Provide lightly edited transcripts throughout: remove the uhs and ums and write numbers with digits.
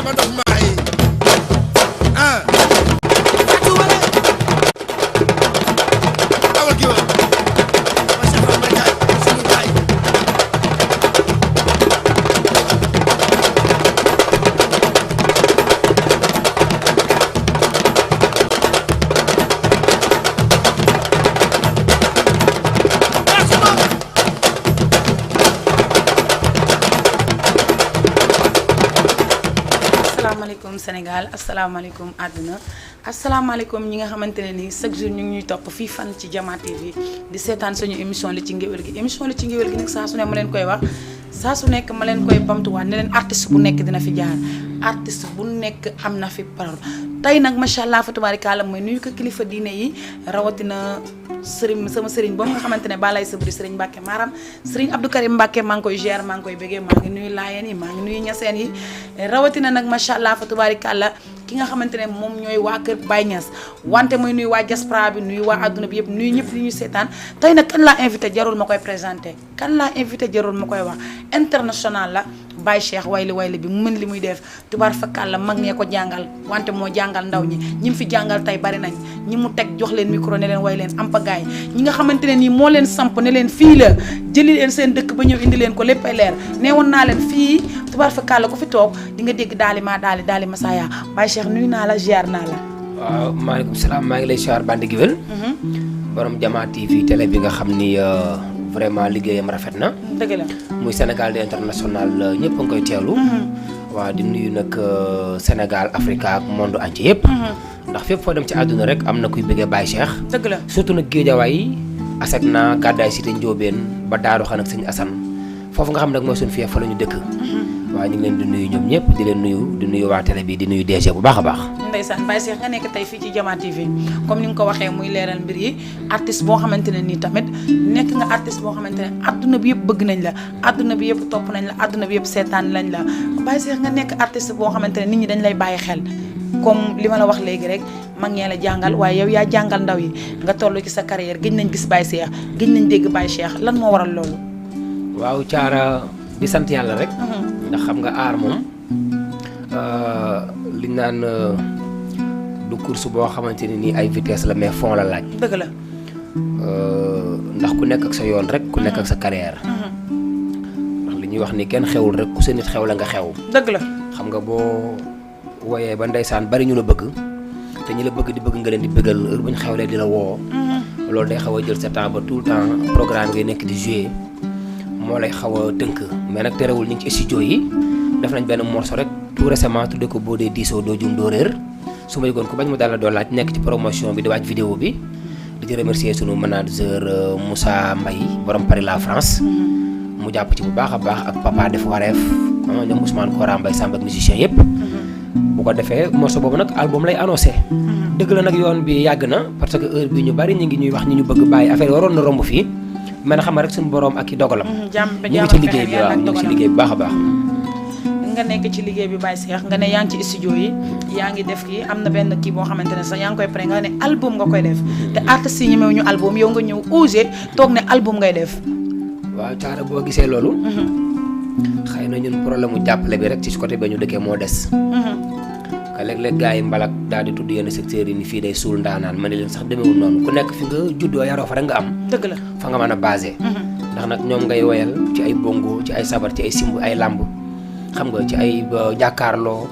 ma dox maay ah Fatou wala awal gi wala ma Cheikh Fall may kaay suñu kaay asalaamaaleykum Sénégal asalaamaaleykum àdduna asalaamaaleykum ñi nga xamante ne nii chaque jour ñu ngi ñuy topp fii fan ci Jama TV di seetaan suñu émission li ci ngéwél gi émission li ci ngéwél gi nag saa su ne ma leen koy wax saa su nekk ma leen koy bamtuwaat ne leen artiste bu nekk dina fi jaar artiste bu nekk am na fi parole tey nag macha allah fa tubaarikàlla mooy nuyu ko kilifa diine yi rawatina sëriñ sama sëriñ boobu nga xamante ne balay sabri sëriñ Mbacke Maram sëriñ Abdou Karim Mbacke maa ngi koy ziar maa ngi koy bëggee maa ngi nuyu laayeen yi maa ngi nuyu ñaseen yi rawatina nag macha allah fa tubaarikàlla ki nga xamante ne moom ñooy waa kër Baye Niass wante mooy nuyu waa diaspora bi nuyu waa adduna bi yëpp nuyu ñëpp li ñu seetaan tey nag kan laa invité jarul ma koy présenté kan laa invité jarul ma koy wax international la Baye Cheikh wayli bi mu mën li muy def tubaar fakkaal la mag ñee ko jàngal wante moo jàngal ndaw ñi ñi mu fi jàngal tey bari nañ ñi mu teg jox leen micro ne leen way leen am pagaay ñi nga xamante ne nii moo leen samp ne leen fii la jëli leen seen dëkk ba ñëw indi leen ko léppay leer nee woon naa leen fii tubaar fakkaal la ku fi toog di nga dégg daali Masaya Baye Cheikh nuyu naa la ziar naa la. waaw maaleykum salaam maa ngi lay ziar Bande Gueweul. borom Jama TV télé bi nga xam ni vraiment liggéeyam rafet na. dëgg la muy Sénégal di international ñëpp a ngi koy teewlu. waaw di nuyu nag Sénégal Afrique ak monde entier yëpp. ndax fépp foo dem ci àdduna rek am na kuy bëggee Baye Cheikh. dëgg la surtout nag Géejawaay Asegna Gàddaay Cité Ndiobène ba Daaru Xan ak Sëñ Assane foofu nga xam nag mooy suñu fief fa la ñu dëkk. waaw ñu ngi leen di nuyu ñoom ñëpp di leen nuyu di nuyu waa télé bi di nuyu DG bu baax a baax. ndeysaan Baye Cheikh nga nekk tey fii ci Jama TV comme ni nga ko waxee muy leeral mbir yi artiste boo xamante ne nii tamit nekk nga artiste boo xamante ne adduna bi yëpp bëgg nañ la adduna bi yëpp topp nañ la adduna bi yëpp seetaan lañ la Baye Cheikh nga nekk artiste boo xamante ne nit ñi dañ lay bàyyi xel comme li ma la wax léegi rek mag ñee la jàngal waaye yow yaa jàngal ndaw yi nga toll ci sa carrière gëj nañ gis Baye Cheikh gëj nañ dégg Baye Cheikh lan moo waral loolu. waaw Thiara di sant yàlla rek. ndax xam nga aar moom li ñu naan du course boo xamante ne nii ay vitesse la mais fond la laaj. dëgg la. ndax ku nekk ak sa yoon rek ku nekk ak sa carrière. ndax li ñuy wax ni kenn xewul rek ku sa nit xew la nga xew. dëgg la. xam nga boo woyee ba ndeysaan bari ñu la bëgg te ñi la bëgg di bëgg nga leen di bëggal heure bu ñu xewlee di la woo. loolu day xaw a jël sa temps ba tout le temps programme ngay nekk di jouer moo lay xaw a tënk mais nag terewul ñu ngi ci studio yi def nañ benn morceau rek tout récemment tudde ko boo dee diisoo doo jum doo réer su ma yëgoon ko bañ mu daal la doo laaj nekk ci promotion bi di waaj vidéo bi di ci remercier sunu manager Moussa Mbaye borom Paris la France mu jàpp ci bu baax a baax ak papa def wareef ñoom Ousmane Kora Mbaye Samb ak musicien yëpp bu ko defee morceau boobu nag album lay annoncé dëgg la nag yoon bi yàgg na parce que heure bi ñu bari ñu ngi ñuy wax ñi ñu bëgg bàyyi affaire waroon na romb fii mais xam nga rek suñu borom ak i dogalam. ñu ngi ci liggéey bi waaw ñu ngi ci liggéey bu baax a baax. nga nekk ci liggéey bi Baye Cheikh nga ne yaa ngi ci studio yi yaa ngi def kii am na benn kii boo xamante ne sax yaa ngi koy pare nga ne album nga koy def te artistes yi ñemewu ñu album yow nga ñëw osé toog ne album ngay def. waaw Thiara boo gisee loolu. xëy na ñun problème mu jàppale bi rek ci côté ba ñu dëkkee moo des. léeg-léeg gars yi mbalak daal di tudd yenn secteurs yi ni fii day suul ndaanaan ma ne leen sax demeewul noonu ku nekk fi nga juddoo yaroo fa rek nga am. dëgg la fa nga mën a basé. ndax nag ñoom ngay woyal ci ay bongo ci ay sabar ci ay simb ay lamb xam nga ci ay jàkkaarloo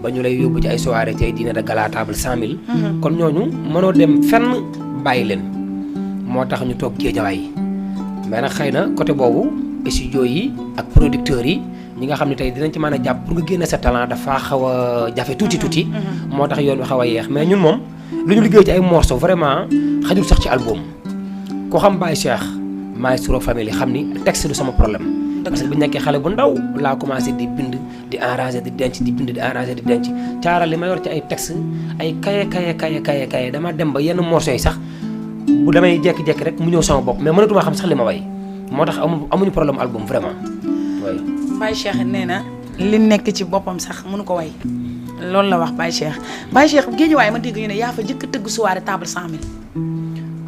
ba ñu lay yóbbu ci ay soirée ci ay dîner de gala table 100000. kon ñooñu mënoo dem fenn bàyyi leen moo tax ñu toog Géejawaay mais nag xëy na côté boobu studio yi ak producteurs yi. ñi nga xam ne tey dinañ ci mën a jàpp pour nga génne sa talent dafa xaw a jafe tuuti moo tax yoon wi xaw a yeex mais ñun moom lu ñu liggéey ci ay morceaux vraiment xajul sax ci album ko xam Baye Cheikh Maestro Family xam ni texte du sama problème parce que bu ñu nekkee xale bu ndaw laa commencé di bind di arranger di denc di bind di arranger di denc Thiara li ma yor ci ay texte ay kaye dama dem ba yenn morceaux yi sax bu damay jekki-jekki rek mu ñëw sama bopp mais mënatuma xam sax li ma way moo tax amuñu problème album vraiment Baye Cheikh nee na li nekk ci boppam sax mënu ko way loolu la wax Baye Cheikh Géejawaay ma dégg ñu ne yaa fa njëkk a tëgg soirée table 100000.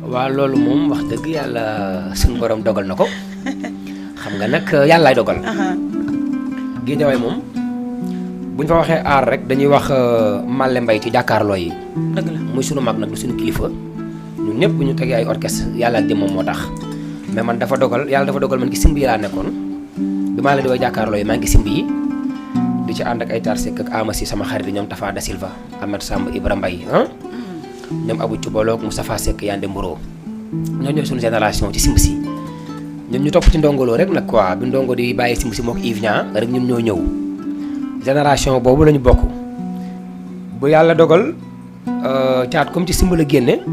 waaw loolu moom wax dëgg yàlla suñu borom dogal na ko xam nga nag yàllaay dogal. Géejawaay moom buñ fa waxee aar rek dañuy wax Malle Mbaye ci jàkkaarloo yi. dëgg la muy sunu mag nag du suñu kilifa ñun ñëpp bu ñu tegee ay orchestre yàlla ak jëmmam moo tax mais man yàlla dafa dogal man ki simb yi laa nekkoon bi maa leen di woy jàkkaarloo yi maa ngi simb yi di ci ànd ak ay tarsek ak Amasi sama xarit ñoom Tafa da Silva Ahmed Samb Ibra Mbaye ñoom Abou Thioubaloog Moustapha Seck Yande Mboro ñoo ñooy suñu génération ci simb si ñun ñu topp ci ndongoloo rek nag quoi bi ndongo di bàyyi simb si mook Yves Niang rek ñun ñoo ñëw génération boobu lañu bokk bu yàlla dogal caat comme ci simb la génne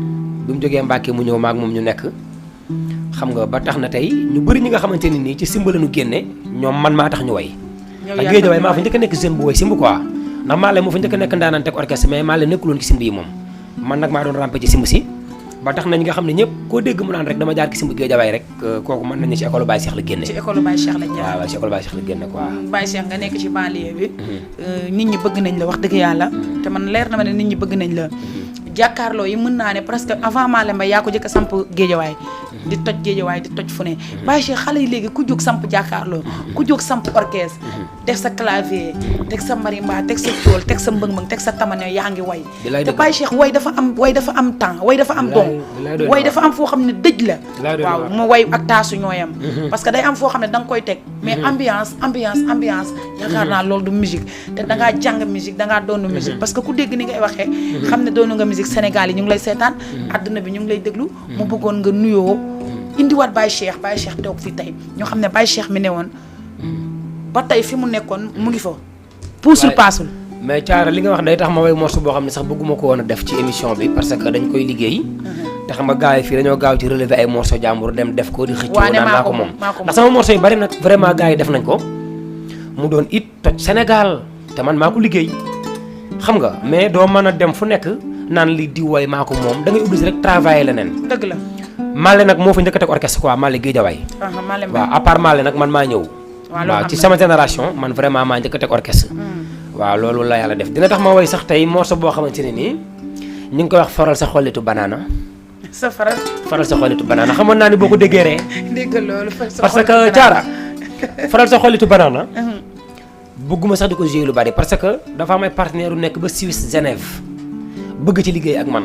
bi mu jógee Mbàkke mu ñëw maak moom ñu nekk xam nga ba tax na tey ñu bëri ñi nga xamante ne nii ci simb la ñu génne ñoom man maa tax ñu way ak Géejawaay maa fa njëkk a nekk jeune bu way simb quoi ndax maa leen moo fa njëkk a nekk ndaanaan teg orchestre mais maa leen nekkuloon ci simb yi moom man nag maa doon rampe ci simb si ba tax na ñi nga xam ne ñëpp koo dégg mu naan rek dama jaar ci simb Géejawaay rek kooku mën nañu ci école Baye Cheikh la génne ci école Baye Cheikh la jaar waaw ci école Baye Cheikh la génne quoi Baye Cheikh nga nekk ci banlieue bi nit ñi bëgg nañ la wax dëgg yàlla te man leer na ma ne nit ñi bëgg nañ la jàkkaarloo yi mën naa ne presque avant Malle Mbaye yaa ko jëkk a samp Géejawaay di toj Géejawaay di toj fu ne Baye Cheikh xale yi léegi ku jóg samp jàkkaarloo ku jóg samp orchestre teg sa clavier teg sa marimba teg sa tool teg sa mbëng-mbëng teg sa tamane yaa ngi way te Baye Cheikh way dafa am temps way dafa am don way dafa am foo xam ne dëj la waaw mu way ak taasu ñooyam parce que day am foo xam ne da nga koy teg mais ambiance yaakaar naa loolu du musique te dangaa jàng musique dangaa doonu musique parce que ku dégg ni ngay waxee xam ne doonu nga musique Sénégal yi ñu ngi lay seetaan àdduna bi ñu ngi lay déglu mu bëggoon nga nuyoo indiwaat Baye Cheikh toog fi tey ñoo xam ne Baye Cheikh mi ne woon ba tey fi mu nekkoon mu ngi fa puusul paasul mais Thiara li nga wax day tax ma way morceau boo xam ne sax bëgguma ko woon a def ci émission bi parce que dañ koy liggéey te xam nga gars yi fii dañoo gaaw ci relever ay morceau jàmbur dem def ko di xëccoo naan maa ko moom ndax sama morceau yu bari nag vraiment gars yi def nañ ko mu doon it toj Sénégal te man maa ko liggéey xam nga mais doo mën a dem fu nekk naan li di woy maa ko moom da ngay obligé rek travailler leneen dëgg la Malle nag moo fa njëkk a teg orchestre quoi Malle Géejawaay waaw à part Malle nag man maa ñëw waaw ci sama génération man vraiment maa njëkk a teg orchestre waaw loolu la yàlla def dina tax ma woy sax tey morceau boo xamante ne nii ñu ngi koy wax faral sa xollitu banaana faral sa xollitu banaana xamoon naa ni boo ko déggee ree dégg loolu parce que Thiara faral sa xollitu banaana bëgguma sax di ko jouer lu bari parce que dafa am ay partenaire u nekk ba Suisse Genève bëgg ci liggéey ak man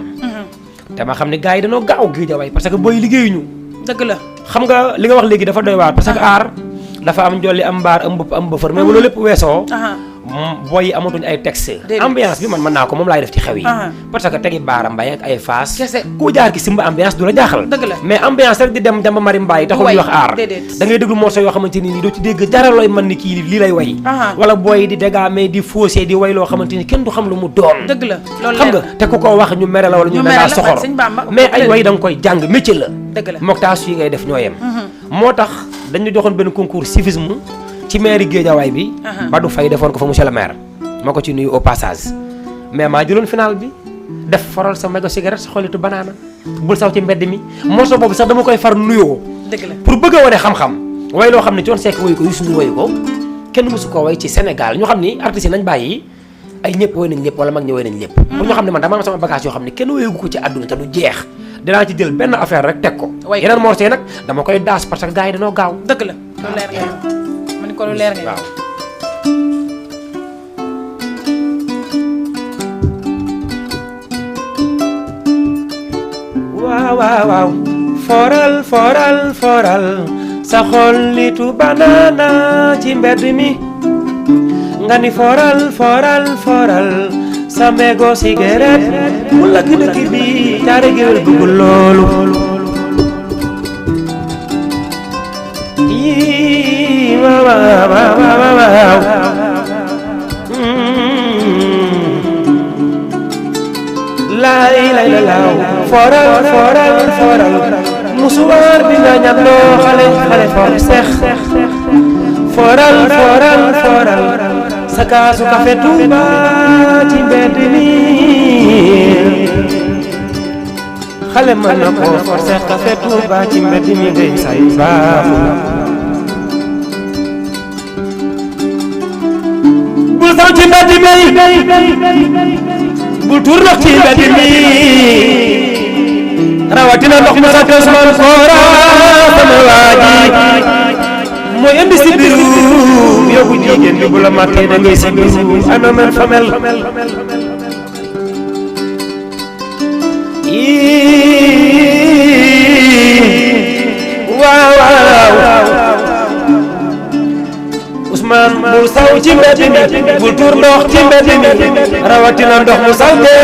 te ma xam ne gars yi dañoo gaaw Géejawaay parce que booy liggéeyuñu dëgg la xam nga li nga wax léegi dafa doy waar parce que aar dafa am jolli am mbaar am bëpp am bëfër mais bu loolu lépp weesoo booy yi amatuñ ay texte ambiance bi man mën naa ko moom laay def ci xew yi parce que tegi baara mbay ak ay faas ku jaar ki simba ambiance du la jaaxal mais ambiance rek di dem jamba mari mbaay taxul ñuy wax aar da ngay déglu morceau yoo xamante ni doo ci dégg dara looy mën ni kii lii lay way wala booy di dégaame di faussé di way loo xamante ni kenn du xam lu mu doon dëgg la loolu xam nga te ku ko wax ñu mere la wala ñu mere la soxor mais ay way da nga koy jàng métier la mook taas yi ngay def ñoo yem moo tax dañu joxoon benn concours civisme ci mairie Géejawaay bi Badou Faye defoon ko fa monsieur le maire maa ko ci nuyu au passage mais maa jëloon final bi def faral sa mégo cigarette sa xolitu banaana bul saw ci mbedd mi morceau boobu sax dama koy far nuyoo pour bëgg a wane xam-xam way loo xam ne Thione Seck wayu ko Youssou Ndour wayu ko kenn mësu ko way ci Sénégal ñu xam ni artistes yi nañ bàyyi ay ñëpp way nañ lépp wala mag ñi way nañ lépp pour ñu xam ne man dama am sama bagage yoo xam ne kenn wayagu ko ci àdduna te du jeex dinaa ci jël benn affaire rek teg ko yeneen morceau yi nag dama koy daas parce que gars yi dañoo gaaw dëgg la loolu leer nga man ko lu leer nga waaw foral sa xollitu banana ci mbedd mi nga ni foral sa mégo cigarette mu lakk dëkk bi Thiara Géwél bëggul loolu yii waaw lay laaw foral musuwaar bi nga ñandoo xale for seex foral sa kaasu café Touba ci mbedd mi xale mën na ko for seex café Touba ci mbedd mi ngay say baaxu bul saw ci mbedd mi bul tuur ndox ci mbedd mi rawatina ndox mu sa Ousmane Kora sama waaji mooy indi si biiru yóbbu jigéen bi bu la mattee da ngay si biiru ana mère femelle waaw waaw Ousmane bul saw ci mbedd mi bul tuur ndox ci mbedd mi rawatina ndox mu salte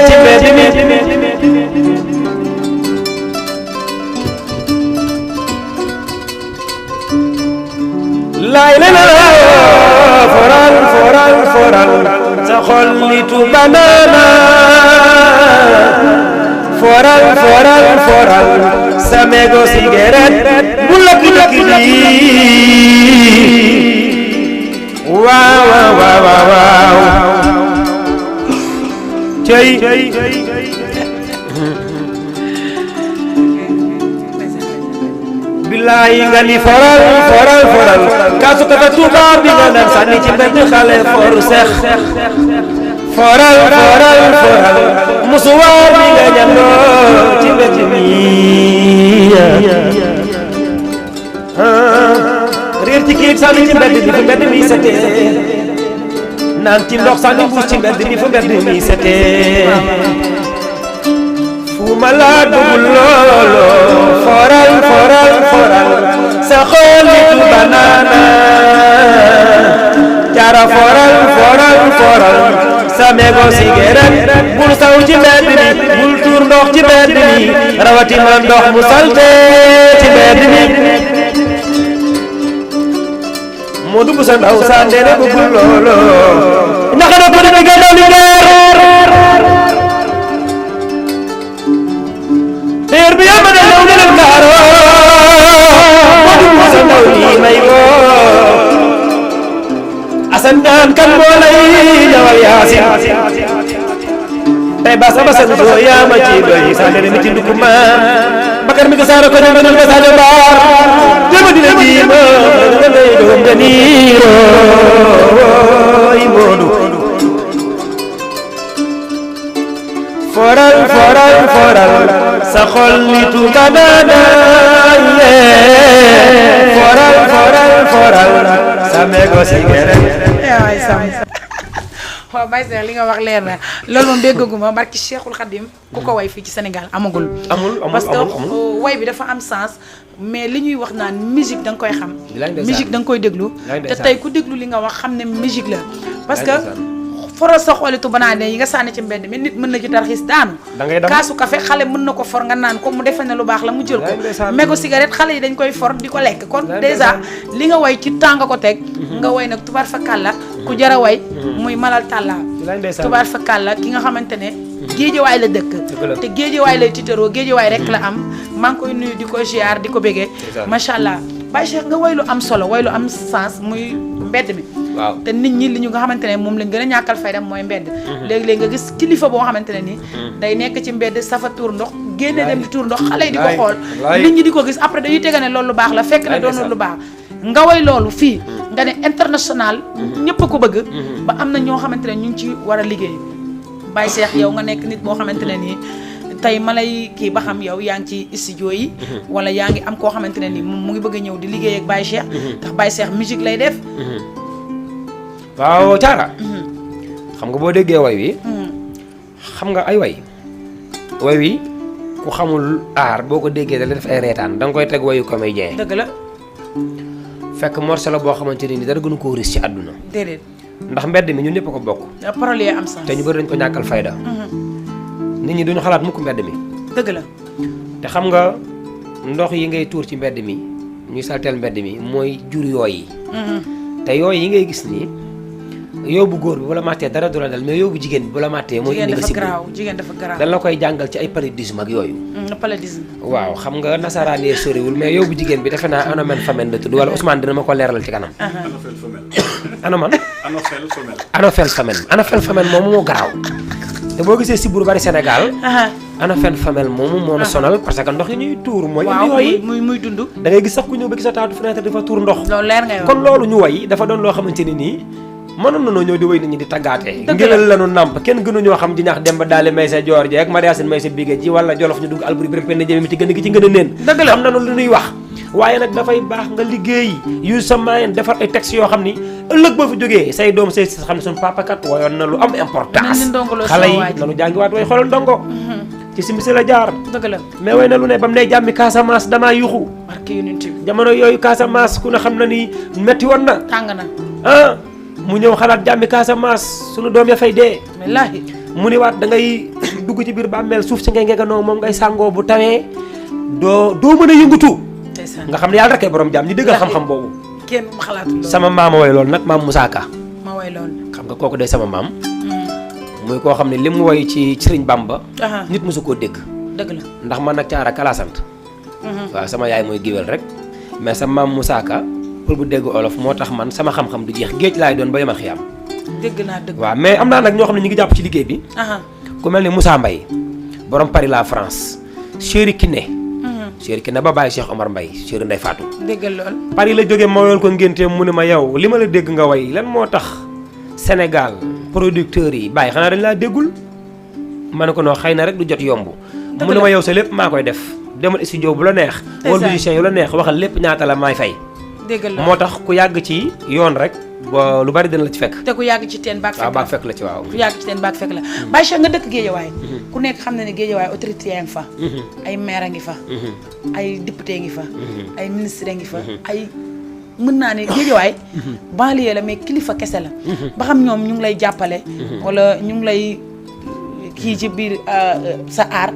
ci mbedd mi laay la foral foral foral sa xol nitu banana foral foral foral sa mégo cigarette bu lakk lakk waaw waaw waaw waaw cey bilaay nga ni foral foral foral kaasu kafe Tuuba bi nga naan sànni ci mbedd xale foru seex foral foral foral musuwaar bi nga ñandoo ci mbedd mi réer ci kiit sànni ci mbedd mi fu mbedd mi setee naan ci ndox sànni mbuus ci mbedd mi fu mbedd mi setee fu ma laa dugul loolo foral foral foral sa xool nitu banana cara foral foral foral sa mégo cigarette bul saw ci mbedd mi bul tuur ndox ci mbedd mi rawatina ndox mu salte ci mbedd mi moo dugg sa ndaw sa ndene bëggul loolo naka na ko dina gënal li teer bi yama ne law leen kaaro moo dugg sa ndaw lii may woo asan daan kan moo lay ñawal yaasin tey ba sama san soo yaama ci doy sa ndene mi ci ndukku ma bakar mi ko saara ko ñu gënal ko sa de baar dama dina jiima ngay doom nga niiro yi moodu foral foral foral sa xol nitu banana foral foral foral sa mégo cigarette waay sam waaw Baye Cheikh li nga wax leer na loolu moom déggaguma barki Cheikhul Khadim ku ko way fii ci Sénégal amul parce que way bi dafa am sens mais li ñuy wax naan musique da nga koy xam musique da nga koy déglu te tey ku déglu li nga wax xam ne musique la parce que foral sa xoolitu banaane yi nga sànni ci mbedd mi nit mën na ci tarxiis daanu kaasu café xale mën na ko for nga naan ko mu defe ne lu baax la mu jël ko mégo cigarette xale yi dañ koy for di ko lekk kon dèjà li nga way ci temps nga ko teg nga way nag tubaar fa kàlla ku jara way muy malal tàlla tubaar fa kàlla ki nga xamante ne géejewaay la dëkk te géejewaay lay tiitaroo géejewaay rek la am maa ngi koy nuyu di ko ziar di ko bégee macha allah Baye Cheikh nga way lu am solo way lu am sens muy mbedd mi waaw te nit ñi li ñu nga xamante ne moom lañ gën a ñàkkal fayda mooy mbedd léegi-léegi nga gis kilifa boo xamante ne ni day nekk ci mbedd safa tuur ndox génne dem di tuur ndox xale yi di ko xool nit ñi di ko gis après dañuy tega ne loolu lu baax la fekk ne doonul lu baax nga way loolu fii nga ne international ñëpp a ko bëgg ba am na ñoo xamante ne ñu ngi ci war a liggéey Baye Cheikh yow nga nekk nit boo xamante ne nii tey ma lay kii ba xam yow yaa ngi ci studio yi wala yaa ngi am koo xamante ne nii moom mu ngi bëgg a ñëw di liggéey ak Baye Cheikh ndax Baye Cheikh musique lay def waaw caara xam nga boo déggee way wi xam nga ay way wi ku xamul aar boo ko déggee da la def ay reetaan da nga koy teg wayu comédien dëgg la fekk morceau la boo xamante ne ni dara gënu koo riis ci àdduna déedéet ndax mbedd mi ñun ñëpp ko bokk parole yi am sens te ñu bëri dañ ko ñàkkal fayda nit ñi duñu xalaat mukk mbedd mi dëgg la te xam nga ndox yi ngay tuur ci mbedd mi ñuy salteel mbedd mi mooy jur yooyu te yooyu yi ngay gis nii yóbbu góor bi bu la màttee dara du la dal mais yóbbu jigéen bi bu la màttee mooy indi nga si jigéen dafa garaaw dañ la koy jàngal ci ay paludisme ak yooyu paludisme waaw xam nga nasaraan yee soriwul mais yóbbu jigéen bi defe naa anomen femelle la tudd wala Ousmane dina ma ko leeralal ci kanam anoman anophel femelle moomu moo garaaw te boo gisee siburu bari Sénégal anophel femelle moomu moo na sonal parce que ndox yi ñuy tuur mooy indi yooyu muy dund da ngay gis sax ku ñëw ba gis sa taatu fenêtre dafa tuur ndox loolu leer ngay wax kon loolu ñu way dafa doon loo xamante ne nii mënoon nanoo ñëw di way nit ñi di taggaatee ngëlal lanu namp kenn gënu ñoo xam di ñax dem ba daali may sa joor ji ak mariasin may sa bigé ji wala jolof ñu dugg alburi bérém penn jëme mi ci gën a gi ci ngën a neen xam nanu lu ñuy wax waaye nag dafay baax nga liggéey use sa moyen defar ay textes yoo xam ni ëllëg boo fi jógee say doom say xam ne suñu papa kat wayoon na lu am importance xale yi nanu jàngiwaat way xoolal ndongo ci simisi la jaar dëgg la mais way na lu ne ba mu ne jàmmi Casamance damaa yuxu barke yonent bi jamono yooyu Casamance ku ne xam na ni metti woon na tàng na mu ñëw xalaat jàmmi Casamance suñu doom ya fay dee wallaahi mu ni waat da ngay dugg ci biir bàmmeel suuf si ngay ngeganoo moom ngay sàngoo bu tawee doo mën a yëngatu nga xam ne yàlla rek ay borom jàmm ñi dëggal xam-xam boobu kenn mu xalaatu loolu sama maama way loolu nag maam Moussa Ka ma way loolu xam nga kooku day sama maam muy koo xam ne li mu woy ci Sëriñ Bamba nit mosu koo dégg dëgg la ndax man nag caara kala sant waaw sama yaay mooy géwél rek mais sama maam Moussa Ka pour bu dégg olof moo tax man sama xam-xam du jeex géej laay doon ba yemal xiyam dégg naa dëgg waaw mais am naa nag ñoo xam ne ñu ngi jàpp ci liggéey bi ku mel ni Moussa Mbaye borom Paris la France Chéri Kiné Chéri Kiné ba bàyyi Cheikh Omar Mbaye Chéri Ndeye Fatou déggal lool Paris la jógee ma woyal ko ngénte mu ne ma yow li ma la dégg nga way lan moo tax Sénégal producteurs yi bàyyi xanaa dañ laa déggul ma ne ko noo xëy na rek du jot yomb mu ne ma yow sa lépp maa koy def demal studio bu la neex wala musicien yu la neex waxal lépp ñaata la maay fay déggal lool moo tax ku yàgg ci yoon rek ba lu bari dina la ci fekk te ku yàgg ci teen baak waaw baak fekk la ci waaw ku yàgg ci teen baak fekk la Baye Cheikh nga dëkk Géejawaay ku nekk xam na ne Géejawaay autorité yaa ngi fa ay maire a ngi fa ay député ngi fa ay ministre ngi fa ay mën naa ne Géejawaay banlieue la mais kilifa kese la ba xam ñoom ñu ngi lay jàppale wala ñu ngi lay kii ci biir sa aar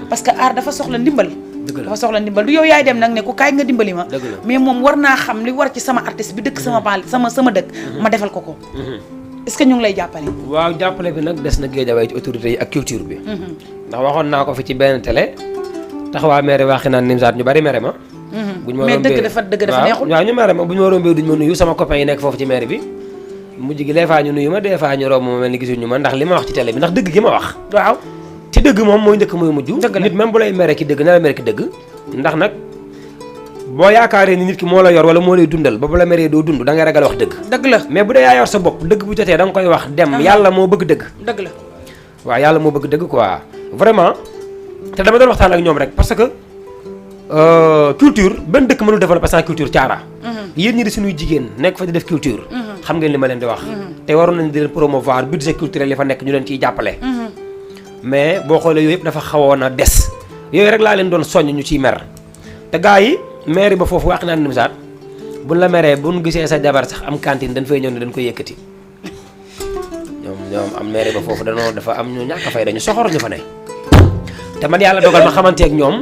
parce que aar dafa soxla ndimbal dafa soxla ndimbal du yow yaay dem nag ne ku kaay nga dimbali ma mais moom war naa xam li war ci sama artiste bi dëkk sama banlieue sama dëkk ma defal ko ko est-ce que ñu ngi lay jàppale waaw jàppale bi nag des na Géejawaay ci autorité yi ak culture bi ndax waxoon naa ko fi ci benn télé taxawaa maire waxi naan Nimzaat ñu bari mere ma mais dëgg dafa neexul waaw ñu mere ma bu ñu ma rombee duñ ma nuyu sama copain yi nekk foofu ci maire bi mujj gi des fois ñu nuyu ma des fois ñu romb ma mel ni gisuñu ma ndax li ma wax ci télé bi ndax dëgg gi ma wax waaw ci dëgg moom mooy njëkk mooy mujj nit même bu lay mere ki dëgg na la mere ki dëgg ndax nag boo yaakaaree ni nit ki moo la yor wala moo lay dundal ba bu la meree doo dund da ngay ragal wax dëgg la mais bu dee yaa yor sa bopp dëgg bu jotee da nga koy wax dem yàlla moo bëgg dëgg la waaw yàlla moo bëgg dëgg quoi vraiment te dama doon waxtaan ak ñoom rek parce que culture benn dëkk mënul développer sans culture caara yéen ñi di suñuy jigéen nekk fa di def culture xam ngeen li ma leen di wax te waroon nañ di leen promouvoir budget culturel yi fa nekk ñu leen ciy jàppale mais boo xoolee yooyu yëpp dafa xawoon a des yooyu rek laa leen doon soññ ñu ciy mer te gars yi maire ba foofu wax naa ne Nimzaat buñ la meree buñ gisee sa jabar sax am cantine dañ fay ñëw ne dañ koy yëkkati ñoom am maire ba foofu dafa am ñu ñàkk fay dañu soxor ñu fa ne te man yàlla dogal ma xamante ak ñoom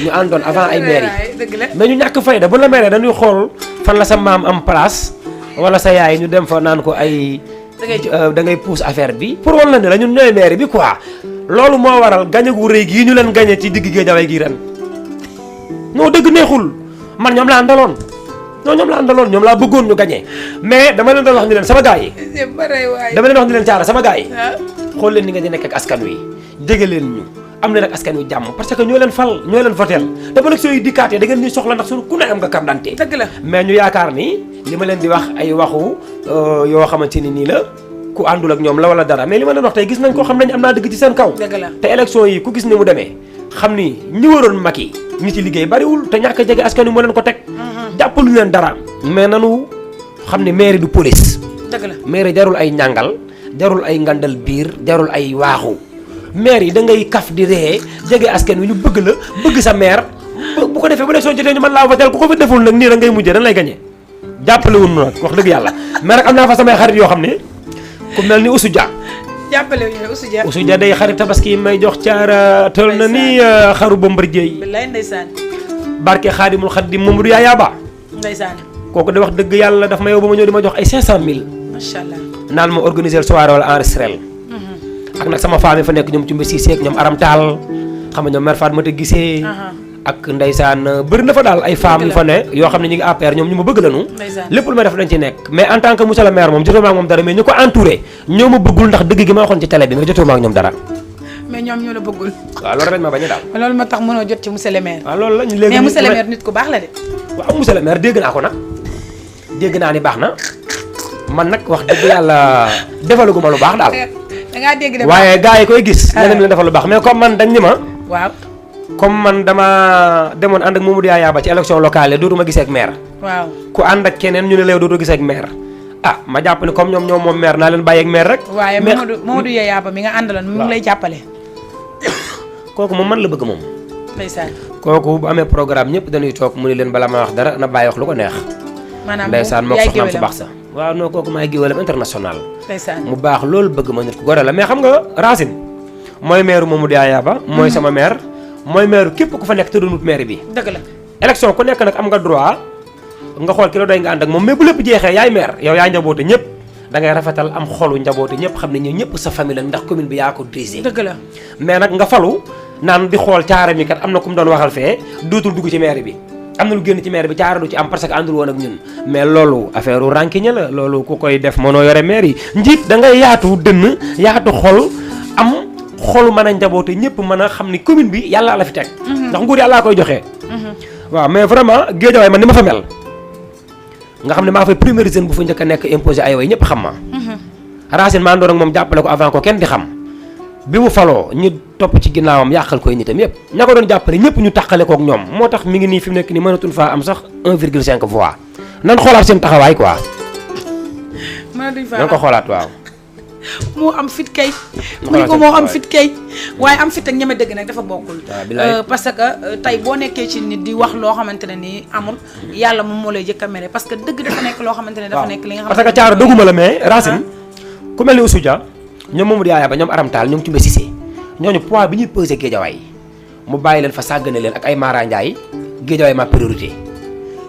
ñu àndoon avant ay maire yi mais ñu ñàkk fayda bu la meree dañuy xool fan la sa maam am place wala sa yaay ñu dem fa naan ko ay da ngay pousse affaire bi pour wan la ne la ñun ñooy maire bi quoi loolu moo waral gañe gu rëy gii ñu leen gañe ci digg Géejawaay gi ren noo dëgg neexul man ñoom laa àndaloon ñoom laa bëggoon ñu gañe mais dama leen doon wax ni leen sama gars yi dama leen wax ni leen caara sama gars yi xool leen ni nga di nekk ak askan wi jege leen ñu am leen ak askan wi jàmm parce que ñoo leen fal ñoo leen votel te ba nag sooy dikkaatee da ngeen ñuy soxla ndax suñu ku ne am nga carte d'identité dëgg la mais ñu yaakaar ni li ma leen di wax ay waxu yoo xamante ni nii la ku àndul ak ñoom la wala dara mais li ma leen wax tey gis nañ ko xam nañ am naa dëgg ci seen kaw te élection yi ku gis ni mu demee xam ni ñi waroon mag yi ñi ci liggéey bariwul te ñàkk a jege askan wi moo leen ko teg jàppalu leen dara mais nanu xam ne mairie du police dëgg la mairie jarul ay ñàngal jarul ay ngandal biir jarul ay waaxu maire yi da ngay kaf di ree jege askan wi ñu bëgg la bëgg sa maire bu ko defee bu élection jotee ñu mën laa votel ku ko fi deful nag nii da ngay mujjee dañ lay gañe jàppale wuñu nag wax dëgg yàlla mais nag am naa fa samay xarit yoo xam ne ku mel ni Oussou Dia jàppale wuñu Oussou Dia day xarit tabaski may jox caara tol na ni xaru Bombardier yi billaay ndeysaan barke Xaadimul Xaadim Mamadou Yaaya Ba ndeysaan kooku de wax dëgg yàlla daf ma yow ba ma ñëw di ma jox ay 500000 macha allah naan ma organiser soirée wala enregistrel ak nag sama famille fa nekk ñoom Cumbe Cissé ak ñoom Aram Tall xam nga ñoom mère Fatmata Gisee ak ndeysaan bëri na fa daal ay femmes yu fa ne yoo xam ne ñu ngi APR ñoom ñu ma bëgg lañu lépp lu may def dañ ci nekk mais en tant que monsieur le maire moom jotoo ma ak moom dara mais ñu ko entouré ñoo ma bëggul ndax dëgg gi ma waxoon ci télé bi mais jotoo ma ak ñoom dara mais ñoom ñoo la bëggul waaw loolu rek ma bañ a daal loolu ma tax mënoo jot ci monsieur le maire waaw loolu la ñu léegi mais monsieur le maire nit ku baax la de waaw monsieur le maire dégg naa ko nag dégg naa ni baax na man nag wax dëgg yàlla defalaguma lu baax daal da ngaa dégg de waaye gars yi koy gis na leen defal lu baax mais comme man dañ ni ma waaw comme man dama demoon ànd ak Mamadou Yaya Ba ci élection locale yi dootuma gisee ak maire. waaw ku ànd ak keneen ñu ne léew dootoo gisee ak maire. ah ma jàpp ne comme ñoom moom maire naa leen bàyyi ak maire rek. waaye Mamadou Yaya Ba mi nga àndaloon mu ngi lay jàppale. kooku moom man la bëgg moom. ndeysaan. kooku bu amee programme ñëpp dañuy toog mu ne leen bala ma wax dara na bàyyi wax lu ko neex. maanaam ndeysaan moo ko soxnaam su baax sa waaw non kooku maay géwélam international. ndeysaan mu baax loolu bëgg ma nit ku gore la mais xam nga Racine mooy maire Mamadou Yaya Ba mooy sama maire mooy maire képp ku fa nekk te doonut maire bi. dëgg la élection ku nekk nag am nga droit nga xool ki la doy nga ànd ak moom mais bu lépp jeexee yaay maire yow yaa njaboote ñëpp da ngay rafetal am xolu njaboote ñëpp xam ne ñoom ñëpp sa famille la ndax commune bi yaa ko dirigé. dëgg la mais nag nga falu naan di xool caare mi kat am na ku mu doon waxal fee dootul dugg ci maire bi am na lu génn ci maire bi caare du ci am parce que àndul woon ak ñun mais loolu affaire u rankiñe la loolu ku koy def mënoo yore maire yi njiit da ngay yaatu dënn yaatu xol am xolu mën a njaboote ñëpp mën a xam ni commune bi yàlla la fi teg ndax nguur yàllaa koy joxe. waaw mais vraiment Guédiawaye man ni ma fa mel nga xam ne maa fay première jeune bu fa njëkk a nekk imposé ay way ñëpp xam ma. Racine maa ndoon ak moom jàppale ko avant ko kenn di xam bi mu faloo ñu topp ci ginnaawam yàqal koy nitam yëpp ña ko doon jàppale ñëpp ñu tàqale kook ñoom moo tax mi ngi nii fi mu nekk nii mënatul faa am sax 1,5 voix nan xoolaat seen taxawaay quoi. mënatuñ faa nan ko xoolaat waaw. moo am fit kay. mu ni ko moo am fit kay. waaye am fit ak ñeme dëgg nag dafa bokkul. parce que tey boo nekkee ci nit di wax loo xamante ne nii amul. yàlla moom moo lay jëkk a mere parce que dëgg dafa nekk loo xamante ne dafa nekk li nga xamante ne parce que caaro dëgguma la mais Racine ku mel ni Oussou Dia ñoom Mamadou Yaya Ba ñoom Aram Tall ñoom Tumbe Cissé ñooñu poids bi ñuy pesé Guédiawaye mu bàyyi leen fa sàggane leen ak ay Mara Ndiaye Guédiawaye ma priorité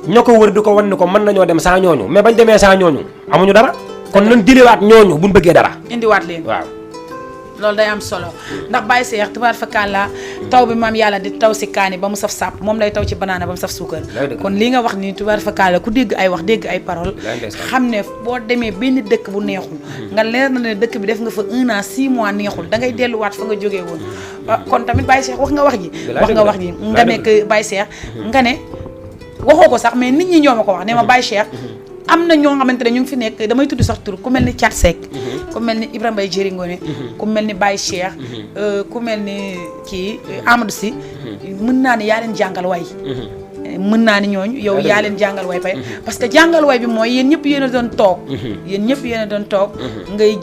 ñoo ko wër di ko wan ni ko mën nañoo dem sans ñooñu mais bañ demee sans ñooñu amuñu dara kon nañ jëlewaat ñooñu buñ bëggee dara indiwaat leen waaw loolu day am solo ndax Baye Cheikh tubaar fakkaan la taw bi maam yàlla di taw si kaani ba mu saf sàpp moom lay taw ci banaana ba mu saf suukar kon li nga wax ni tubaar fakkaan la ku dégg ay wax dégg ay parole xam ne boo demee benn dëkk bu neexul nga leer na ne dëkk bi def nga fa 1 an 6 mois neexul da ngay delluwaat fa nga jógee woon kon tamit Baye Cheikh wax nga wax ji nga nekk Baye Cheikh nga ne waxoo ko sax mais nit ñi ñoo ma ko wax ne ma Baye Cheikh am na ñoo xamante ne ñu ngi fi nekk damay tudd sax tur ku mel ni Thiat Seck ku mel ni Ibrahima Mbaye Jéri Ngone ku mel ni Baye Cheikh ku mel ni kii Amadou Sy mën naa ni yaa leen jàngal way mën naa ni ñooñu yow yaa leen jàngal way pay parce que jàngal way bi mooy yéen ñëpp yéen a doon toog ngay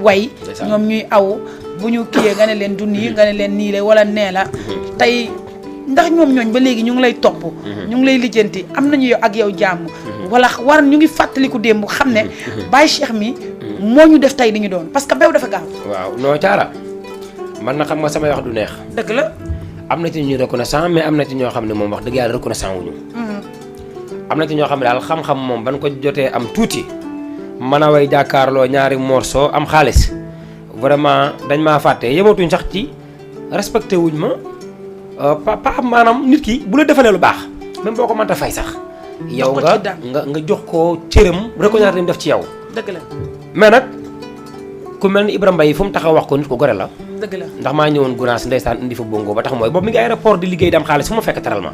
way ñoom ñuy aw bu ñu kiyee nga ne leen du nii nga ne leen nii la wala nee la tey ndax ñoom ñooñ ba léegi ñu ngi lay topp ñu ngi lay lijjanti am nañu yow ak yow jàmm wala war ñu ngi fàttaliku démb xam ne Baye Cheikh mi moo ñu def tey di ñu doon parce que beew dafa gaaw waaw noo caara man na xam nga samay wax du neex dëgg la am na ci ñu reconnaissant mais am na ci ñoo xam ne moom wax dëgg yàlla reconnaissant wuñu am na ci ñoo xam ne daal xam-xam moom ban ko jotee am tuuti mën a way jàkkaarloo ñaari morceau am xaalis vraiment dañ maa fàtte yematuñ sax ci respecté wuñ ma pa maanaam nit ki bu la defalee lu baax même boo ko mënta fay sax yow nga jox ko cëram reconnaître def ci yow dëgg la mais nag ku mel ni Ibrahima Mbaye fu mu taxaw wax ko nit ko gore la dëgg la ndax maa ñëwoon Gunaas ndeysaan indi fa bongo ba tax mooy boobu mi ngi aéroport di liggéey dem xaalis fu ma fekk teral ma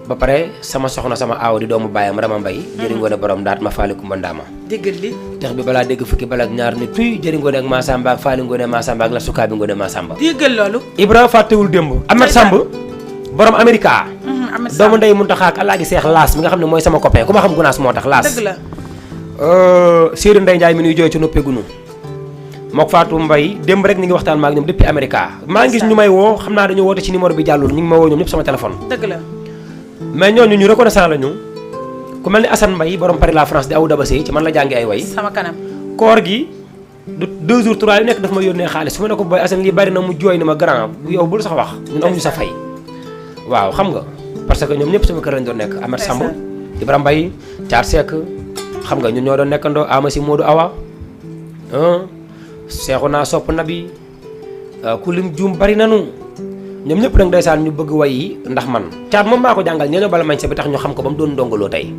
ba pare sama soxna sama aaw di doomu bàyyam Rama Mbaye jëri ngoone borom daat ma faali kumba ndaama déggal li tex bi balaa dégg fukki balak ñaar ni tuy jëri ngoone ak Massamba ak faali ngoone Massamba ak la sukaa bi ngoone Massamba déggal loolu Ibrahima fàttewul démb Ahmed Samb borom Amerika doomu ndey Muntaxa ak Alaaji Seex Laas mi nga xam ne mooy sama copain ku ma xam Gunaas moo tax Laas dëgg la Séeri Ndey Njaay mi nuy jooy ci noppeegunu mook Fatou Mbaye démb rek ñu ngi waxtaan maa ngi ñoom depuis Amerika maa ngi gis ñu may woo xam naa dañu woote ci numéro bi jàllul ñu ngi ma woo ñoom ñëpp sama téléphone dëgg la mais ñooñu ñu reconnaissant la ñu ku mel ni Assane Mbaye borom Paris la France di aw dabasee ci man la jàngi ay way sama kanam koor gi du 2 jours 3 yu nekk daf ma yónnee xaalis su ma ne ko booy Assane lii bari na mu jooy ni ma grand yow bul sax wax ñun amuñu sa fay waaw xam nga parce que ñoom ñëpp sama kër lañ doon nekk Ahmed Samb Ibrahima Mbaye Thiat Seck xam nga ñun ñoo doon nekkandoo Amasi Modou Awa seexu naa sopp nabi ku lim juum bari nanu ñoom ñëpp nag ndeysaan ñu bëgg way yi ndax man Thiat moom maa ko jàngal ñoo bala mañ sa bi tax ñu xam ko ba mu doon ndongoloo tey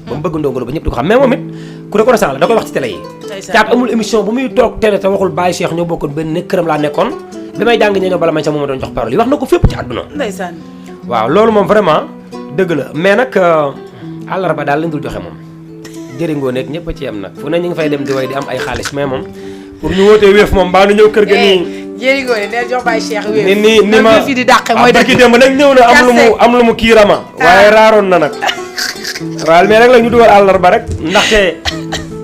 ba mu bëgg ndongoloo ba ñëpp di ko xam mais moom it ku reconnaissant la da koy wax ci télé yi Thiat amul émission bu muy toog télé te waxul Baye Cheikh ñoo bokkoon benn këram laa nekkoon bi may jàng ñoo bala mañ sa moom ma doon jox parole yi wax na ko fépp ci àdduna ndeysaan waaw loolu moom vraiment dëgg la mais nag àllarba daal lañ dul joxe moom jëringoo nekk ñëpp a ci yem nag fu ne ñu ngi fay dem di way di am ay xaalis mais moom pour ñu wootee wéef moom baa nu ñëw kër ga nii jéeri góore neel jox Baye Cheikh wéer ni ma fi di dàqe mooy dëgg ki démb nag ñëw na am lu mu kii rama waaye raaroon na nag waaye mais rek la ñu dugal àllarba rek ndaxte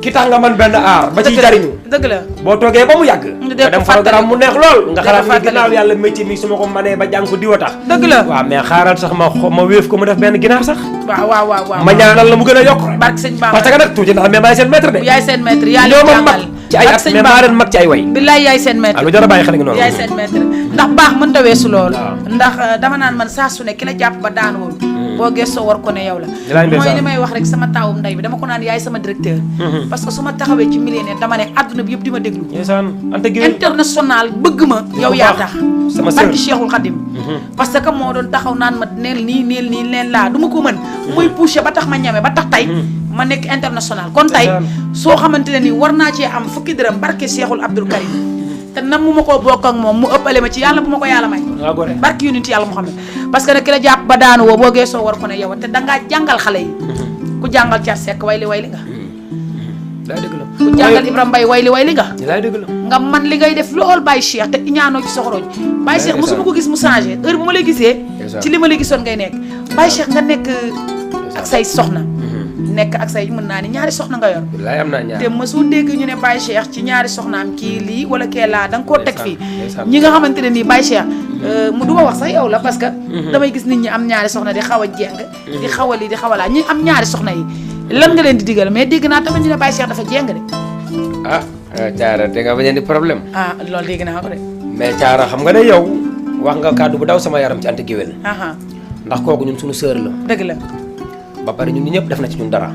ki tax nga man benn aar ba ciy jariñu dëgg la boo toogee ba mu yàgg nga dem programme mu neex lool nga xalaat ni ginnaaw yàlla métier mi su ma ko manee ba jàng ko diwa tax dëgg la waaw mais xaaral sax ma wéef ko mu def benn ginaar sax waaw ma ñaanal la mu gën a yokk barke sëñ Bamba parce que nag tuuti ndax mais maay seen maître de yaay seen maître yaa leen jàngal ci ay at mais maa leen mag ci ay way billaay yaay seen maître lu jar a bàyyi xel ngi noonu yaay seen maître ndax baax mënta weesu loolu ndax dama naan man saa su ne ki la jàpp ba daan woon boo gëstoo war ko ne yow la mooy li may wax rek sama taawum ndey bi dama ko naan yaay sama directeur parce que su ma taxawee ci millionnaire dama ne àdduna bi yëpp di ma déglu international bëgg ma yow yaa tax barki Cheikhul Khadim parce que moo doon taxaw naan ma neel nii neel laa du ma ko mën muy poussé ba tax ma ñame ba tax tey ma nekk international kon tey soo xamante ne nii war naa cee am fukki dërëm barke Cheikhul Abdoul Karim te nam mu ma koo bokk ak moom mu ëppale ma ci yàlla bu ma ko yàlla may barke yu nit yàlla Muhammad parce que nag ki la jàpp ba daanu woo boo geesoo war ko ne yow te dangaa jàngal xale yi ku jàngal Thiat Seck way li nga ku jàngal Ibrahima Mbaye way li nga man li ngay def lool Baye Cheikh te ñaanoo ci soxoroñ Baye Cheikh mosuma ko gis mu changé heure bu ma lay gisee ci li ma lay gisoon ngay nekk Baye Cheikh nga nekk ak say soxna nekk ak say mën naa ni ñaari soxna nga yor te mësul dégg ñu ne Baye Cheikh ci ñaari soxnaam kii lii wala kee laa da nga koo teg fii ñi nga xamante ne nii Baye Cheikh mu du ma wax sax yow la parce que damay gis nit ñi am ñaari soxna di xaw a jeng di xaw a lii di xaw a laa ñi am ñaari soxna yi lan nga leen di digal mais dégg naa tamit ñu ne Baye Cheikh dafa jeng de Thiara te nga bañ a di problème loolu dégg naa ko de mais Thiara xam nga ne yow wax nga kàddu bu daw sama yaram ci Anta Guewel ndax kooku ñun suñu sœur la dëgg la ba pare ñun ñi ñëpp def na ci ñun dara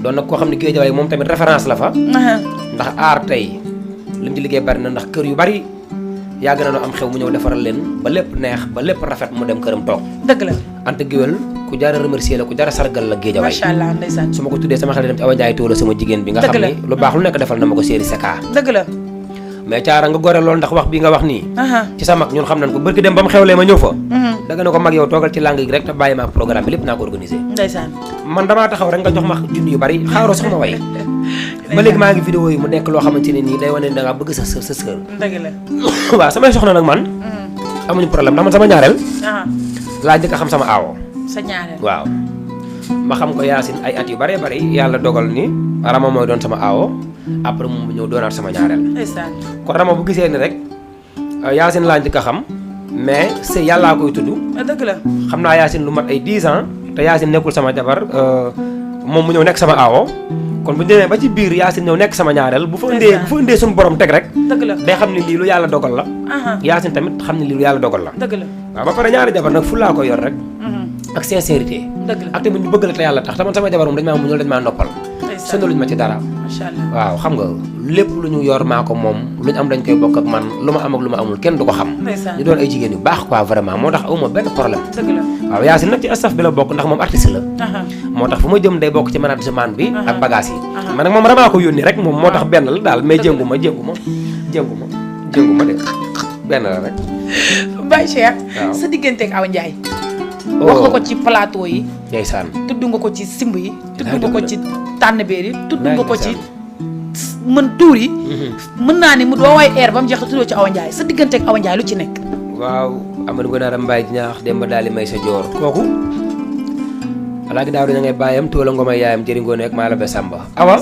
doon nag koo xam ne Guédiawaye moom tamit référence la fa ndax aar tey li mu ci liggéey bari na ndax kër yu bari yàgg na noo am xew mu ñëw defaral leen ba lépp neex ba lépp rafet mu dem këram toog dëgg la Anta Guewel ku jar a remercier la ku jar a sargal la Guédiawaye macha allah ndeysaan su ma ko tuddee sama xel dem ci Awa Ndiaye Toola sama jigéen bi nga xam ne lu baax lu nekk defal na ma ko séeri Seka dëgg la mais Thiara nga gore lool ndax wax bii nga wax nii ci sa mag ñun xam nañ ko barki dem ba mu xewlee ma ñëw fa da nga ne ko mag yow toogal ci làng gi rek te bàyyi ma ak programme bi lépp naa ko organisé ndeysaan man damaa taxaw rek nga jox ma junni yu bari xaaroo sax ma way ba léegi maa ngi vidéo yi mu nekk loo xamante ne nii day wane ne da ngaa bëgg sa sœur dëgg la waaw samay soxna nag man amuñu problème ndax man sama ñaareel laa njëkk a xam sama aawo sa ñaareel waaw ma xam ko Yacine ay at yu bari bari yàlla dogal ni Rama mooy doon sama aawo après moom mu ñëw doonaat sama ñaareel kon Rama bu gisee ni rek Yacine laa njëkk a xam mais c'est yàllaa koy tudd dëgg la xam naa Yacine lu mat ay 10 ans te Yacine nekkul sama jabar moom mu ñëw nekk sama aawo kon bu ñu demee ba ci biir Yacine ñëw nekk sama ñaareel bu fa indee suñu borom teg rek dëgg la day xam ne lii lu yàlla dogal la Yacine tamit xam ne lii lu yàlla dogal la dëgg la waaw ba pare ñaari jabar nag fu laa ko yor rek ak sincérité ak tamit ñu bëgg la te yàlla tax te man sama jabar moom dañ maa muñal dañ maa noppal sonaluñ ma ci dara macha allah waaw xam nga lépp lu ñu yor maa ko moom lu ñu am dañ koy bokk ak man lu ma am ak lu ma amul kenn du ko xam ñu doon ay jigéen yu baax quoi vraiment moo tax awma benn problème dëgg la waaw Yacine nag ci staff bi la bokk ndax moom artiste la moo tax fu ma jëm day bokk ci management bi ak bagage yi man nag moom Rama ko yónni rek moom moo tax benn la daal mais jéngu ma de benn la rek Baye Cheikh sa diggante ak Awa Ndiaye wax nga ko ci plateau yi ndeysaan tudd nga ko ci simb yi tudd nga ko ci tànnbeer yi tudd nga ko ci mën tuur yi mën naa ni mu doo way air ba mu jeex te tuddoo ci Awa Ndiaye sa diggante ak Awa Ndiaye lu ci nekk waaw Amadou Gonaara Mbaye ñaax dem ba daal di may sa joor kooku alaa gi daaw dina ngay bàyyam Toola Ngomay yaayam jëri ngoone ak maa la be Samba Awa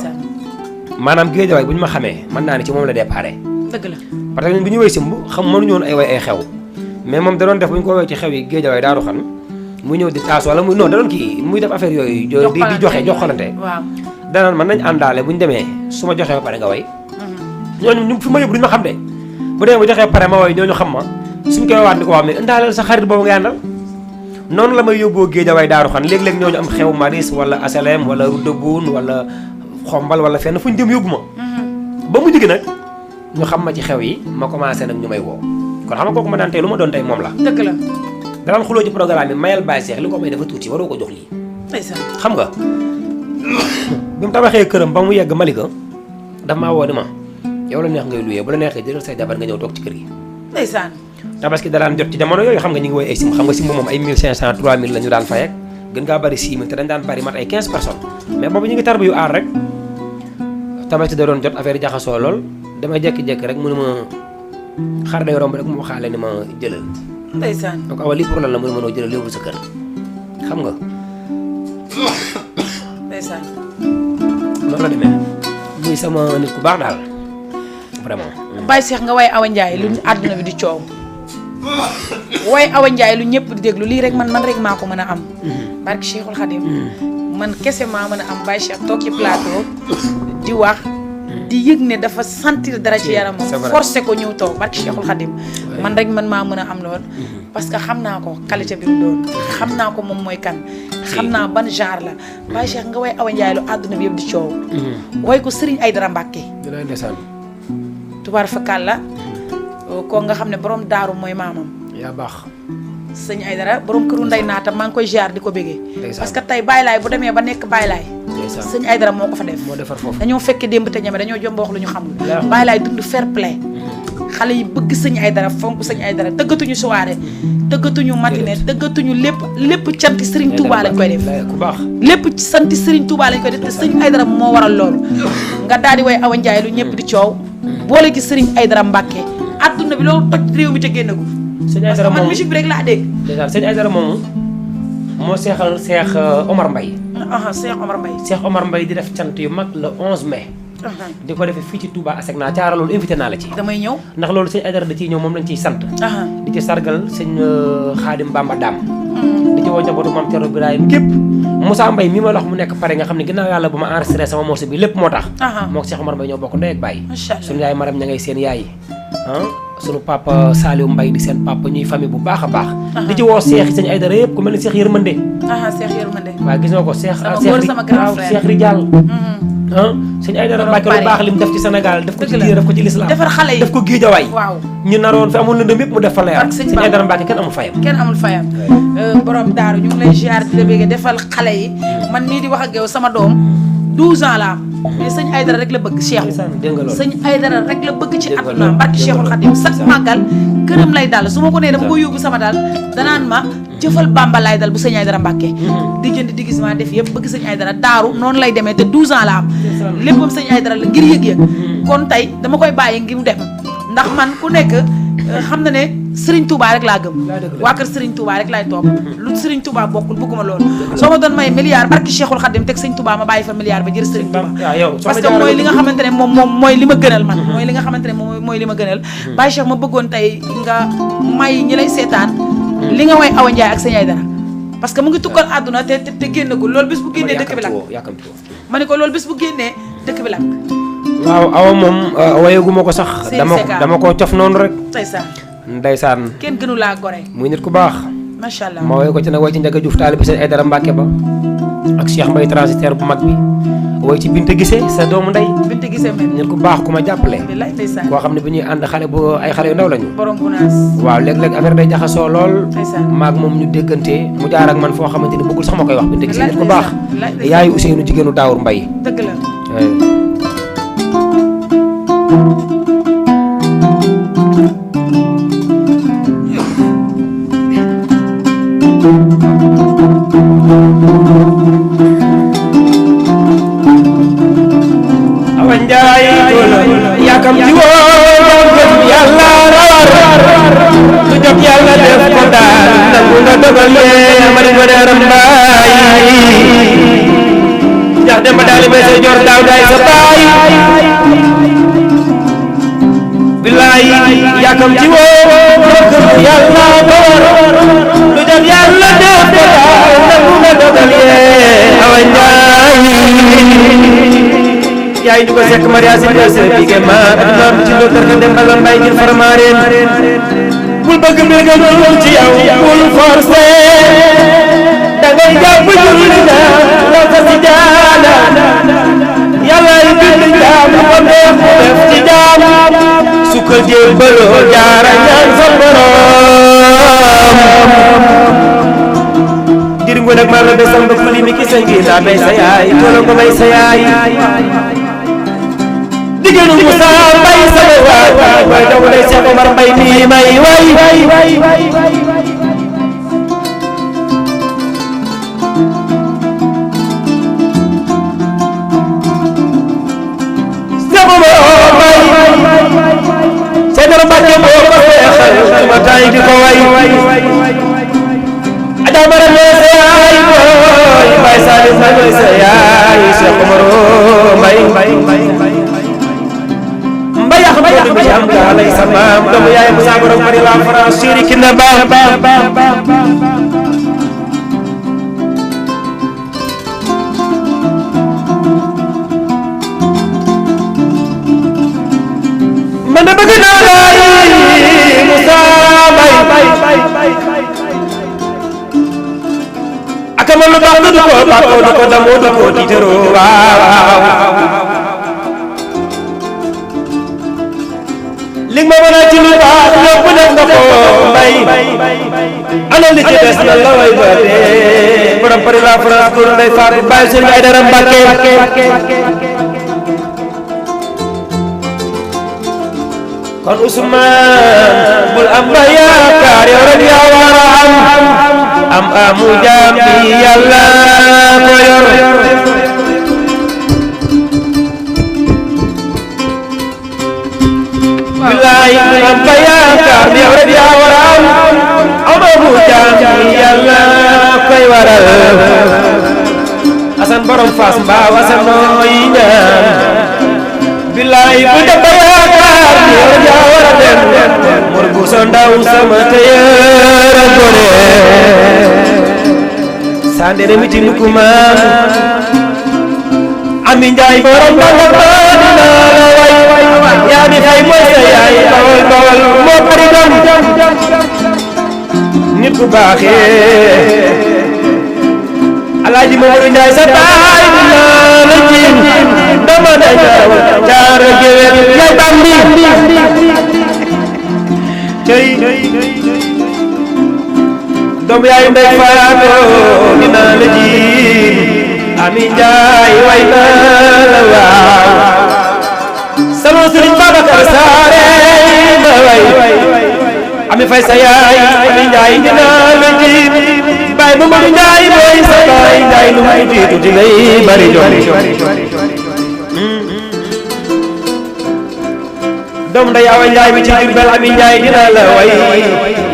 maanaam Guédiawaye bu ñu ma xamee mën naa ni ci moom la déparé dëgg la parce que ñun bu ñu woy simb xam mënuñu woon ay way ay xew mais moom da doon def bu ñu ko woy ci xew yi Guédiawaye daaru xan muy ñëw di taas wala muy non da doon kii muy def affaire yooyu di joxe joxalante waaw danaan man nañ àndaale bu ñu demee su ma joxee ba pare nga way ñooñu ñu fi ma yóbbu duñu ma xam de bu demee bu joxee ba pare ma way ñooñu xam ma suñ koy waat ni ko wax mais indaaleel sa xarit boobu nga àndal noonu la may yóbboo Guédiawaye daaru xan léeg-léeg ñooñu am xew Maris wala Asalem wala Roudeboune wala Xombal wala fenn fu ñu dem yóbbu ma ba mu jóge nag ñu xam ma ci xew yi ma commencé nag ñu may woo kon xam nga kooku ma daan tey lu ma doon tey moom la dëgg la danaan xuloo ci programme bi mayal Baye Cheikh li ko may dafa tuuti waroo ko jox lii xam nga bi mu tabaxee këram ba mu yegg Malika daf maa woo ni ma yow la neex ngay luyee bu la neexee jëlal say jabar nga ñëw toog ci kër gi ndeysaan tabaski da daan jot ci jamono yooyu xam nga ñu ngi woy ay sim xam nga sim moom ay 1500 3000 la ñu daan fay ak gën ngaa bari 6000 te dañ daan bari mat ay 15 personnes mais boobu ñu ngi tar bi yu aar rek tabaski da doon jot affaire yi jaxasoo lool damay jékki-jékki rek mu ne ma xar day romb rek mu waxaale ni ma jëlal ndeysaan donc awa lii pour lan la mu ne mënoo jëlal yóbbu sa kër xam nga ndeysaan noonu la demee muy sama nit ku baax daal vraiment Baye Cheikh nga way Awa Ndiaye lu àdduna bi di coow way Awa Ndiaye lu ñëpp di déglu lii rek man rek maa ko mën a am barke Cheikhul Khadim man kese maa mën a am Baye Cheikh toog ci plateau di wax di yëg ne dafa sentir dara ci yaramam forcé ko ñëw toog barke Cheikhul Khadim man rek man maa mën a am lool parce que xam naa ko qualité bi mu doon xam naa ko moom mooy kan xam naa ban genre la Baye Cheikh nga way Awa Ndiaye lu àdduna bi yëpp di coow way ko Serigne Aïdara Mbacké dina ndeysaan tubaar fakal la ko nga xam ne borom daaru mooy maamam yaa baax sëñ Aïdara borom këru nday naata maa ngi koy ziar di ko bégee parce que tey Baye Laay bu demee ba nekk Baye Laay sëñ Aïdara moo ko fa def moo defar foofu dañoo fekke démb te ñeme dañoo jomba wax lu ñu xamul Baye Laay dund fair play xale yi bëgg sëñ Aïdara fonk sëñ Aïdara tëggatuñu soirée tëggatuñu matinée tëggatuñu lépp canti Serigne Touba lañ koy def ku baax lépp santi Serigne Touba lañ koy def te sëñ Aïdara moo waral loolu nga daal di way Awa Ndiaye lu ñëpp di coow boole gi Serigne Aïdara Mbacké adduna bi loolu toj réew mi te génnagul sëñ Aïdara man musique bi rek laa dégg déjà sëñ Aïdara moomu moo seexal Cheikh Omar Mbaye Cheikh Omar Mbaye Cheikh Omar Mbaye di def cant yu mag le 11 mai di ko defee fii ci Touba Asegna caara loolu invité naa la ci damay ñëw ndax loolu sëñ Aïdara da ciy ñëw moom lañ ciy sant di ci sargal sëñ Xaadim Bamba Daam di ci woo njabootu Maam Cerno Birahim gépp Moussa Mbaye mi ma la wax mu nekk pare nga xam ne ginnaaw yàlla ba ma enregistré sama morceau bi lépp moo tax moo ko Cheikh Omar Mbaye ñoo bokk ndey ak baay suñu yaay Maram ña ngay seen yaay sunu papa Saliou Mbaye di seen papa ñuy famille bu baax a baax di ci woo Cheikh sëñ Aïdara yëpp ku mel ni Cheikh Yërmande Cheikh Yërmande waaw gis nga ko Cheikh sama grand frère Cheikh Rijal sëñ Aïdara Mbacké lu baax li mu def ci Sénégal def ko ci diine def ko ci l'islam defar xale yi def ko géejawaay waaw ñu naroon fi amul lëndëm yëpp mu def fa leer sëñ Aïdara Mbacké kenn amul fayam borom daaru ñu ngi lay ziar di la bëgg defal xale yi man mii di wax ak yow sama doom 12 ans la mais sëñ Aïdara rek la bëgg Cheikhou sëñ Aïdara rek la bëgg ci àdduna barke Cheikhul Khadim chaque màggal këram lay dal su ma ko nee dama ko yóbbu sama daal danaan ma jëfal Bamba lay dal bu sëñ Aïdara Mbacké di jënd déguisement def yëpp bëgg sëñ Aïdara daaru noonu lay demee te 12 ans la am léppam sëñ Aïdara la ngir yëg-yëg kon tey dama koy bàyyi ngir mu dem ndax man ku nekk xam na ne Serigne Touba rek laa gëm waa kër Serigne Touba rek laay toog lu Serigne Touba bokkul bëgguma loolu soo ma doon may milliard barki Cheikhul Khadim teg Serigne Touba ma bàyyi fa milliard ba jël Serigne Touba parce que mooy li nga xamante ne moom mooy li ma gënal man mooy li nga xamante ne moom mooy li ma gënal Baye Cheikh ma bëggoon tey nga may ñi lay seetaan li nga way Awa Ndiaye ak sëñ Aïdara parce que mu ngi tukkal àdduna te génnagul loolu bis bu génnee dëkk bi lakk ma ne ko loolu bis bu génnee dëkk bi lakk waaw awa moom wayaguma ko sax dama ko cof noonu rek ndeysaan kenn gënu laa gore muy nit ku baax macha allah ma woy ko ci nag way ci Ndiaga Diouf taalibe sëñ Aïdara Mbacké ba ak Cheikh Mbaye transitaire bu mag bi woy ci Binte Gissé sa doomu ndey Binte Gissé nit ku baax ku ma jàppale koo xam ne bi ñuy ànd xale bu ay xale yu ndaw lañu borom gunaas waaw léeg-léeg affaire day jaxasoo lool maag moom ñu déggante mu jaar ak man foo xamante ni bëggul sax ma koy wax Binte Gissé nit ku baax yaayu Ousseynou jigéenu Daawur Mbaye dëgg la Awa Ndiaye yakam ci woon jëm yàlla rawar lu jot yàlla def ko daal nangu nga dogal yee ma di ko deeram mbaay jax dem ba daali may say jor daaw daay sa baay bilaay yakam ci woon jëm yàlla rawar lu jot yàlla def ko daal nangu nga dogal yee Awa yaay ñu ko sekk Maria si se bige ma aduna ci lo tar dem bala mbay ngir farmareen bul bëgg mbir nga dul ci yow bul forcé da ngay jàpp julli na la fa ci jaana yàlla yi bind jaam ko neex mu def ci jaam sukkal jébbaloo jaara ñaan sa borom diringo nag maa la besam ba fuli mi ki sa ngi la bay sa yaay tolo ko bay sa yaay digéenu Moussa Mbaye sama waay waay daw lay Cheikh Omar Mbaye mi may way Cheikh Omar Mbaye Cheikh Omar Mbaye mooy sa yaay Cheikh Omaro Mbaye Mbaye yaa xam ne du ci am gaa lay sa maam doomu yaay Moussa borom bari la France chéri ki na ba man de bëgg naa laay Moussa Mbaye akama lu baax du ko bàkkoo du ko damoo du ko tiitaroo waaw li ma mën a ci lu baax lépp def nga ko Mbaye ana li ci des na la way ba dee borom Paris la France góor nday faatu bàyyi seen ay dara Mbàkke kon Ousmane bul am ba yaakaar yow rek yaa war a am amu jaam bi yàlla ko yor bilaay bul am ba yaakaar yow rek yaa war a am amu jaam bi yàlla koy waral Asan borom Fass mbaa Asan nooy ñaan bilaay bu def ba yaakaar ni yow yaa war a dem mor bu sa ndaw sama tëyër a gone sandere mi ci nukumaan Ami Njaay borom bawal ba dina la way yaa mi fay mooy sa yaay bawal bawal moo bari doom nit ku baaxee Alaaji Mamadou Njaay sa taay dina la jiin dama day jaar géwél yaay bambi cey doom yaay ndey faatoo dina la jiin Ami Njaay way na la waaw salon Sëriñ Babacar Saare ma way Ami fay sa yaay Ami Njaay dina la jiin baay Mamadou Njaay mooy sa baay Njaay lu muy tiitu di ngay bari doom doom nday Awa Njaay mi ci Jurbel Ami Njaay dina la way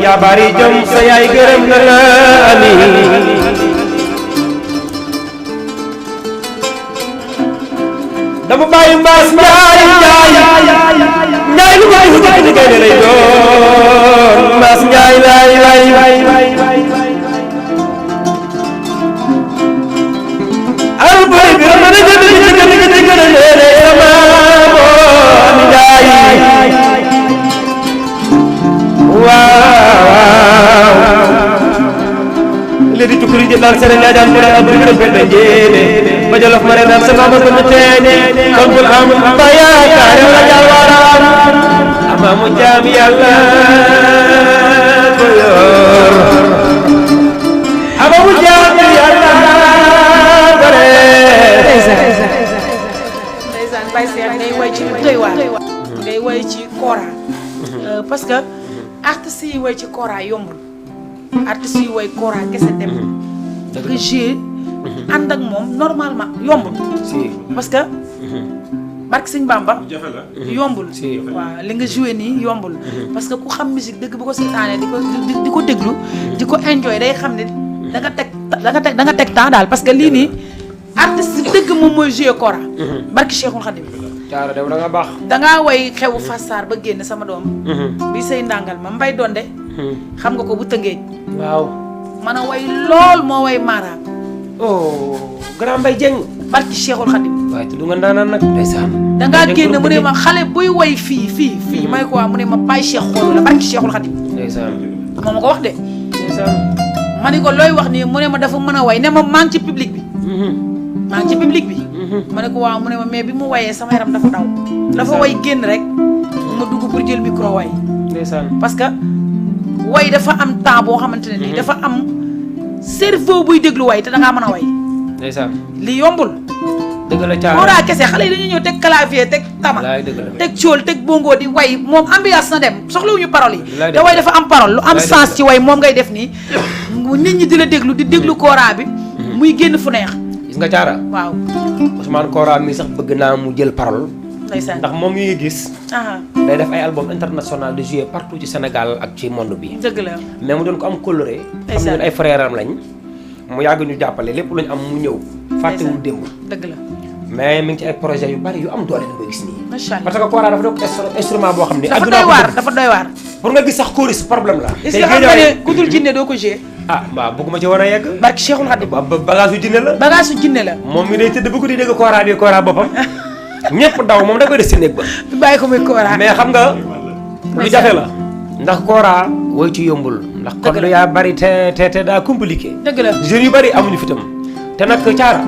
yaa bari jom sa yaay gërëm na la Ami dama bàyyi Mbaas Njaay Njaay lu muy tiitu di ngay lay doon Mbaas Njaay lay alboy bi ma ne jënd sama Ami Njaay waaw léegi tukuri jël daal sere ñaajaan mu ne am bi gërëm benn njéene ba jolof ma renam sama ma ko teene kon bul am ba yaakaar yow la jàll waram amaamu jaam yàlla ko yor amaamu jaam yàlla ndeysaan Baye Cheikh ngay woy ci doy waar ngay woy ci kora parce que artistes yi woy ci kora yombul artistes yi woy kora kese dem nga jouer ànd ak moom normalement yombul parce que barke Sëñ Bamba yombul waaw li nga joué nii yombul parce que ku xam musique dëgg bu ko seetaanee di ko déglu di ko enjoy day xam ne da nga teg temps daal parce que lii nii artiste dëgg moom mooy joué kora barke Cheikhul Khadim caara dew da nga baax dangaa woy xewu Fassar ba génn sama doom bi say ndàngal ma Mbay Donde xam nga ko bu Tëngéej waaw man a woy lool moo woy Mara oh grand Mbay Jeng barke Cheikhul Khadim waaye tudd nga ndaanaan nag ndeysaan dangaa génn mu ne ma xale buy woy fii may ko waa mu ne ma Baye Cheikh xoolu la barke Cheikhul Khadim ndeysaan moo ma ko wax de ndeysaan ma ni ko looy wax nii mu ne ma dafa mën a way ne ma maa ngi ci public bi maa ngi ci public bi ma ne ko waaw mu ne ma mais bi mu wayee sama yaram dafa daw dafa way génn rek ma dugg pour jël micro way ndeysaan parce que way dafa am temps boo xamante ne nii dafa am cerveau buy déglu way te dangaa mën a way ndeysaan li yombul dëgg la caara kooraa kese xale yi dañuy ñëw teg clavier teg tama teg cool teg bongo di way moom ambiance na dem soxlawuñu parole yi te way dafa am parole lu am sens ci way moom ngay def nii nit ñi di la déglu di déglu kooraa bi muy génn fu neex gis nga caara waaw Ousmane Kora mi sax bëgg naa mu jël parole ndeysaan ndax moom yi gis day def ay album international de jouer partout ci Sénégal ak ci monde bi dëgg la mais mu doon ko am coloré xam ne ay frère am lañ mu yàgg ñu jàppale lépp lu ñu am mu ñëw fàttewul démb dëgg la mais mi ngi ci ay projet yu bari yu am doole nga gis nii macha allah parce que kora dafa doon instrument boo xam ne dafa doy waar dafa doy waar pour nga gis sax choriste problème la est-ce que xam nga ne ku dul jinne doo ko jouer ah waaw bëgguma ci war a yegg barki Cheikhul Khadim bagage yu jinne la bagage su jinne la moom mi day tëdd bëgg di dégg kora boppam ñëpp daw moom da koy des si néeg ba bàyyi ko muy kora mais xam nga lu jafe la ndax kora woy ci yombul ndax kon lu yaa bari te daa compliqué dëgg la jeunes yu bari amuñu fitam te nag caara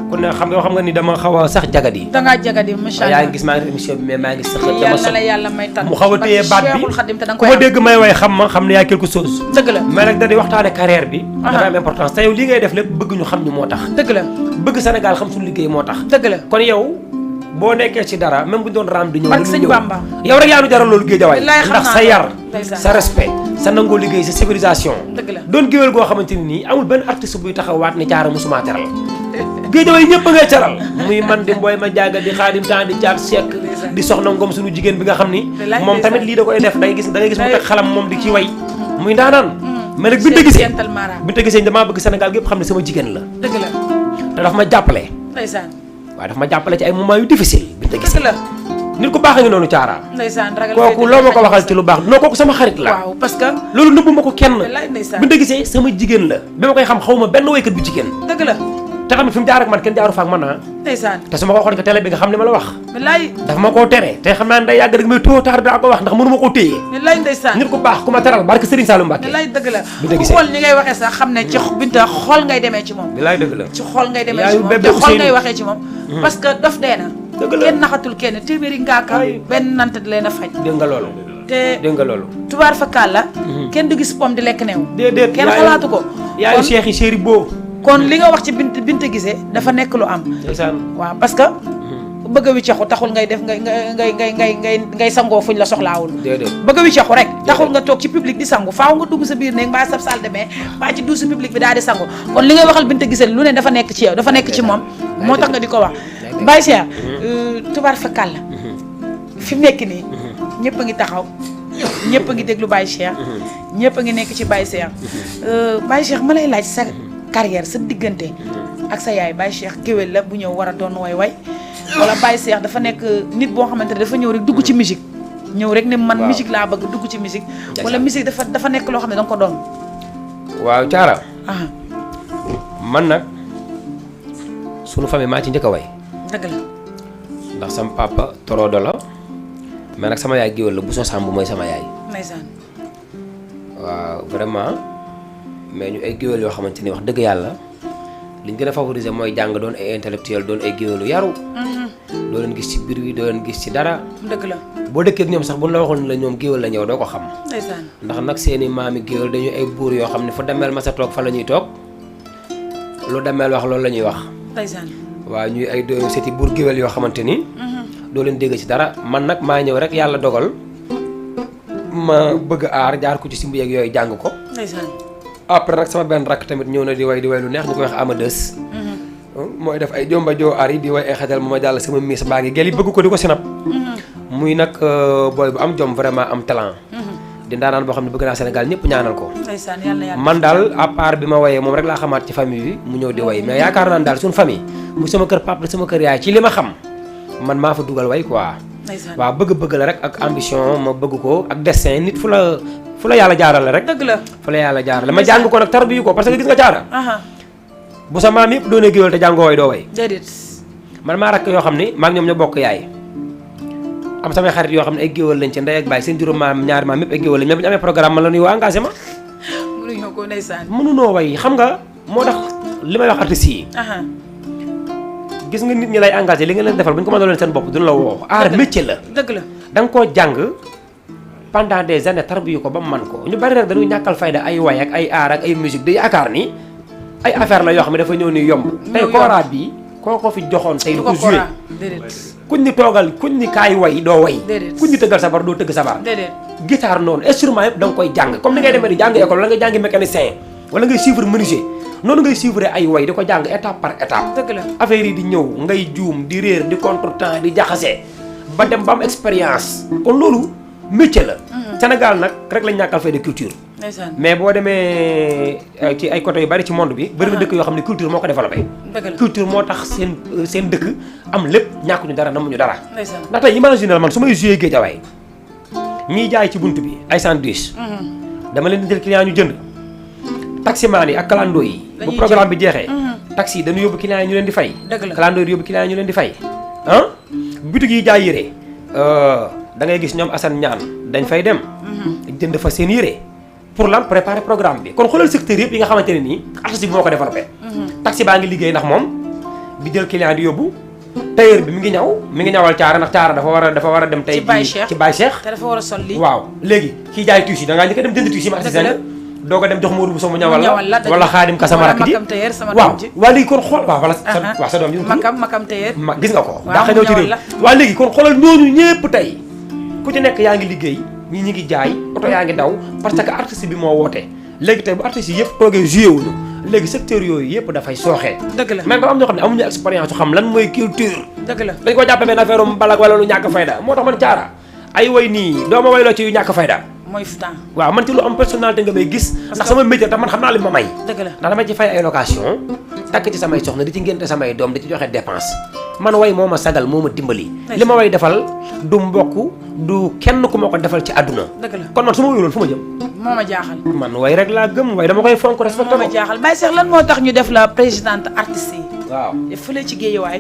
kon ne xam nga ni dama xaw a sax jagadi dangaa jagadi macha allah yaa ngi gis maa ngi émission bi mais maa ngi sax yàlla na la yàlla may tan mu xaw a téye baat bi Cheikhul Khadim te da nga ku koy ma dégg may way xam ne yaa quelque chose dëgg la mais nag da di waxtaane carrière bi dafa am importance te yow li ngay def lépp bëgg ñu xam ñu moo tax dëgg la bëgg Sénégal xam suñu liggéey moo tax dëgg la kon yow boo nekkee ci dara même bu ñu doon raam di ñëw barke sëñ Bamba yow rek yaa nu jaral loolu géejawaay Billaay xam ndax naa sa ko. yar Ndeysaan. sa respect sa nangoo liggéey sa civilisation dëgg la doon géwél goo xamante ni nii amul benn artiste buy taxawaat ni caara musuma teral géejawaay ñëpp a ngay teral muy man di mbooy ma jaaga di xaadim temps di caat sekk di soxna ngom suñu jigéen bi nga xam ni Billaay moom tamit ndeysaan. lii da koy def da ngay gis mu teg xalam moom di ci way muy ndaanaan mais nag Cheikh bi gisee Yental Mara bi te gisee damaa bëgg Sénégal gépp xam ne sama jigéen la dëgg la te daf ma jàppale ndeysaan waaye daf ma jàppale ci ay moments yu difficile bi te gisee dëgg la nit ku baax a ngi noonu caara ndeysaan ragal kooku loo ma ko waxal ci lu baax non kooku sama xarit la waaw parce que loolu nëbbu ma ko kenn Wallaay ndeysaan. bi nga gisee sama jigéen la bi ma koy xam xaw ma benn waykat bu jigéen dëgg la te xam ne fi mu jaar ak man kenn jaaru fa ak man ndeysaan te su ma ko waxoon ko télé bi nga xam ne ma la wax wallaay dafa ma koo tere te xam naa ne day yàgg rek mais tôt ou tard daa ko wax ndax mënu ma koo téye wallaay ndeysaan nit ku baax ku ma teral barke Serigne Saliou Mbacké wallaay dëgg la bi nga ku gisee. xool ni ngay waxee sax xam ne ci Binta xool ngay demee ci moom bilaay dëgg la ci xool ngay demee Yaayu ci moom bébé te xool Ousseynou. ngay waxee ci moom parce que dof dee na Dëgg la. kenn naxatul kenn téeméeri ngaaka Ay. benn nant di leen a faj dégg nga loolu te dégg nga loolu tubaar fakkaal la kenn du gis pom di lekk neew déedéet kenn xalaatu ko yaayu kon Cheikh yi chéri boo kon li nga wax ci Binta gisee dafa nekk lu am ndeysaan waaw parce que bëgg a wiccaxu taxul ngay def ngay sangoo fuñ la soxlaawul déedéet bëgg a wiccaxu rek taxul nga toog ci public di sangu faaw nga dugg sa biir néeg mbaa sab salle de bain mbaa ci douche public bi daal di sangu kon li ngay waxal Binta gisee lu ne dafa nekk ci yow dafa nekk ci moom moo tax nga di ko wax Baye Cheikh tubaar fakkaal la fi mu nekk nii ñëpp a ngi taxaw ñëpp a ngi déglu Baye Cheikh ñëpp a ngi nekk ci Baye Cheikh Baye Cheikh ma lay laaj sa carrière sa diggante ak sa yaay Baye Cheikh géwél la bu ñëw war a doon way wala Baye Cheikh dafa nekk nit boo xamante ne dafa ñëw rek dugg ci musique ñëw rek ne man Waaw. musique laa bëgg dugg ci musique wala musique dafa nekk loo xam ne danga ko doon waaw caara ah man nag sunu famille maa ci njëkk a way dëgg la ndax sama papa torodo la mais nag sama yaay géwél la bu soo sàmb mooy sama yaay ndeysaan waaw vraiment mais ñu ay géwél yoo xamante ni wax dëgg yàlla liñ gën a favoriser mooy jàng doon ay intellectuel doon ay géwélu yaru doo leen gis ci biir wi doo leen gis ci dara dëgg la boo dëkkee ak ñoom sax buñ la waxoon la ñoom géwél la ñëw doo ko xam ndeysaan ndax nag seeni maami géwél dañu ay buur yoo xam ne fu demeel ma sa toog fa la ñuy toog lu demeel wax loolu la ñuy wax ndeysaan waaw ñuy ay seeti buur géwél yoo xamante ni doo leen dégg ci dara man nag maa ñëw rek yàlla dogal ma bëgg aar jaar ko ci simb yeeg yooyu jàng ko ndeysaan après nag sama benn rakk tamit ñëw na di way lu neex ñu koy wax Amadeus mooy def ay jomba joo aar yi di way ay xetal ma jàll sama miis baa ngi gel yi bëgg ko di ko sinap muy nag booy bu am jom vraiment am talent di ndaanaan boo xam ne bëgg naa Sénégal ñëpp ñaanal ko ndeysaan yàlla yàlla man daal à part bi ma wayee moom rek laa xamaat ci famille bi mu ñëw di way mais yaakaar naa ne daal suñu famille mu sama kër papa sama kër yaay ci li ma xam man maa fa dugal way quoi ndeysaan waaw bëgg-bëgg la rek ak ambition ma bëgg ko ak destin nit fu la yàlla jaarale rek dëgg la fu la yàlla jaarale ma jàng ko nag tarbiyu ko parce que gis nga caara aha bu sa maam yëpp doonee géwél te jàngoo way doo way déedéet man maa rakk yoo xam ne maa ngi ñoom ñoo bokk yaay am samay xarit yoo xam ne ay géwél lañ ci ndey ak baay seen juróom maam ñaari maam yëpp ay géwél lañ mais bu ñu amee programme man la nuy waa engagé ma mënuñoo ko ndeysaan mënunoo way xam nga moo tax li may wax artistes yi aha gis nga nit ñi lay engagé li nga leen defal bu ñu ko mënoo leen seen bopp duñu la woo aar métier la dëgg la da nga koo jàng pendant des années tarbiyu ko ba mu man ko ñu bari rek dañuy ñàkkal fayda ay way ak ay aar ak ay musique di yaakaar ni ay affaire la yoo xam ne dafa ñëw ni yomb tey kora bi koo ko fi joxoon tey du ko joué déedéet kuñ ni toogal kuñ ni kaay way doo way Déedéet. kuñ ni tëggal sabar doo tëgg sabar déedéet guitare noonu instrument yëpp da nga koy jàng comme ni ngay demee di jàng école wala nga jàngi mécanicien wala ngay suivre menuisier noonu ngay suivre ay way di ko jàng étape par étape dëgg la affaire yi di ñëw ngay juum di réer di contretemps di jaxase ba dem ba am expérience kon loolu métier la Sénégal nag rek lañ ñàkkal fay de culture ndeysaan mais boo demee ci ay côté yu bari ci monde bi bëri na dëkk yoo xam ne culture moo ko développé dëgg la culture moo tax seen dëkk am lépp ñàkkuñu dara namuñu dara ndeysaan ndax tey imagine man su may joué Guédiawaye ñiy jaay ci bunt bi ay sandwich dama leen di jël client ñu jënd taximaan yi ak kalandoo yi bu programme bi jeexee taxi yi dañu yóbbu client yi ñu leen di fay dëgg la kalandoo yi yóbbu client yi ñu leen di fay boutique yi jaay yére da ngay gis ñoom Assane ñaan dañ fay dem jënd fa seen yére pour lan préparer programme bi kon xoolal secteur yëpp yi nga xamante ne nii artiste bi moo ko développé taxi baa ngi liggéey ndax moom bi jël client di yóbbu tailleur bi mi ngi ñawal caara ndax caara dafa war a dem tey ci Baye Cheikh te dafa war a sol lii waaw léegi kii jaay tuuti da ngaa njëkk a dem jënd tuuti ma artisan doo ko dem jox Modou bu sama ñawal la wala Xaadim ka sama rakk ji waaw léegi kon xool waaw wala sa doom ji makam tailleur gis nga ko daa ñëw ci réew waaw léegi kon xoolal ñooñu ñëpp tey ku ci nekk yaa ngi liggéey ñi ngi jaay oto yaa ngi daw parce que artiste bi moo woote léegi tey bu artiste yi yëpp toogee joué wuñu léegi secteur yooyu yëpp dafay sooxee dëgg la même am ñoo xam ne amuñu expérience su xam lan mooy culture dëgg la dañ ko jàppe benn affaire mbalak wala lu ñàkk fayda moo tax man caara ay way nii doo ma wayloo ci yu ñàkk fayda mooy futaan waaw man ci lu am personnalité nga may gis ndax sama métier tax man xam naa li ma may dëgg la ndax dama ci fay ay location takk ci samay soxna di ci ngénte samay doom di ci joxe dépense man way moo ma sagal moo ma dimbali li ma way defal du mbokk du kenn ku ma ko defal ci àdduna dëgg la kon man su ma wuyuloon fu ma jëm moo ma jaaxal man way rek laa gëm way dama koy fonk respecté moo ma jaaxal Baye Cheikh lan moo tax ñu def la présidente artiste yi waaw fële ci Guédiawaye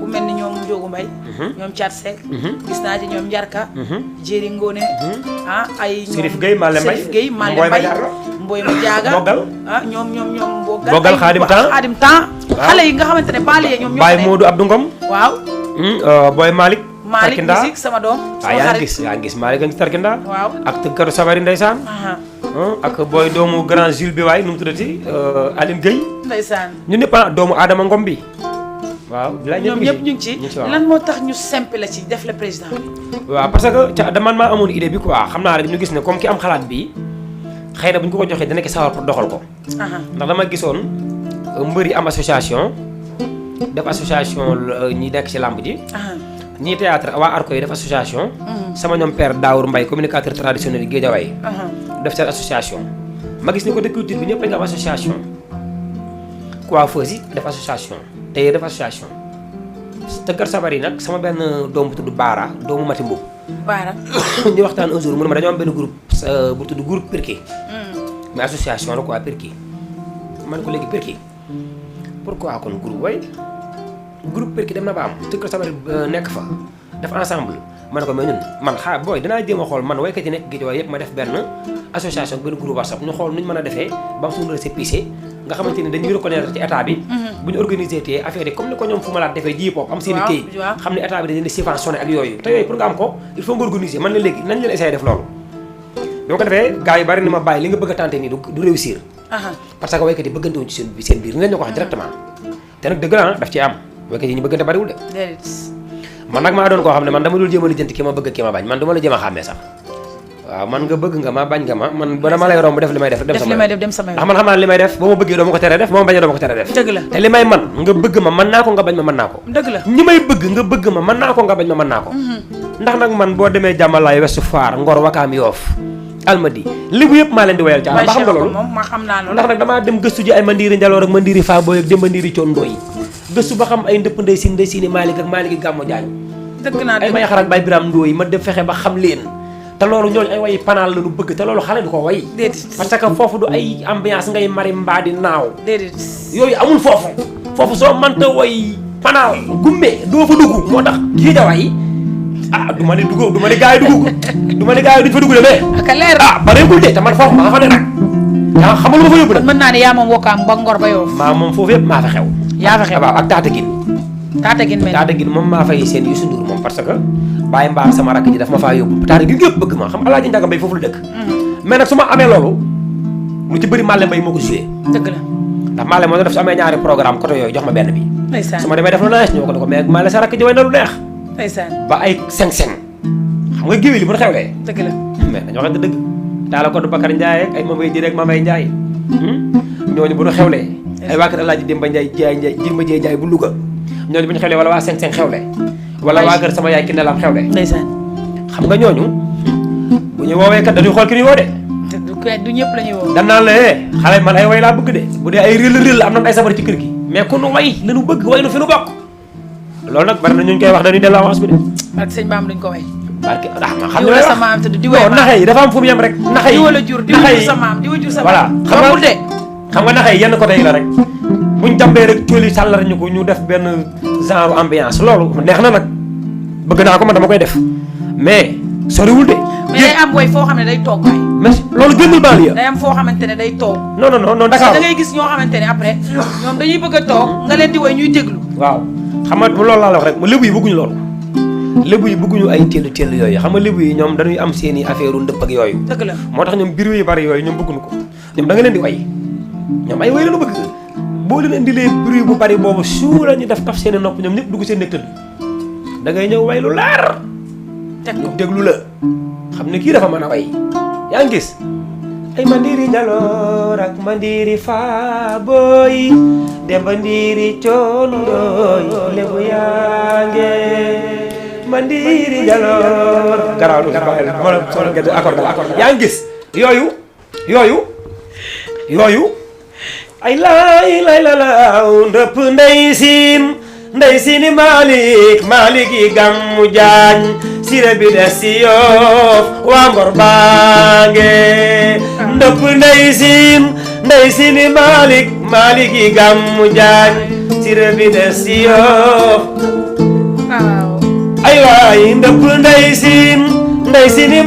ku mel ni ñoom Ndiogu Mbaye ñoom Thiat Seck gis naa ci ñoom Njarka Jéeri Ngone ay Serif Gueye Male Mbaye Serif Gueye Male Mbaye Mboy ma jaaga Bogal ñoom Bogal Xaadim temps xale yi nga xamante ne baale ñoom ñoo Baye Modou Abdou Ngom waaw Boy Malick musique sama doom yaa ngi gis Malick a ngi Tarkinda waaw ak tëggkatu sabari ndeysaan ak booy doomu grand Jules bi waaye nu mu tuddati Aline Gueye ndeysaan ñun ñëpp doomu Adama Ngom bi waaw ñoom ñëpp ñu ngi ci lan moo tax ñu simple la ci def la président bi waaw parce que man maa amoon idée bi quoi xam naa rek ñu gis ne comme ki am xalaat bi xëy na bu ñu ko joxee dana ki sawar pour doxal ko ndax dama gisoon mbëri am association def association ñi nekk ci làmb ji ñii théâtre waa Arco yi def association sama ñoom père Daour Mbaye communicateur traditionnel yi Guédiawaye def seen association ma gis ni côté culture bi ñëpp dañu am association coiffeuse yi def association tey def association tëggat sabar yi nag sama benn doom bu tudd Baara doomu Mati Mbow Baara ñu waxtaan un jour mu ne ma dañoo am benn groupe bu tudd groupe Pirki mais association la quoi Pirki man ko léegi Pirki pourquoi kon groupe Pirki dem na ba am tëggat sabar nekk fa def ensemble ma ne ko mais ñun man booy danaa jéem a xool man waykat yi nekk Guédiawaye yëpp ma def benn association benn groupe WhatsApp ñu xool nuñ mën a defee ba am suñu récépissé nga xamante ni dañuy reconnaître ci état bi bu ñu organisé tee affaire yi comme ni ko ñoom fu ma laat defee ji pop am seen i këyit xam ne état bi dañ leen di subventionné ak yooyu te yooyu pour nga am ko il faut nga organiser man la léegi nañ leen essayé def loolu boo ko defee gars yi bari ni ma bàyyi li nga bëgg a tenté nii du réussir parce que waykat yi bëggante wuñ ci seen biir ni lañ ñu ko wax directement te nag dëgg la daf ci am waykat yi ñu bëggante bariwul de man nag maa doon koo xam ne man dama dul jéem a lijjanti ki ma bëgg ki ma bañ man du ma la jéem a xàmmee sax waaw man nga bëgg nga ma bañ nga ma man ba dama lay romb def li may def dem sama ndax man xam naa li may def ba ma bëggee doo ma ko tere def ba ma bañee doo ma ko tere def dëgg la te li may man nga bëgg ma mën naa ko nga bañ ma mën naa ko dëgg la ñi may bëgg nga bëgg ma mën naa ko nga bañ ma mën naa ko ndax nag man boo demee jàmmalaay Ouest Foire Ngor Wakaam Yoof Almadi libu yëpp maa leen di wayal Caara ba xam nga loolu ndax nag damaa dem gëstu ji ay Mandiri Njaloor ak Mandiri Faboy ak dem Mandiri Condooy gëstu ba xam ay ndëpp ndey siini Malick ak Malick Gàmmo Jaañ dëgg naa ay may xarak Baye Biram Ndooy ma dem fexe ba xam leen te loolu ñooñu ay wayi panaal la lu bëgg te loolu xale du ko way parce que foofu du ay ambiance ngay mari mbaa di naaw yooyu amul foofu soo mënta way panaal gumbe doo fa dugg moo tax Guédiawaye du ma ne gaa yi dugg du ma ne gaa yi duñ fa dugg de mais bareegul de te man foofu maa fa ne nag yaa xamul ma fa yóbbu nag mën naa ne yaa moom Wakaam ba Ngor ba Yoof maa moom foofu yëpp maa fa xew yaa fa xew waaw ak Tataguine moom maa fay seen Youssou Ndour moom parce que Baye Mbaar sama rakk ji daf ma faa yóbbu Tataguine yëpp bëgg ma xam Alaaji Njaga Mbay foofu la dëkk mais nag su ma amee loolu lu ci bëri Malle Mbay moo ko joué dëgg la ndax Malle moo def su amee ñaari programme côté yooyu jox ma benn bi su ma demee def lu neex ñoo ko ne ko mais Malle sa rakk ji way na lu neex ba ay 5-5 xam nga géwél yi bu ñu xewlee dëgg la mais dañoo waxante dëgg daala ko du Bakar Ndiaye ak ay Mamay Di rek Mamay Ndiaye ñooñu bu ñu xewlee ay waa kër Alaaji Demba Ndiaye Demba Ndiaye bu Louga ñooñu bu ñu xewlee wala waa 5-5 xewle wala waa kër sama yaay ki nelam xewle ndeysaan xam nga ñooñu bu ñu woowee kat dañuy xool ki ñuy woo de du ñëpp la ñuy woo. dan naan la xale man ay way laa bëgg de bu dee ay réel am nañ ay sabar ci kër gi mais ku nu way li nu bëgg way nu fi nu bokk loolu nag bari na ñu koy wax dañuy delloo avance bi de. parce que sëñ Bam duñ ko way. parce que ma xam ne sa maam te di way naxa yi dafa am fu mu yem rek. naxa yi di wala jur di wajur sa maam di wajur sa maam. voilà xam nga naxa yi yenn côté yi la rek buñ jàmbee rek cooli sàllar ñu ko ñu def benn genre ambiance loolu neex na nag bëgg naa ko man dama koy def mais soriwul de. mais day am way foo xam ne day toog waay. mais loolu génnul banlieue. day am foo xamante ne day toog. non Dakar da ngay gis ñoo xamante ne après ñoom dañuy bëgg a toog nga leen di way ñuy déglu. waaw xam nga loolu laa la wax rek lébu yi bëgguñu loolu lébu yi bëgguñu ay teel yooyu xam nga lébu yi ñoom dañuy am seeni affaire u ndëpp ak yooyu. dëgg la moo tax ñoom biir yu bari yooyu ñoom bëgguñu ko ñoom da nga leen di way ñoom ay way la ñu bëgg boo leen indilee bruit bu bari boobu suu la ñu def taf seeni nopp ñoom ñëpp dugg seen nekk tëdd da ngay ñëw way lu leer teg ko déglu la xam ne kii dafa mën a way yaa ngi gis ay mandiri jaloor ak mandiri faaboy demba ndiri coondoy lebu yaange mandiri jaloor garaaw du mo gëdd accord yaa ngi gis yooyu ay lay la laaw ndëpp ndey siini Malick yi gàmmu jaañ sire bi des si Yoff waa Ngor baange ndëpp ndey siini Malick yi gàmmu jaañ sire bi des si Yoff ay waay ndëpp ndey siini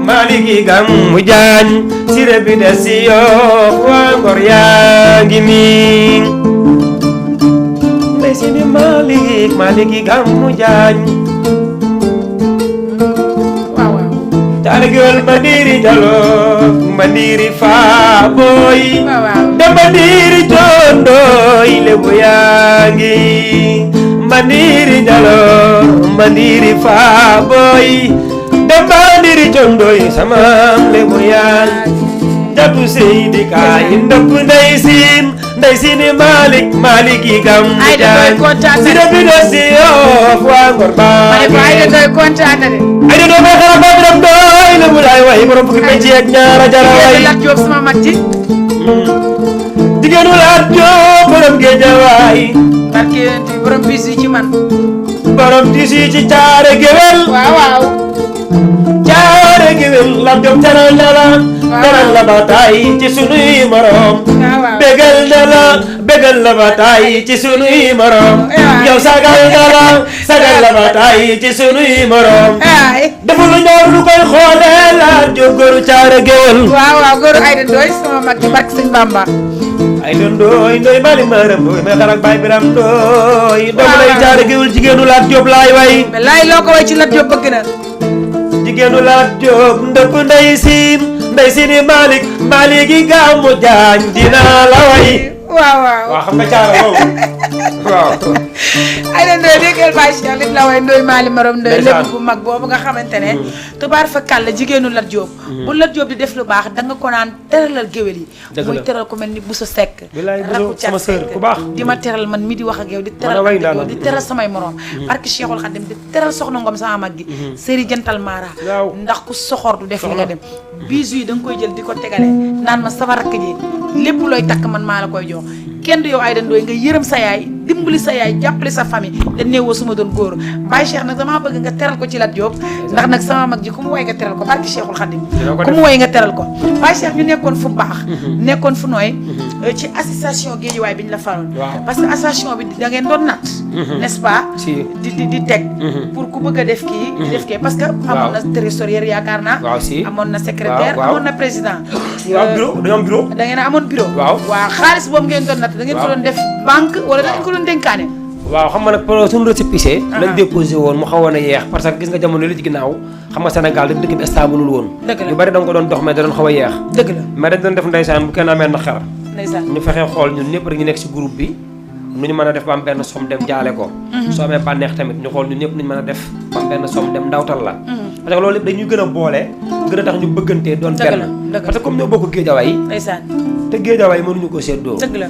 Malick yi gàmmu jaañ sire bi des si Yoff waa Ngor yaa ngi nii ndey siini Malick yi gàmmu jaañ taarigol mandiri jaloor mandiri faaboy de mandiri coondoy lebu yaangi mandiri jaloor mandiri faaboy de mandiri coondoy samam lebu yaangi jatu seydi kaay ndëpp ndey siini Malick yi gàmmu jaañ sire bi des si Yoff waa Ngor baange ay da doy kontaan na de ay da doy may xaram ba biram doy la mu laay way borom fukki pecc ak ñaara jara way Lat Diop sama mag ji jigéenu Lat Diop borom Géejawaay barke borom bis yi ci man borom tisu yi ci caare géwél waaw caare géwél Lat Diop teral na la ba tay ci sunuy morom bégal la ba tay ci sunuy morom yow sagal la ba tay ci sunuy morom dafa lu ñor lu koy xoolee Lat Diop góoru caare géwél waaw góoru Ayda Ndoy sama mag ji barke Sëñ Bamba Ayda Ndoy Mali Maram Ndoy may xarak Baay Biram Ndoy doomu lay caare géwél jigéenu Lat Diop laay way mais laay loo ko way ci Lat Diop bëgg na jigéenu Lat Diop ndëpp ndey siini Malick yi gàmmu jaañ dinaa la way waaw xam nga caara boobu waaw Ayda Ndoy déggal Baye Cheikh nit la way Ndoy Mali Maram Ndoy lépp bu mag boobu nga xamante ne tubaar fa kàll jigéenu Lat Diop bu Lat Diop di def lu baax da nga ko naan teralal géwél yi muy teral ko mel ni Bousso Seck rakku sama sœur ku baax di ma teral man mi di wax ak yow di teral di teral samay morom barke Cheikhul Khadim di teral soxna Ngom sama mag gi séri jantal Mara ndax ku soxor du def li nga dem bisu yi da nga koy jël di ko tegale naan ma sama rakk ji lépp looy takk man maa la koy jox kenn du yow Ayda Ndoy nga yërëm sa yaay dimbali sa yaay jàppale sa famille te néewoo su ma doon góor Baye Cheikh nag damaa bëgg nga teral ko ci Lat Diop ndax nag sama mag ji ku mu woy nga teral ko barke Cheikhul Khadim ku mu woy nga teral ko Baye Cheikh ñu nekkoon fu baax nekkoon fu nooy ci association Guédiawaye bi ñu la faroon parce que association bi da ngeen doon natt n'est-ce pas di teg pour ku bëgg a def kii di def kii parce que amoon na trésorier yaakaar naa amoon na secrétaire amoon na président bureau da ngeen amoon bureau waaw xaalis boobu ngeen doon natt da ngeen ko doon def banque wala da ngeen ko doon dénkaane waaw xam nga nag suñu récépissé lañ déposé woon mu xawoon a yeex parce que gis nga jamono li ci ginnaaw xam nga Sénégal dëkk bi stable woon yu bari da nga ko doon dox mais da doon xaw a yeex dëgg la mais dañ doon def ndeysaan bu kenn amee na xar ndeysaan ñu fexee xool ñun ñëpp rek ñu nekk si groupe bi nu ñu mën a def ba am benn somme dem jaale ko soo amee bànneex tamit ñu xool ñun ñëpp nu ñu mën a def ba am benn somme dem ndawtal la parce que loolu lépp dañuy gën a boole gën a tax ñu bëggantee doon benn parce que comme ñoo bokk Guédiawaye ndeysaan te Guédiawaye mënuñu ko séddoo dëgg la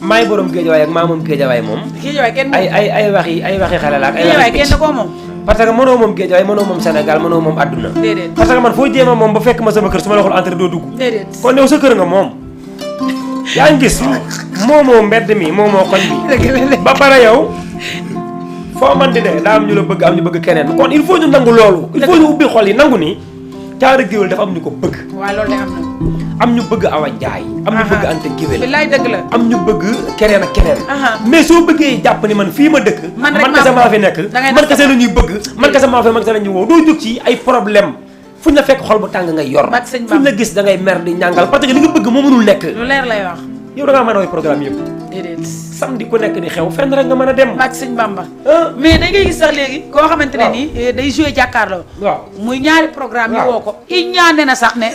maay borom Guédiawaye ak maa moom Guédiawaye moom Guédiawaye kenn ay waxi xale la ak Guédiawaye kenn koo moom parce que mënoo moom géej waaye mënoo moom Sénégal mënoo moom àdduna déedéet parce que man foo jéema moom ba fekk ma sama kër su ma la waxul entrée doo dugg déedéet kon yow sa kër nga moom yaa ngi gis moomoo mbedd mi moomoo koñ bi ba pare yow foo man di ne daa am ñu la bëgg am ñu bëgg keneen kon il faut ñu nangu loolu il faut ñu ubbi xol yi nangu ni Caara Géwél dafa am ñu ko bëgg waaw loolu de am na am ñu bëgg Awa Njaay am ñu bëgg Anta Géwél billaay dëgg la am ñu bëgg keneen ak keneen Aha. mais soo bëggee jàpp ni man fii ma dëkk Man rek kese maa maa fi nekk da ngay man def kese la ñuy bëgg man kese maa fi man kese la ñuy woo doo jóg ci ay problème fu ñu la fekk xol bu tàng ngay yor Barke Sëñ fu ñu Bamba. la gis da ngay mer di ñàngal parce que li nga bëgg moo mënul nekk lu leer lay wax yow da ngaa mën a way programme yëpp déedéet samedi ku nekk di xew fenn rek nga mën a dem Barke Sëñ Bamba ah mais da ngay gis sax léegi koo xamante ne waaw. nii day joué jàkkaarloo waaw muy ñaari programme yi waaw. woo ko i ñaane na sax ne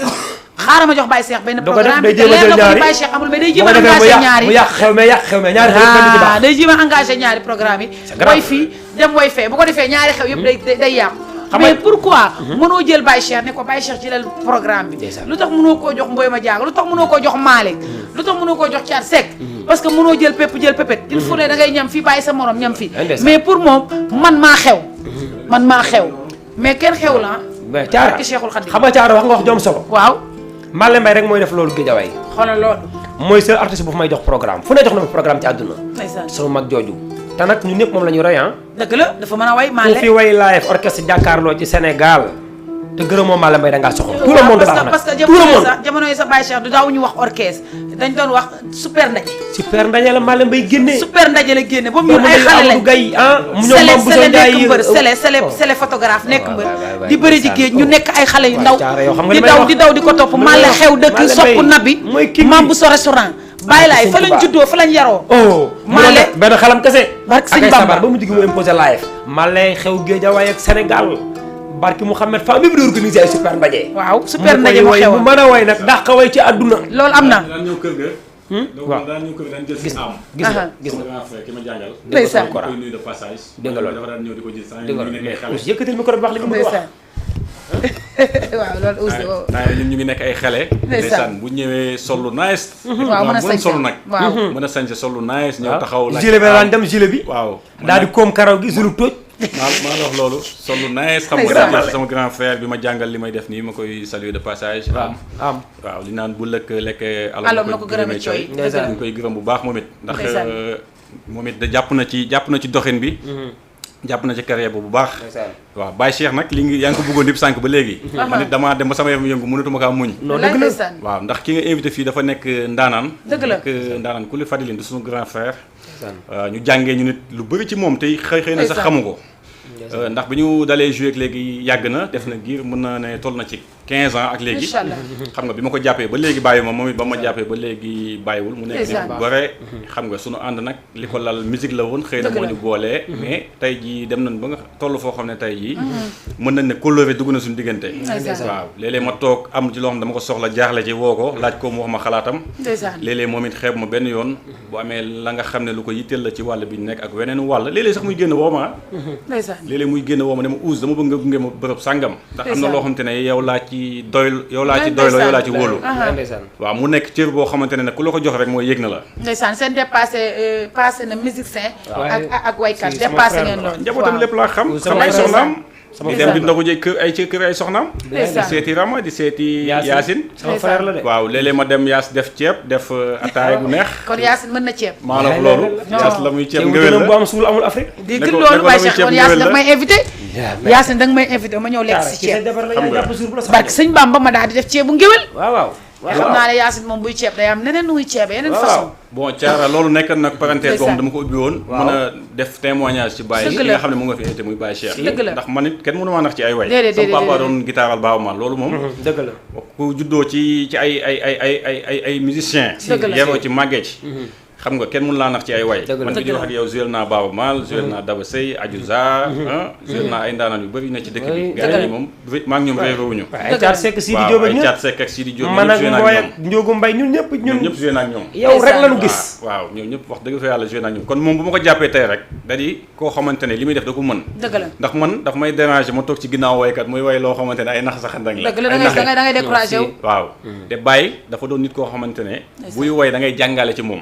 xaaral ma jox Baye Cheikh benn da ko def programme day te jéem a leer jël na ko ñaari ni Baye Cheikh amul mais day bu jéem ko a defee engagé ñaari mu yàq xew mais ñaari xew benn ci baax day jéem a engagé ñaari programme yi grave. way fii dem way fee bu ko defee ñaari xew yëpp day yàqu Xam mais nga- pourquoi mënoo jël Baye Cheikh ne ko Baye Cheikh jëlal programme bi Ndeysaan. lu tax mënoo koo jox Mboy ma Diaga lu tax mënoo koo jox Malick lu tax mënoo koo jox Thiat Seck parce que mënoo jël pépp jël pépét il faut ne da ngay ñam fii bàyyi sa morom ñam fii Ndeysaan. mais pour moom man maa xew mais kenn xew la mais Caara barke Cheikhul Khadim xam nga Caara wax nga wax jom solo waaw Malle Mbaye rek mooy def loolu Géejawaay xoolal loolu mooy seul artiste bu fu may jox programme fu ne jox na ma programme ci àdduna ndeysaan sama mag jooju te nag ñun ñëpp moom la ñu roy ah dëgg la dafa mën a way ku Malle fi way live orchestre jàkkaarloo ci Sénégal te gërëmoo Malle Mbaye da ngaa soxla tout le monde la wax nag parce que tout le jamono yi monde sax jamono yi sax Baye Cheikh du daawuñu wax orchestre dañ doon wax super ndaje super ndaje la Malle Mbaye génnee super ndaje la génne boobu doomu ñun ay ndey xale Amadou lañ Gaye ah mu ñoom sele Mame Bousso sele Ndiaye nekk mbër sele oh. sele photographe nekk mbër waay, di bëri di ndeysaan. géej ñu nekk ay xale yu ndaw Caara yow xam nga di li may daw wax. di daw di ko topp Li may Malle wax. xew dëkk Malle sopp Mbaye nabi mooy king bi. Mame Bousso restaurant bàyyi laay fa lañ Touba. juddoo fa lañ yaroo oh Malle benn xalam kese Barke Sëñ ak ay Bamba. sabar ba mu digg mu imposé live Malle xew Géejawaay ak Sénégal barki Mouhamed Fall bi di organiser ay super ndaje waaw super ndaje mu mu koy xew way mu mën a way nag dàq way ci àdduna loolu am na daan ñëw kër ga. donc waaw. daan ñëw kër ga daan jël si am. gis nga Aha. gis sama nga grand frère ki ma jàngal. Ndeysaan. ma koy nuyu de passage. Dégg nga loolu. dafa daan ñëw di ko jël saa dégg nga ñu nekk ay xale. loolu yëkkatil micro bi wax li nga bëgg a wax ndeysaan waaw loolu aussi naa ñun ñu ngi nekk ay xale. ndeysaan bu ñëwee solu nice. waaw mën a sañ solu nag. waaw mën a sañse solu nice ñëw taxaw. laaj gilet bi daan dem gilet bi waaw. daal di koom karaw gi zulu tóoj maa la wax loolu solu nice xam nga Ndeysaan. daan jël sama grand frère bi ma jàngal li may def nii ma koy saluer de passage. am waaw li naan bu lëkk lekk alors na ko gërëmee cooy Ndeysaan. ñu koy gërëm bu baax moom it ndax Ndeysaan. moom it da jàpp na ci doxin bi jàpp na ci carrière bu baax waaw Baye Cheikh nag li ngi yaa ngi ko bëggoon yëpp sànq ba léegi man it damaa dem ba sama yaram yëngu mënatuma kaa muñ non Wallaay dëgg la ndeysaan. waaw ndax ki nga invité fii dafa nekk ndaanaan Dëgg la. nekk ndaanaan ku li Fadiline du suñu grand frère waaw ñu jàngee ñu nit lu bëri ci moom tey xëy na sax Ndeysaan. xamu ko ndax bi ñu dalee joué ak léegi yàgg na def na giir mën na ne toll na ci 15 ans ak léegi incha allah xam nga bi ma ko jàppee ba léegi bàyyi ma moom it ba ma jàppee ba léegi bàyyiwul mu nekk nit Ndeysaan. bu bare xam nga sunu ànd nag li ko lal musique la woon xëy na Dëgg moo la. ñu boolee mais tey jii dem nañ ba nga toll foo xam ne tey jii mën nañ ne coloré dugg na suñu diggante Ndeysaan. waaw léeg-léeg ma toog am ci loo xam dama ko soxla jaaxle ci woo ko laaj ko mu wax ma xalaatam ndeysaan léeg-léeg moom it xeeb ma benn yoon bu amee la nga xam ne lu ko yitteel la ci wàll bi ñu nekk ak weneen wàll léeg-léeg sax muy génn woo ma ndeysaan léeg-léeg muy génn woo ma ne ma uus dama bëgg nga gunge ma bërëb sàngam ndax am na Ndeysaan. loo xamante ne yow laa ci doyloo yow laa ci Ndeysaan. laa ci wóolu Aha. ndeysaan waaw mu nekk cër boo xamante ne nag ku la ko jox rek mooy yëg na la ndeysaan seen dépassé passé na musicien ak waykat Si, sama dépassé frère ngeen la. loolu njabootam lépp laa xam Sama xam ay frère la. soxnaam Sama di frère dem di la. ndogu ji kër ay ci kër ay soxnaam di Ndeysaan. seeti Rama di seeti Yaasin sama frère la de waaw léeg-léeg ma dem Yaas def ceeb def ataaya bu neex kon Yacine mën na ceeb maa la wax loolu Non. Yaas la muy ceeb ceeb ngëwél bu la am suul amul Afrique dégg ne ko- loolu ne ko Baye la muy Cheikh ceeb kon Yacine ngëwél daf la. may invité Yacine da nga may invité ma ñëw lekk si ci sa ceeb jabar la Xam yaa nga. jàpp suur bu la sax barke sëñ Bamba ma daal di def ceebu ngéwél waaw waaw xam naa ne Yacine moom buy ceeb day am neneen nu muy ceebee yeneen façon bon Thiara loolu nekk nag parenthèse boo xam Ndeysaan. dama ko ubbi woon Waaw. mën a def témoignage ci Baye Dëgg ki la. nga xam ne mu nga fi invité muy Baye Cheikh Dëgg la. ndax man it kenn mënu maa nax ci ay way Déedéet, sama déedéet, papa déedéet. doon gitaaral baaw ma loolu moom dëgg la ku juddoo ci ay musicien Dëgg la. yeroo ci màggee ci xam nga kenn mënu laa nax ci ay way Dëgg la. man bi di Dëgg wax la. ak yow joué naa Baaba Maal joué naa Daba Sey Adiouza joué naa ay ndaanaan yu bëri na ci dëkk bi Oui. gars Dëgg yi la. moom maa ngi ñoom réeróowuñu waaw ay caat sekk Sidi waaw Diop ak ay ñëpp Thiat Seck ak Sidi Diop man ak joué naa Mboy ak ak ñoom Ndiogu Mbaye ñun ñëpp ñoom ñëpp joué naa ak ñoom yow rek lañu gis waaw ñoom ñëpp wax dëgg fa yàlla joué naa ak ñoom kon moom bu ma ko jàppee tey rek da di koo xamante ne li muy def da ko mën dëgg la ndax man daf may déranger ma toog ci ginnaaw waykat muy way loo xamante ne ay nax saxandang la dëgg la ay naxe. da ngay découragé wu waaw te Baye dafa doon nit koo xamante ne buy way da ngay jàngale ci moom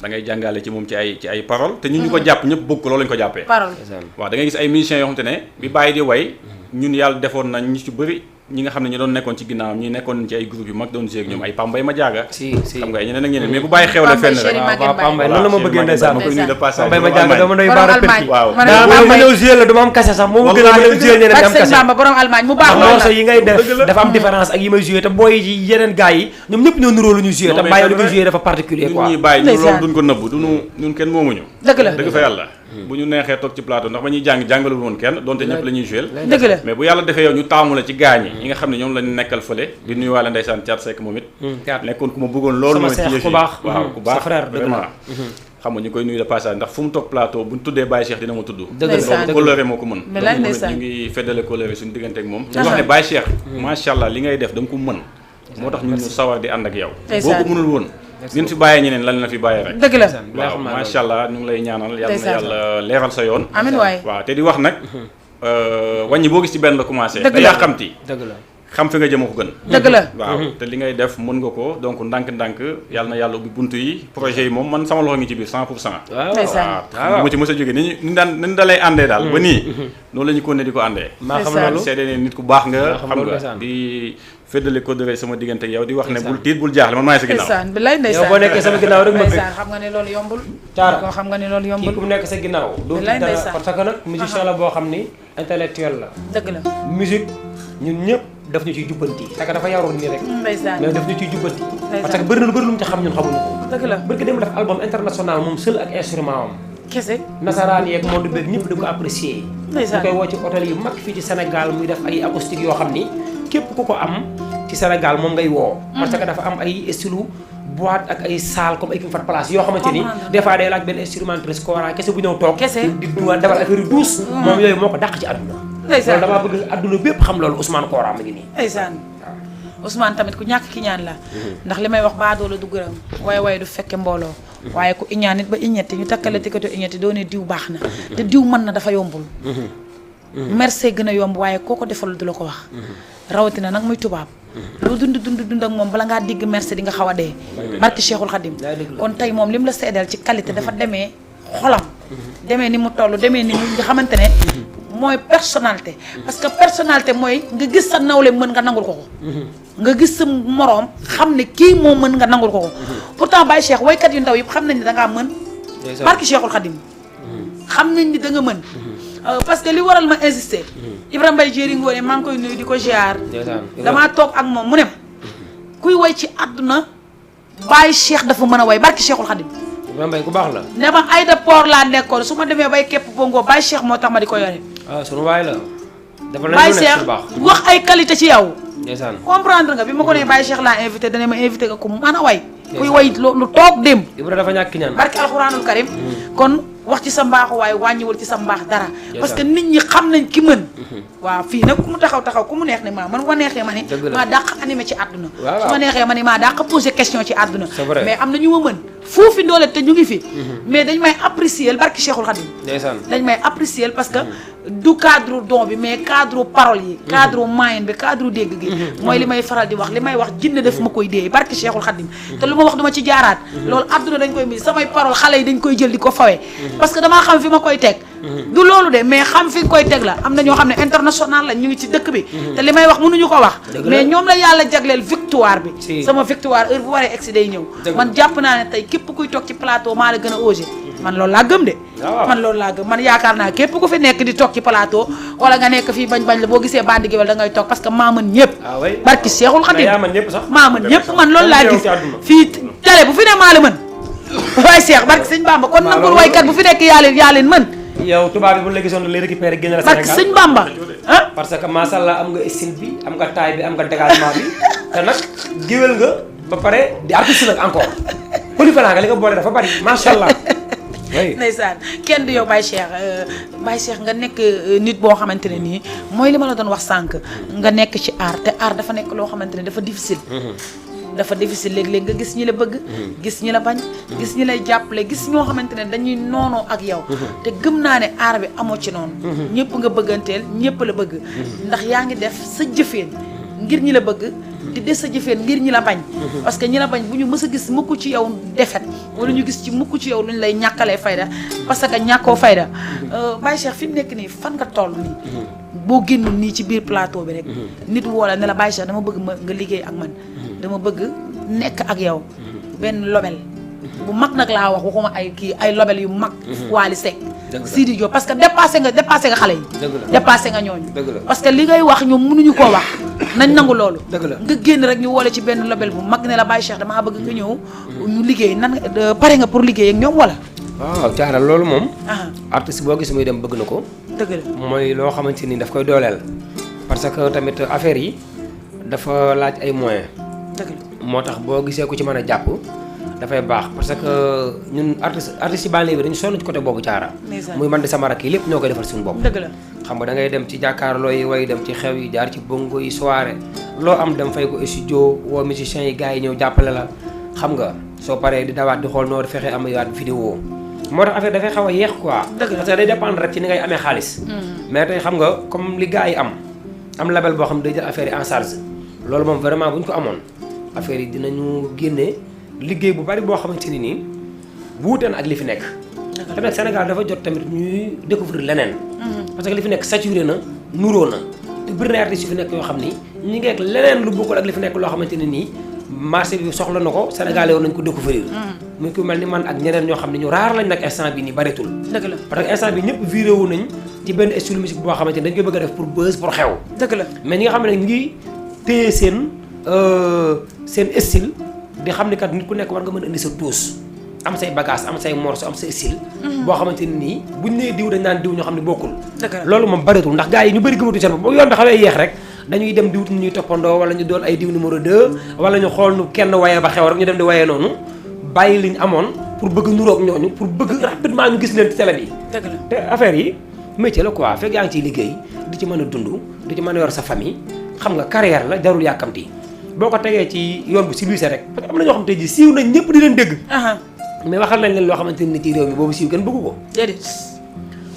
da ngay jàngale ci moom ci ay parole te ñu ko jàpp ñëpp bëgg ko loolu lañu ko jàppee. parole waaw da ngay gis ay musiciens yoo xamante ne bi bàyyi di way ñun yàlla defoon nañ ñu ci bëri ñi nga xam ne ñu doon nekkoon ci ginnaawam ñi nekkoon ci ay groupe yu mag doon jouer ak ñoom ay Pambay ma jaaga xam nga ay ñeneen ak ñeneen mais bu bàyyi xew la fenn rek waaw Pambay loolu la ma bëggee ndeysaan Pambay ma jaaga dama doy baara petit waaw ma ñëw jouer la dama am kase sax moo ma gën a dem jouer ñeneen am kase Bamba borom Allemagne mu baax morceau yi ngay def dafa am différence ak yi may jouer te booy yi yeneen gars yi ñoom ñëpp ñoo nuroo lu ñu jouer te bàyyi li muy jouer dafa particulier quoi ñun ñuy bàyyi ñu loolu duñ ko nëbb duñu ñun kenn moomuñu dëgg la dëgg fa yàlla bu ñu neexee toog ci plateau ndax ba ñuy jàngalul woon kenn donte ñëpp la ñuy jouer dëgg la mais bu yàlla defee yow ñu taamu la ci gaañi ñi nga xam ne ñoom lañu nekkal fële di nuyuwaale ndeysaan Thiat Seck moom it nekkoon ku ma bëggoon loolu mooy ci yëf yi ku baax waaw ku baax frère vraiment xam nga ñu koy nuyu de passage ndax fu mu toog plateau bu ñu tuddee Baye Cheikh dina ma tudd ndeysaan loolu coloré moo ko mën mais ndeysaan ñu ngi feddale coloré suñu diggante ak moom ñu wax ne Baye Cheikh macha allah li ngay def da nga ko mën moo tax ñun ñu sawar di ànd ak yow boo ko mënul woon ñun fi bàyyee ñeneen lan la fi bàyyee rek dëgg la waaw macha allah ñu ngi lay ñaanal yàlla na yàlla leeral sa yoon amiin waay waaw te di wax nag wàññi boo gis ci benn la commencé da yàqamti dëgg la xam fi nga jëm ko gën dëgg la waaw te li ngay def mën nga ko donc ndànk-ndànk yàlla na yàlla ubbi buntu yi projet yi moom man sama loxo ngi ci biir 100% waaw bu ma ci mës a jógee ni ñu da lay àndee daal ba nii noonu la ñu ko ne di ko àndee maa xam loolu seede ne nit ku baax nga xam nga di féddale ko dere sama diggante ak yow di wax ne bul tiit bul jaaxle man maa ngi sa ginnaaw ndeysaan bi lay ndeysaan yow boo nekkee sama ginnaaw rek ma ndeysaan xam nga ne loolu yombul Caara koo xam nga ne loolu yombul kii ku mu nekk sa ginnaaw doo lay dara ndeysaan parce que nag musicien la boo xam ni intellectuel la dëgg la musique ñun ñëpp daf ñu ciy jubbanti parce que dafa yaroon nii rek ndeysaan mais daf ñu ciy jubbanti parce que bëri na lu bëri lu mu ci xam ñun xamuñu ko dëgg la bëri dem def album international moom seul ak instrument am kese nasaraan yeeg monde beeg ñëpp di ko apprécier ndeysaan ñu koy woo ci hôtel yu mag fii ci Sénégal muy def ay acoustique yoo xam ni képp ku ko am ci Sénégal moom ngay woo parce que dafa am ay style boîte ak ay salle comme ay King Fahd Palace yoo xamante ni des fois day laaj benn instrumentaliste kora kese bu ñëw toog di duwaa defal affaire yu douce moom yooyu moo ko dàq ci àdduna loolu damaa bëgg àdduna bépp xam loolu Ousmane Kora mi ngi nii ndeysaan Ousmane tamit ku ñàkk ki ñaan la ndax li may wax baadoola du gërëm waaye du fekke mbooloo waaye ku iñaan nit ba iñetti ñu takkale tikkatu iñetti doo ne diw baax na te diw mën na dafa yombul merci gën a yomb waaye koo ko defal du la ko wax rawatina nag muy tubaab lu dund ak moom bala ngaa digg merci di nga xaw a dee barki Cheikhul Khadim kon tey moom li mu la seedeel ci qualité dafa demee xolam demee ni mu toll demee ni mu nga xamante ne mooy personnalité parce que personnalité mooy nga gis sa nawle mën nga nangul ko nga gis sa moroom xam ne kii moo mën nga nangul ko pourtant Baye Cheikh waykat yu ndaw yëpp xam nañ ni dangaa mën barki Cheikhul Khadim xam nañ ni da nga mën parce que li waral ma insister Ibrahima Mbaye Jéeri Ngoone maa ngi koy nuyu di ko ziar damaa toog ak moom mu ne kuy way ci àdduna Baye Cheikh dafa mën a way barki Cheikhul Khadim Ibrahima Mbaye ku baax la ne ma Aïda Port laa nekkoon su ma demee bay képp bongo Baye Cheikh moo tax ma di ko yore sunu waay la dafa Baye Cheikh wax ay qualité ci yow ndeysaan comprendre nga bi ma ko nee Baye Cheikh laa invité dana ma invité nga ko mën a way kuy way lu toog démb Ibra dafa ñàkk ñaan barki alxuraanul karim kon wax ci sa mbaaxu waaye wàññiwul ci sa mbaax dara parce que nit ñi xam nañ ki mën waaw fii nag ku mu taxaw ku mu neex ne maa man ma neexee ma ni maa dàq animé ci àdduna su ma neexee ma ni maa dàq posé question ci àdduna mais am na ñu ma mën foofu doole te ñu ngi fi mais dañ may apprécier barki Cheikhul Khadim dañ may apprécier parce que du cadre don bi mais cadre parole yi cadre moyen bi cadre dégg gi mooy li may faral di wax li may wax jinne def ma koy dee barki Cheikhul Khadim te lu ma wax duma ci jaaraat loolu àdduna dañ koy mis samay parole xale yi dañ koy jël di ko fawee parce que damaa xam fi ma koy teg du loolu de mais xam fi nga koy teg la am na ñoo xam ne international la ñu ngi ci dëkk bi te li may wax mënuñu ko wax mais ñoom la yàlla jagleel victoire bi sama victoire heure bu waree egsi day ñëw man jàpp naa ne tey képp kuy toog ci plateau maa la gën a osé man loolu laa gëm de man loolu laa gëm man yaakaar naa képp ku fi nekk di toog ci plateau wala nga nekk fii bañ la boo gisee bandi géwél da ngay toog parce que maa mën ñëpp barki Cheikhul Khadim maa mën ñëpp man loolu laa gis fii télé bu fi ne maa la mën waaye Cheikh barki sëñ Bamba kon nangul waykat bu fi nekk yaa leen mën yow tubaab bi bu la gisoon lay récupérer génn la Sénégal barki sëñ Bamba ah parce que macha allah am nga style bi am nga taille bi am nga dégagement bi te nag géwél nga ba pare di artiste nag encore polyvalent nga li nga boole dafa bari macha allah ndeysaan kenn du yow Baye Cheikh nga nekk nit boo xamante ne nii mooy li ma la doon wax sànq nga nekk ci art te art dafa nekk loo xamante ne dafa difficile léeg-léeg nga gis ñi la bëgg gis ñi la bañ gis ñi lay jàppale gis ñoo xamante ne dañuy noonoo ak yow te gëm naa ne aar bi amoo ci noonu ñëpp nga bëgganteel ñëpp la bëgg ndax yaa ngi def sa jëfeen ngir ñi la bëgg di des sa jëfeen ngir ñi la bañ parce que ñi la bañ bu ñu mës a gis mukk ci yow defet wala ñu gis ci mukk ci yow lu ñu lay ñàkkalee fayda parce que ñàkkoo fayda Baye Cheikh fi mu nekk nii fan nga toll nii boo génnul nii ci biir plateau bi rek nit woo la ne la Baye Cheikh dama bëgg nga liggéey ak man dama bëgg nekk ak yow benn lobel bu mag nag laa wax waxuma ay lobel yu mag Wally Seck Sidi Diop parce que dépassé nga xale yi dépassé nga ñooñu parce que li ngay wax ñoom mënuñu koo wax nañ nangu loolu nga génn rek ñu woole ci benn lobel bu mag ne la Baye Cheikh damaa bëgg nga ñëw ñu liggéey nan pare nga pour liggéey ak ñoom wala waaw Thiara loolu moom artiste boo gis muy dem bëgg na ko dëgg la mooy loo xamante ni daf koy dooleel parce que tamit affaire yi dafa laaj ay moyens dëgg la moo tax boo gisee ku ci mën a jàpp dafay baax parce que ñun artiste yi banlieue bi dañu sonn ci côté boobu Thiara muy man di sama rakk yi lépp ñoo koy defal suñu bopp dëgg la xam nga da ngay dem ci jàkkaarloo yi way dem ci xew yi jaar ci bongo yi soirée loo am dem fay ko studio woo musiciens yi gars yi ñëw jàppale la xam nga soo paree di dawaat di xool noo fexe am yaat vidéo moo tax affaire dafay xaw a yeex quoi parce que day dépendre rek ci ni ngay amee xaalis mais tey xam nga comme li gars yi am label boo xam ne day jël affaire yi en charge loolu moom vraiment bu ñu ko amoon affaire yi dinañu génne liggéey bu bari boo xamante ni nii wuute na ak li fi nekk tamit Sénégal dafa jot tamit ñuy découvrir leneen parce que li fi nekk saturé na nuroo na te bëri na artistes yu fi nekk yoo xam ni ñi ngi ak leneen lu bokkul ak li fi nekk loo xamante ne nii marché bi soxla na ko Sénégal yoon nañ ko découvrir muy ku mel ni man ak ñeneen ñoo xam ne ñu raar lañ nag instant bi nii bareetul dëgg la parce que instant bi ñëpp viré wu nañ ci benn style musique boo xamante ni dañ koy bëgg a def pour buzz pour xew dëgg la mais ñi nga xam ne ñu ngi téye seen style di xam ni kat nit ku nekk war nga mën a indi sa tuus am say bagage am say morceau am say style boo xamante ni nii buñ nee diw dañ naan diw ñoo xam ne bokkul loolu moom bareetul ndax gars yi ñu bëri gëmatu seen bopp yoon bi xawee yeex rek dañuy dem di wut ñuy toppandoo wala ñu doon ay diw numéro 2 wala ñu xool nu kenn waye ba xew rek ñu dem di waye noonu bàyyi liñ amoon pour bëgg nuroog ñooñu pour bëgg rapidement ñu gis leen ci télé bi te affaire yi métier la quoi fekk yaa ngi ciy liggéey di ci mën a dund di ci mën a yor sa famille xam nga carrière la jarul yàkkamti boo ko tegee ci yoon bu civilisé rek parce que am na ñoo xam tey ji siiw nañ ñëpp di leen dégg mais waxal nañ leen loo xamante ni ci réew mi boobu siiw kenn bëggu ko déedéet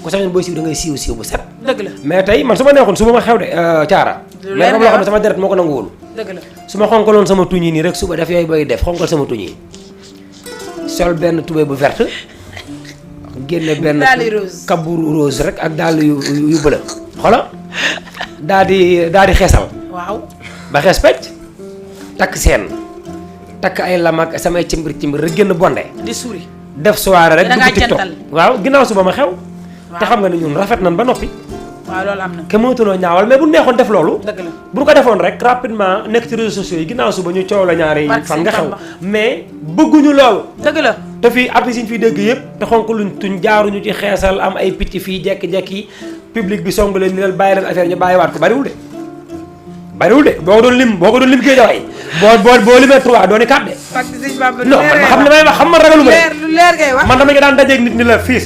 ku sañoon booy siiw da ngay siiw bu set dëgg la mais tey man su ma neexoon su ma xew de Thiara mais comme loo xam ne sama deret moo ko nanguwul dëgg la su ma xonkaloon sama tuñ yi nii rek suba def yooyu bay def xonkal sama tuñ yi sol benn tubéy bu verte génne benn kaburu rose rek ak dàll yu bëla xola daa di xeesal waaw ba xees pecc takk seen takk ay lam ak samay cimbir rek génn bonde di suri def soirée rek dugg TikTok waaw ginnaaw suba ma xew te xam nga ne ñun rafet nañ ba noppi waaw loolu am na ke mënatunoo ñaawal mais bu neexoon def loolu dëgg la bu ko defoon rek rapidement nekk ci réseaux sociaux yi ginnaaw suba ñu coow la ñaari fan nga xew mais bëgguñu loolu dëgg la te fii artistes yi ñu fiy dégg yëpp te xonk luñ tuñ jaaruñu ci xeesal am ay picc fii jekki-jekki public bi song leen ni leen bàyyi leen affaire ñu bàyyiwaat ko bariwul de boo ko doon lim kii daway boo limee 3 dooni 4 de non man xam ne may wax xam man ragalu ma lu leer ngay wax man dama nga daan dajeeg nit ni la fii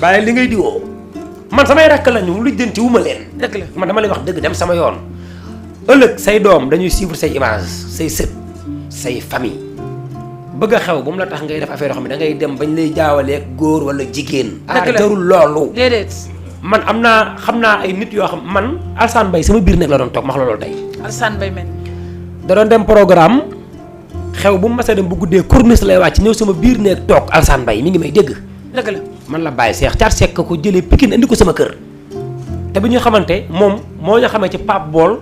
bàyyi li ngay diwoo man samay rakk lañu lijjanti wu ma leen dëgg la man dama lay wax dëgg dem sama yoon ëllëg say doom dañuy suivre say image say sët say famille bëgg a xew bu mu la tax ngay def affaire yoo xam ne da ngay dem bañ lay jaawaleeg góor wala jigéen jarul loolu déedéet man xam naa ay nit yoo xam man Alassane Mbaye sama biir nekk la doon toog max la loolu tey Alassane Mbaye men da doon dem programme xew bu mu mas a dem bu guddee corniche lay wàcc ñëw sama biir nekk toog Alassane Mbaye mi ngi may dégg dëgg la man la Baye Cheikh Thiat Seck ko jëlee Pikine indi ko sama kër te bi ñu xamante moom moo ñu xamee ci Pape Bool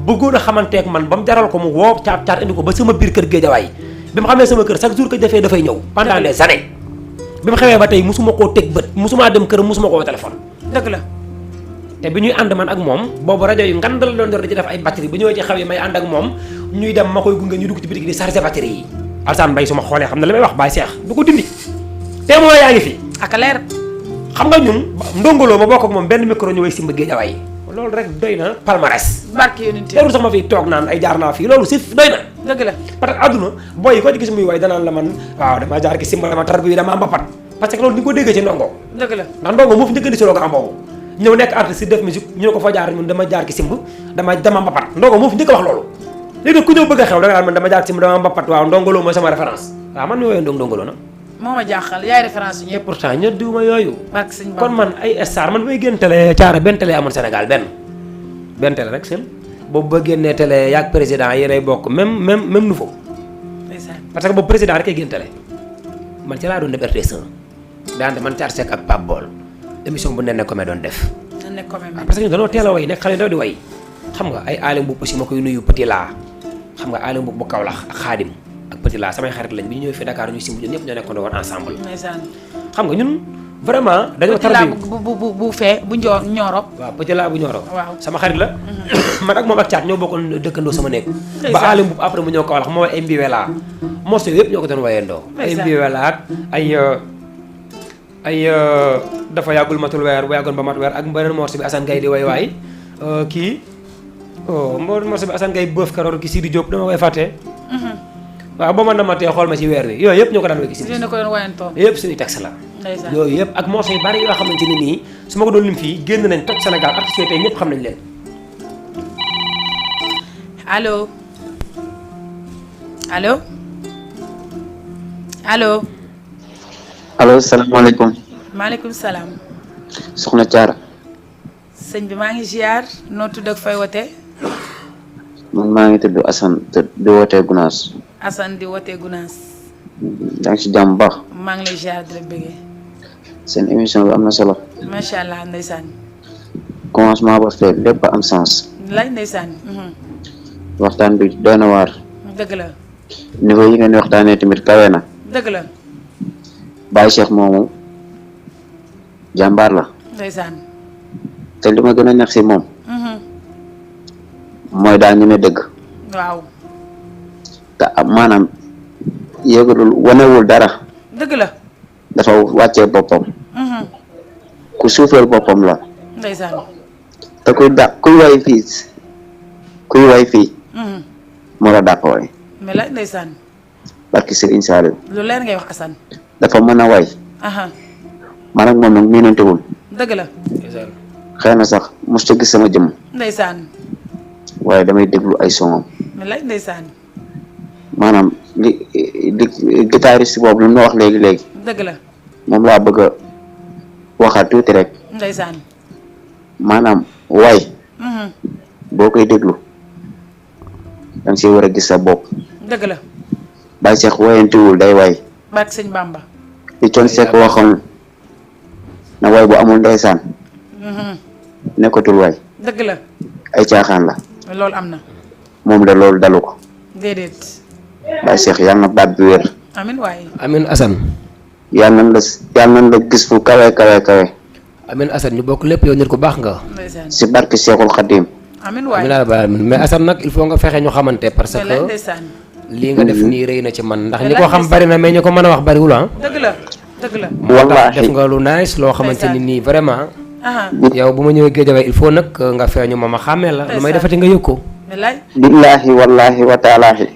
bëggoon a xamanteek man ba mu jaral ko mu woo Thiat indi ko ba sama biir kër Géejawaay bi ma xamee sama kër chaque jour que dafay ñëw pendant des années bi ma xewee ba tey musuma koo teg bët musuma dem kër musuma koo téléphone dëgg la te bi ñuy ànd man ak moom boobu rajo yu ngandal doon yor di ci def ay batterie bu ñëwee ci xew yi may ànd ak moom ñuy dem ma koy gunge ñu dugg ci bitig di charger batterie yi Alassane Mbaye su ma xoolee xam ne li may wax Baye Cheikh du ko dindi te moo yaa ngi fi ak leer xam nga ñun ndongoloo ma bokk ak moom benn micro ñu way simba Géejawaay loolu rek doy na palmarès barke yonent teewul sax ma fi toog naan ay jaar naa fii loolu si doy na dëgg la parce que àdduna booy yi ko ci gis muy way danaan la man waaw dama jaar ki simba dama tar bi dama mbapat parce que loolu ni nga ko déggee ci ndongo dëgg la ndax ndongo moo fi njëkk indi si looga am boobu ñëw nekk artiste def musique ñu ne ko fa jaar ñun dama jaar ki simb dama mbapat ndongo moo fi njëkk wax loolu léegi ku ñëw bëgg a xew da nga naan man dama jaar ki simb dama mbapat waaw ndongoloo mooy sama référence waaw man mi woowee ndongoloo na moo ma jaaxal yaay référence yi ñëpp pourtant ñett diwuma yooyu barke sëñ Bamba kon man ay star man may gën télé Thiara benn télé amoon Sénégal benn télé rek seen boobu ba génnee télé yaag président yéenay bokk même niveau. parce que boobu président rek ay génn télé man ci laa doon def RTS 1 daante man Thiat Seck ak Pape Bol émission bu Néné Komé doon def. parce que ñu dañoo teel a way nekk xale ndaw di way xam nga ay Alim bu aussi ma koy nuyu Petit La xam nga Alim bu Kaolack ak Xaadim ak Petit La samay xarit lañ bi ñu ñëwee fi Dakar ñu simb ñun ñëpp ñoo nekkoon woon ensemble. xam nga ñun vraiment dañoo tarbi bu fee bu ñooro. waaw Petit La bu ñooro. waaw sama xarit la. man ak moom ak Thiat ñoo bokkoon dëkkandoo sama nekk. ba Alim bu après mu ñëw Kaolack moo ay Mbiwela morceau yëpp ñoo ko doon wayandoo. ay Mbiwela ak ay dafa yàggul matul weer bu yàggoon ba mat weer ak beneen morceau bi Assane Gaye di way waay kii morceau bi Assane Gaye bëf karoor ki Sidi Diop dama koy fàtte. waaw ba man dama tee xool ma ci weer wi yooyu yëpp ñoo ko daan way gis. ko doon wayantoo yëpp suñuy texte la. yooyu yëpp ak morceau yu bari yoo xamante ni nii su ma ko doon lim fii génn nañ toj Sénégal artistes yooyu tey ñëpp xam nañ leen. allo allo allo. allo salaamaaleykum. maaleykum salaam. soxna Thiara. sëñ bi maa ngi ziar noo tudd ak fay wote. man maa ngi tudd Assane di wootee Gunaas. Assane di wootee Gunaas. yaa ngi si jàmm bu baax. maa ngi lay ziar di la bëggee. seen émission bi am na solo. macha allah ndeysaan. commencement ba fee lépp am sens. lay ndeysaan. waxtaan bi doy na waar. dëgg la. niveau yi ngeen di waxtaanee tamit kawe na. dëgg la. Baye Cheikh moomu jàmbaar la. ndeysaan. te li ma gën a neex si moom. mooy daa ñeme dëgg. waaw. te maanaam yëgalul wanewul dara. dëgg la. dafa wàccee boppam. ku suufeel boppam la. ndeysaan. te kuy way fii. moo la dàq way. mais la ndeysaan. barki Serigne Saliou. lu leer ngay wax Assane. dafa mën a way. man ak moom nag miinantewul. dëgg la. xëy na sax mos ta gis sama jëmm. ndeysaan. waaye damay déglu ay songam. mais la ndeysaan. maanaam li guitariste boobu lu mu wax léegi. dëgg la. moom laa bëgg a waxaat tuuti rek. ndeysaan. maanaam way. boo koy déglu da nga siy war a gis sa bopp. dëgg la. Baye Cheikh wayantewul day way. barke sëñ Bamba. li Thione Seck waxoon na way bu amul ndeysaan. nekkatul way. dëgg la. ay caaxaan la. loolu am na. moom de loolu dalu ko. déedéet. Baye Cheikh yàlla na baat bi wér. amin waaye. amin Assane. yàlla nañ la gis fu kawe. amin Assane ñu bokk lépp yow nit ku baax nga. ndeysaan. si barke Cheikhul Khadim. amin waaye. mais Assane nag il faut nga fexe ñu xamante parce que ndeysaan. lii nga def nii rëy na ci man ndax ñi ko xam bari na mais ñu ko mën a wax bariwul ah. dëgg la dëgg la. moo tax def nga lu nice loo xamante ni nii vraiment. yow bu ma ñëwee Guédiawaye il faut nag nga feeñu ma xàmmee la. lu may defati nga yëg ko. billaahi wallaahi wa taalaahi.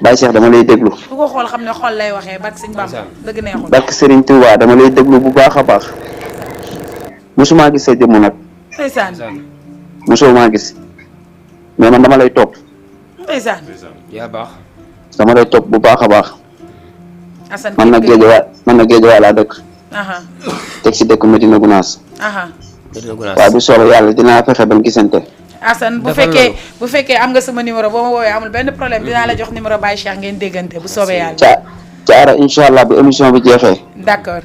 Baye Cheikh dama lay déglu. ku ko xool xam ne xool lay waxee barke sëñ Bamba dëgg neexul. barke Serigne Touba dama lay déglu bu baax a baax. mosuma gis sa jëmm nag. ndeysaan. mosuma gis. mais man dama lay topp. ndeysaan. yaa baax. dama lay topp bu baax a baax. Assane man na Guédiawaye laa dëkk. teg si dëkk Medina Gounass. waaye bu soobee yàlla dinaa fexe ba gisante. Assane bu fekkee am nga sama numéro boo ma woowee amul benn problème dinaa la jox numéro Baye Cheikh ngeen déggante bu soobee yàlla. Thiara incha allah bu émission bi jeexee. d'accord.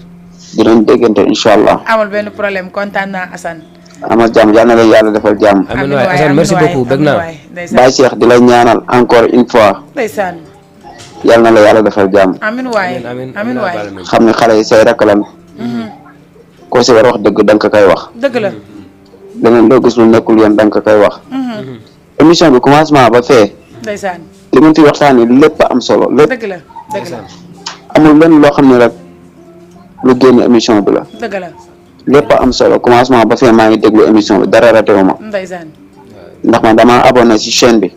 dinañ déggante incha allah. amul benn problème kontaan naa Assane. amal jàmm yal na la yàlla defal jàmm. amiin waay Assane merci beaucoup bëgg naa. Baye Cheikh di la ñaanal encore une fois. ndeysaan. yal na la yàlla defal jàmm. amiin waay amiin waay. xam ne xale yi say rakk lan. koo si war wax dëgg da nga ko koy wax. dëgg la. leneen loo gis lu nekkul yoon da nga ko koy wax. émission bi commencement ba fee. ndeysaan. li mu fi waxtaanee lépp am solo lépp. dëgg la dëgg la. amul lenn loo xam ne rek lu génn émission bi la. dëgg la. lépp am solo commencement ba fee maa ngi déglu émission bi dara ratewu ma. ndeysaan. ndax man damaa abonné ci chaîne bi.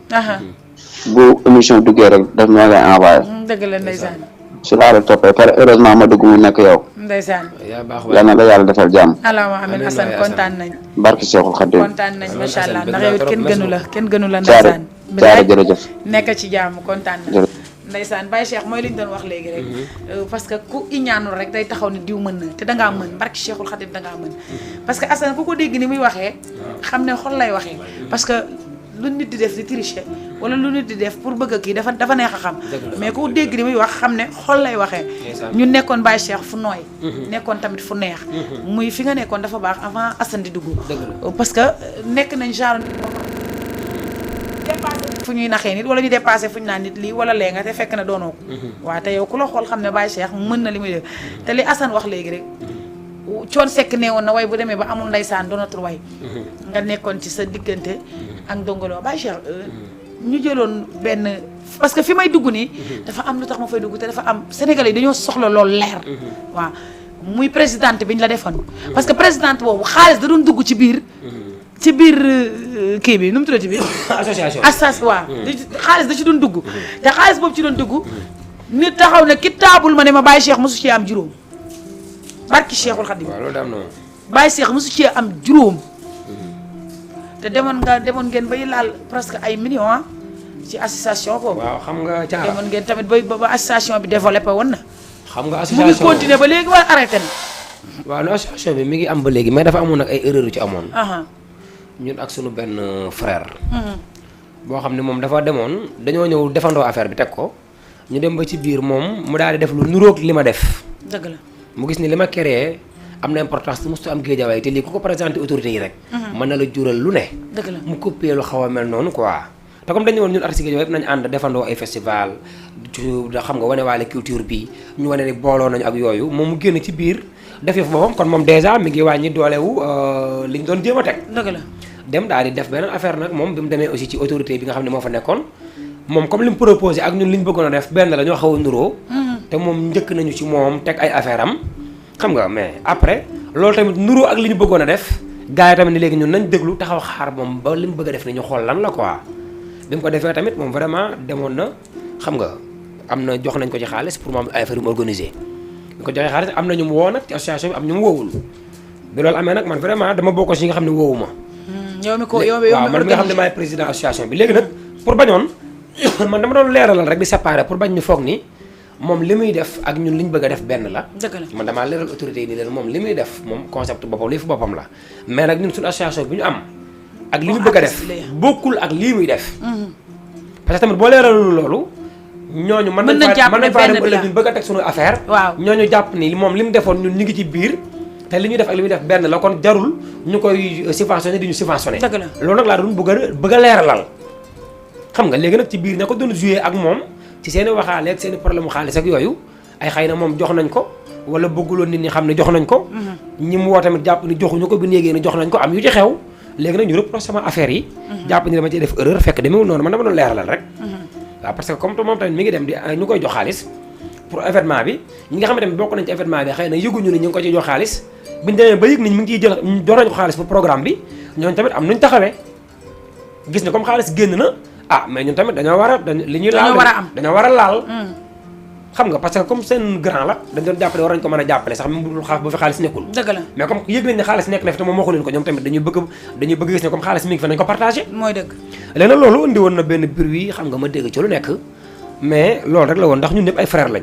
bu émission duggee rek daf ma lay envoyé. dëgg la ndeysaan. su laa la toppee par heureusement ma dugg mu nekk yow. ndeysaan. yal na la yàlla defal jàmm. allahumma amiin Assane kontaan nañ. barke Cheikhul Khadim. kontaan nañ macha allah ndax yow it kenn gënu la Thiara ndeysaan. Thiara jërëjëf. nekk ci jàmm kontaan nañ. ndeysaan Baye Cheikh mooy li ñu doon wax léegi rek. parce que ku iñaanul rek day taxaw ni diw mën na te dangaa mën barke Cheikhul Khadim dangaa mën. parce que Assane ku ko dégg ni muy waxee xam ne xol lay waxee parce que lu nit di def di tricher wala lu nit di def pour bëgg kii dafa neex a xam mais ku dégg li muy wax xam ne xol lay waxee ñun nekkoon Baye Cheikh fu nooy nekkoon tamit fu neex muy fi nga nekkoon dafa baax avant Assane di dugg parce que nekk nañ genre dépassé fu ñuy naxee nit wala ñu dépassé fu ñu naan nit lii wala lee nga te fekk na doonoo ko waaw te yow ku la xool xam ne Baye Cheikh mën na li muy def te li Assane wax léegi rek Thione Seck nee woon na way bu demee ba amul ndeysaan doonatul way nga nekkoon ci sa diggante ak Ndongo Lo Baye Cheikh ñu jëloon benn parce que fi may dugg nii dafa am lu tax ma fay dugg te dafa am Sénégalais yi dañoo soxla loolu leer waaw muy présidente bi ñu la defoon parce que présidente boobu xaalis da doon dugg ci biir kii bi nu mu tuddati bi association waaw xaalis da ci doon dugg te xaalis boobu ci doon dugg nit taxaw ne ki taabul ma ne ma Baye Cheikh mosu ci am juróom barki Cheikhul Khadim Baye Cheikh mosu ci am juróom te demoon ngeen bay laal presque ay millions ci association boobu waaw xam nga Thiara demoon ngeen tamit ba association bi développé woon na xam nga mu ngi continuer ba léegi wala arrêté na waaw no association bi mi ngi am ba léegi mais dafa amoon nag ay erreur yu ci amoon ñun ak sunu benn frère boo xam ne moom dafa demoon dañoo ñëw defandoo affaire bi teg ko ñu dem ba ci biir moom mu daal di def lu nuróog li ma def dëgg la mu gis ni li ma créé am na importance te mustu am géejawaay te lii ku ko présenté autorités yi rek mën na la jural lu ne dëgg la mu copier lu xaw a mel noonu quoi te comme dañu woon ñun artistes géejawaay yëpp nañu ànd defandoo ay festival xam nga wane waale culture bi ñu wane ni booloo nañu ak yooyu moom mu génn ci biir def yëfu boppam kon moom dèjà mi ngi wàññi doolewu li ñu doon jéem a teg dëgg la dem daal di def beneen affaire nag moom bi mu demee aussi ci autorité bi nga xam ne moo fa nekkoon moom comme li mu proposé ak ñun li ñu bëggoon a def benn la ñoo xaw a nuroo te moom njëkk nañu ci moom teg ay affaire am xam nga mais après loolu tamit nuroo ak li ñu bëggoon a def gars yi tamit ni léegi ñun nañ déglu taxaw xaar moom ba li mu bëgg a def ni ñu xool lan la quoi bi mu ko defee tamit moom vraiment demoon na xam nga am na jox nañ ko ci xaalis pour moom ay affaire yu mu organisé bi ko joxee xaalis am na ñu mu woo nag ci association bi am ñu mu woowul bi loolu amee nag man vraiment dama bokk ci nga xam ne woowu ma waaw man mi nga xam ne maay président association bi léegi nag pour bañoon man dama doon leeralal rek di séparer pour bañ ñu foog ni moom li muy def ak ñun li ñu bëgg a def benn la man damaa leeral autorité yi ni leen moom li muy def moom concept boppam lii fi boppam la mais nag ñun suñu association bi ñu am ak li ñu bëgg a def bokkul ak lii muy def parce que tamit boo leeralul loolu ñooñu mën nañ faa dem ëllëg ñun bëgg a teg suñu affaire ñooñu jàpp ni moom li mu defoon ñun ñu ngi ci biir te li ñuy def ak li muy def benn la kon jarul ñu koy subventionné di ñu subventionné loolu nag laa doon bëgg a leeralal xam nga léegi nag ci biir ña ko doon joué ak moom ci seen i waxaale ak seen i problème mu xaalis ak yooyu ay xëy na moom jox nañ ko wala bëgguloon nit ñi xam ne jox nañ ko ñi mu woo tamit jàpp ni joxuñu ko bi néegée ni jox nañ ko am yu ci xew léegi nag ñu reproché sama affaire yi jàpp ni dama ci def erreur fekk demeewul noonu man dama doon leeralal rek waaw parce que comme moom tamit mi ngi dem di ñu koy jox xaalis pour événement bi ñi nga xam ne tamit bokk nañ ci événement bi xëy na yëguñu ni ñu ngi ko ci jox xaalis biñu demee ba yëg ni mi ngi ciy jël door nañ ko xaalis pour programme bi ñooñu tamit am nuñ taxawee gis ne comme xaalis génn na mais ñun tamit dañoo war a li ñuy laal dañoo war a laal xam nga parce que comme seen grand la dañ doon jàppale war nañ ko mën a jàppale sax même bu xaalis ba fi xaalis nekkul dëgg la mais comme yëg nañ ne xaalis nekk na fi te moom waxu leen ko ñoom tamit dañuy bëgg gis ne comme xaalis mi ngi fa nañ ko partagé mooy dëgg léegi nag loolu indi woon na benn bruit xam nga ma dégg ci lu nekk mais loolu rek la woon ndax ñun ñëpp ay frère lañ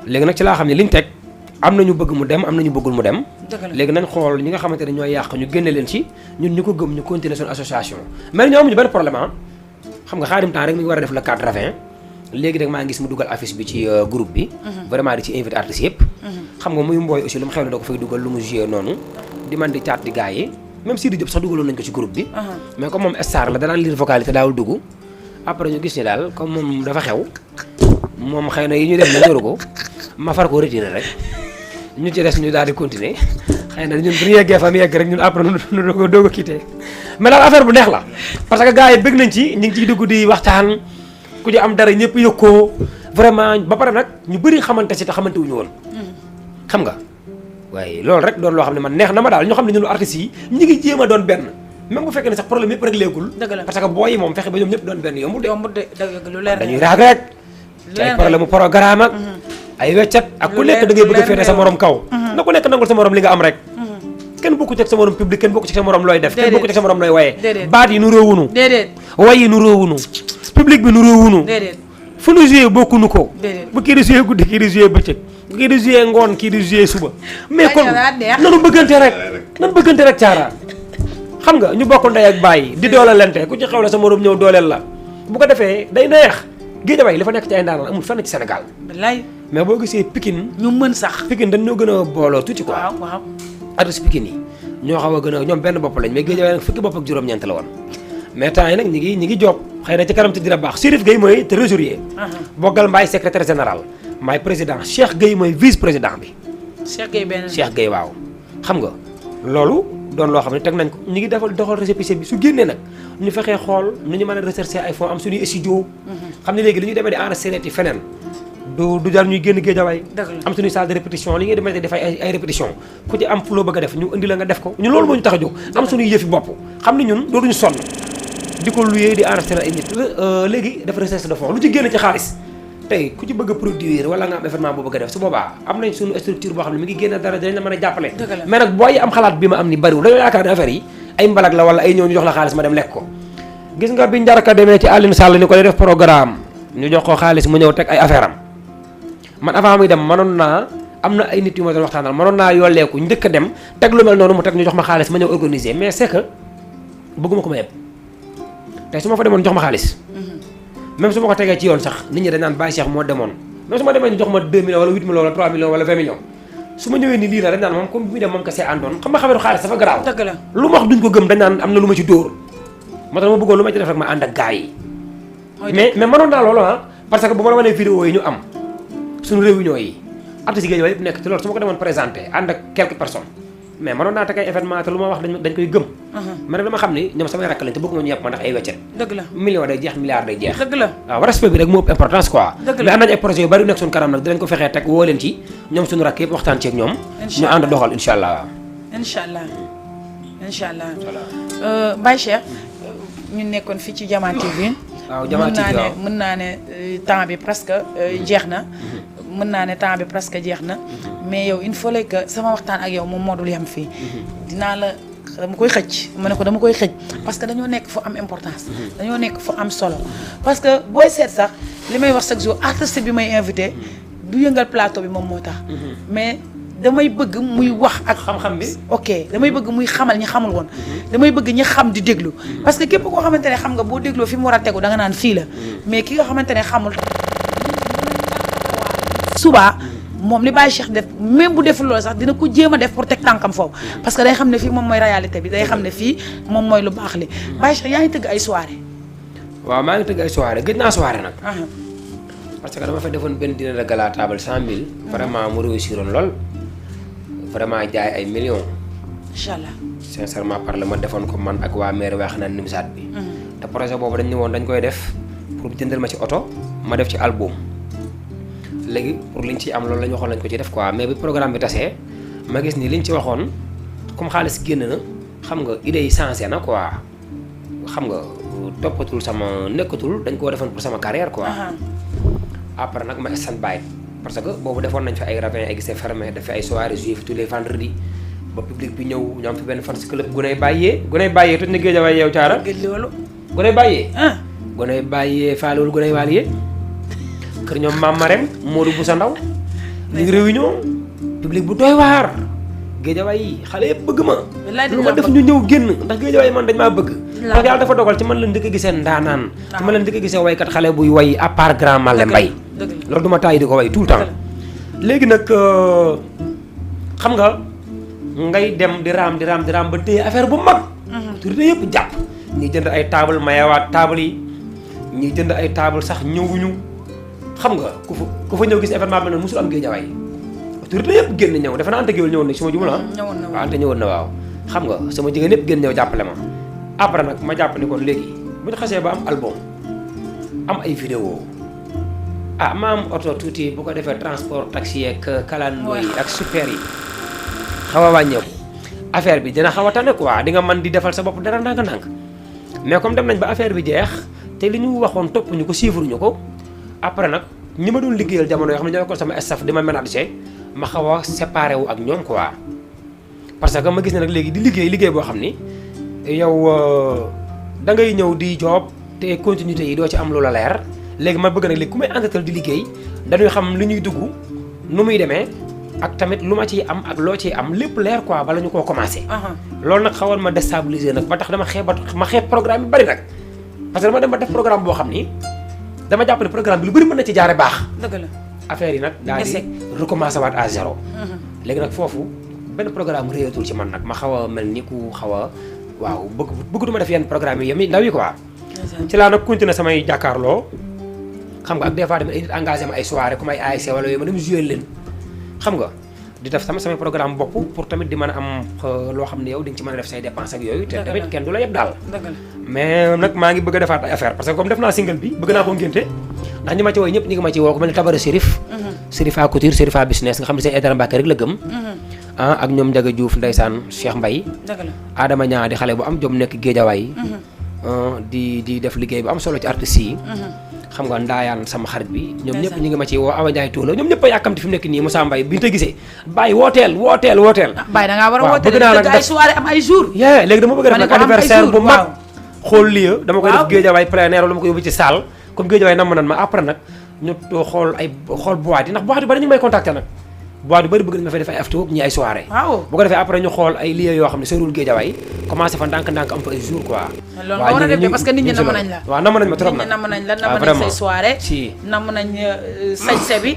léegi nag ci laa xam ne liñ teg am na ñu bëgg mu dem am na ñu bëggul mu dem léegi nañ xool ñi nga xamante ne ñooy yàq ñu génne leen ci ñun ñu ko gëm ñu continuer suñu association mais ñoo amuñu benn problème xam nga Khadim temps rek mi ngi war a def le 4 ravin léegi rek maa ngi gis mu dugal affiche bi ci groupe bi vraiment di ci invité artistes yëpp xam nga muy mbooy aussi lu mu xew ne da ko fay dugal lu mu joué noonu di man di caat di gars yi même Sidi Diop sax dugaloon nañ ko ci groupe bi mais comme moom star la danaan lire vocalité daawul dugg après ñu gis ni daal comme moom dafa xew moom xëy na yi ñu def na ñoru ko ma far ko retiré rek ñu ci des ñu daal di continuer xëy na ñun bu ñu yeggee fa mu yegg rek ñun après nu doog a quitté mais daal affaire bu neex la parce que gars yi bëgg nañ ci ñu ngi ciy dugg di waxtaan ku ci am dara ñëpp yëg ko vraiment ba pare nag ñu bëri xamante si te xamante wuñu woon xam nga waaye loolu rek doon loo xam ne man neex na ma daal ñoo xam ne ñun artistes yi ñu ngi jéem a doon benn même bu fekkee ne sax problème yëpp rek léegul parce que booy yi moom fexe ba ñoom ñëpp doon benn yombul de dañuy raag rek ci ay problème mu programme ak ay weccat ak ku nekk da ngay bëgg a féete sa morom kaw na ku nekk nangul sa morom li nga am rek kenn bokku ci sa morom public kenn bokku ci sa morom looy def kenn bokku ci sa morom looy waye baat yi nu réewunu way yi nu réewunu public bi nu réewunu fu nu joué bokkunu ko bu kii di joué guddi kii di joué bëccëg kii di joué ngoon kii di joué suba mais kon nanu bëggante rek Thiara xam nga ñu bokk ndey ak bàyyi di doolelante ku ci xew la sa morom ñëw dooleel la bu ko defee day neex Guédiawaye li fa nekk ci ay ndaanaan amul fenn ci Sénégal wallaay mais boo gisee Pikine ñu mën sax Pikine dañ ñoo gën a booloo tuuti quoi waaw artiste Pikine yi ñoo xaw a gën a ñoom benn bopp lañ mais Guédiawaye nag fukki bopp ak juróom-ñeent la woon mais temps yi nag ñi ngi job xëy na ci kanam te dina baax Chérif Gueye mooy trésorier Bogal Mbaye secrétaire général maay président Cheikh Gueye mooy vice président bi Cheikh Gueye waaw xam nga loolu doon loo xam ne teg nañ ko ñu ngi defal doxal récépissé bi su génnee nag ñu fexee xool nu ñu mën a rechercher ay fonds am suñuy studio xam ne léegi li ñuy demee di enregistré yi feneen du jar ñuy génn Guédiawaye am suñuy salle de répétition li ngay demee di def ay répétition ku ci am fuloo bëgg a def ñu indi la nga def ko ñu loolu moo ñu tax a jóg am suñuy yëfi bopp xam ne ñun dootuñu sonn di ko luyee di enregistré ay nit léegi def recherche de fonds lu ci génn ci xaalis tey ku ci bëgg a produire wala nga am événement boo bëgg a def su boobaa am nañ suñu structure boo xam ne mi ngi génn dara dañ la mën a jàppale mais nag booy am xalaat bi ma am ni bariwul dañoo yaakaar ne affaire yi ay mbalag la wala ay ñëw ñu jox la xaalis ma dem lekk ko gis nga bi njaraka demee ci Aline Sall ni ko def programme ñu jox ko xaalis mu ñëw teg ay affaire am man avant muy dem mënoon naa am na ay nit yu ma doon waxtaanal mënoon naa yolleeku njëkk a dem teg lu mel noonu mu teg ñu jox ma xaalis ma ñëw organiser mais c'est que bëgguma ko ma yeb tey su ma fa demoon jox ma xaalis même su ma ko tegee ci yoon sax nit ñi dañ naan Baye Cheikh moo demoon même su ma demee ñu jox ma 2 millions wala 8 millions wala 3 millions wala 20 millions su ma ñëwee ni lii la dañ naan moom comme bi muy dem moom kese àndoon xam nga xameetu xaalis dafa garaaw lu ma wax duñ ko gëm dañ naan am na lu ma ci dóor moo tax ma bëggoon lu ma ci def rek ma ànd ak gars yi mais mënoon naa loolu parce que bu ma la wanee vidéo yi ñu am suñu réunion yi artistes yi Guédiawaye yëpp nekk ci loolu su ma ko demoon présenté ànd ak quelques personnes mais mënoon naa teg ay événement te lu ma wax dañ koy gëm man dama xam ni ñoom samay rakk lañ te bëgguma ñu yàpp ma ndax ay weccet dëgg la million day jeex milliard day jeex dëgg la waaw respect bi rek moo ëpp importance quoi mais am nañ ay projets yu bari yu nekk suñu kanam nag dinañ ko fexee teg woo leen ci ñoom suñu rakk yëpp waxtaan ci ak ñoom ñu ànd doxal incha allah incha allah Baye Cheikh ñu nekkoon fii ci Diama TV waaw Diama TV waaw mën naa ne temps bi presque jeex na mën naa ne temps bi presque jeex na mais yow il faut que sama waxtaan ak yow moom moo dul yem fii dinaa la dama koy xëcc ma ne ko dama koy xëcc parce que dañoo nekk fu am importance dañoo nekk fu am solo parce que booy seet sax li may wax chaque jour artiste bi may invité du yëngal plateau bi moom moo tax mais damay bëgg muy wax ak xam-xam bi ok damay bëgg muy xamal ñi xamul woon damay bëgg ñi xam di déglu parce que képp koo xamante ne xam nga boo dégloo fi mu war a tegu da nga naan fii la mais ki nga xamante ne xamul suba moom li Baye Cheikh def même bu deful loolu sax dina ko jéem a def pour teg tànkam foofu parce que day xam ne fii moom mooy réalité bi day xam ne fii moom mooy lu baax li Baye Cheikh yaa ngi tëgg ay soirée waaw maa ngi tëgg ay soirée gëj naa soirée nag parce que dama fa defoon benn dîner de gala table 100 000 vraiment mu réussiroon lool vraiment jaay ay millions incha allah sincèrement parle ma defoon ko man ak waa maire wax naan Nimsaat bi te projet boobu dañ ne woon dañ koy def pour jëndal ma ci oto ma def ci album léegi pour liñ ci am loolu la ñu waxoon lañ ko ci def quoi mais bi programme bi tasee ma gis ni liñ ci waxoon comme xaalis génn na xam nga idée yi changé na quoi xam nga toppatul sama nekkatul dañ koo defoon pour sama carrière quoi après nag ma stand by parce que boobu defoon nañ fi ay ravin ay gisee fermé def fi ay soirées juives tous les vendredis ba public bi ñëw ñu am fi benn fans club guney bàyyee toj na Guédiawaye yow caara loolu guney bàyyee faalewul guney waaliye kër ñoom Mame Marème Modou Boussa Ndaw ñu ngi réunion public bu doy waar Guédiawaye yi xale yëpp bëgg ma lu ma def ñu ñëw génn ndax Guédiawaye man dañ maa bëgg ndax yàlla dafa dogal ci man la njëkk a gisee ndaanaan ci man la njëkk a gisee waykat xale buy way à part grand Malé Mbaye loolu du ma tàyyi di ko way tout le temps léegi nag xam nga ngay dem di raam ba téye affaire bu mag autorité yëpp jàpp ñuy jënd ay table mayewaat table yi ñuy jënd ay table sax ñëwuñu xam nga ku fa ñëw gis événement bi nag musul am Guédiawaye autorité yëpp génn ñëw defe naa Anta Guewel ñëwoon na suma jumla waaw Anta ñëwoon na waaw xam nga sama jigéen yëpp génn ñëw jàppale ma après nag ma jàpp ni kon léegi bu ñu xasee ba am album am ay vidéo ma am oto tuuti bu ko defee transport taxi ak kalandoo yi ak super yi xaw a wàññeeku affaire bi dina xaw a tane quoi di nga mën di defal sa bopp dara ndànk-ndànk mais comme dem nañ ba affaire bi jeex te li ñu waxoon topp ñu ko suivre ñu ko après nag ñi ma doon liggéeyal jamono yoo xam ne ñoo ko sama staff di ma manager ma xaw a séparé wu ak ñoom quoi parce que ma gis ne nag léegi di liggéey boo xam ni yow da ngay ñëw di job te continuité yi doo ci am lu la leer léegi ma bëgg nag léegi ku may àndatal di liggéey dañuy xam li ñuy dugg nu muy demee ak tamit lu ma ciy am ak loo ciy am lépp leer quoi bala ñu koo commencé. loolu nag xawoon ma déstabiliser nag ba tax dama xeeb programme yu bari nag parce que dama dem ba def programme boo xam ni dama jàpp ne programme bi lu bari mën na ci jaare baax. dëgg la affaire yi nag daal di recommencer waat à zéro. léegi nag foofu benn programme réyatul ci man nag ma xaw a mel ni ku xaw a waaw bëggatuma def yenn programme yi ndaw yi quoi. ci laa nag continuer samay jàkkaarloo xam nga ak des fois damay engagé ma ay soirée comme ay ASC wala yooyu ma dem jouer leen xam nga di def samay programme bopp pour tamit di mën a am loo xam ne yow di nga ci mën a def say dépenses ak yooyu te tamit kenn du la yeb daal mais nag maa ngi bëgg a defaat ay affaire parce que comme def naa single bi bëgg naa ko ngénte ndax ñi ma ci wooy ñëpp ñi ngi ma ci woo ko mel ni Tabara Chérif Chérifa Couture Chérifa Business nga xam ne seen Aïdara Mbacke rek la gëm ak ñoom Ndiaga Diouf ndeysaan Cheikh Mbaye Adama Ñaa di xale bu am jom nekk Géejawaay di def liggéey bu am solo ci artistes yi xam nga ndaayaan sama xarit bi ñoom ñëpp ñu ngi ma ci woo Awa Ndiaye Tuula ñoom ñëpp a yàkkamti fi mu nekk nii Moussa Mbaye bi ñu ta gisee bàyyi wooteel bàyyi da ngaa war a wooteel dëgg ay soirée am ay jour léegi dama bëgg a def nag anniversaire bu mag xool lii dama koy def Géejawaay plein air wala ma ko yóbbu ci salle comme Géejawaay nam nan ma après nag ñu xool boîte yi ndax boîte yu bari ñu ngi may contacter nag boîte yu bari bëgg nañ ma fay def ay after ñi ay soirée bu ko defee après ñu xool ay lieux yoo xam ne soriwul Géejawaay commencé fa ndànk-ndànk am fa ay jour quoi loolu nga war a def parce que nit ñi namm nañ la waaw namm nañ ma trop nag namm nañ la namm nañ say soirée namm nañ sañse bi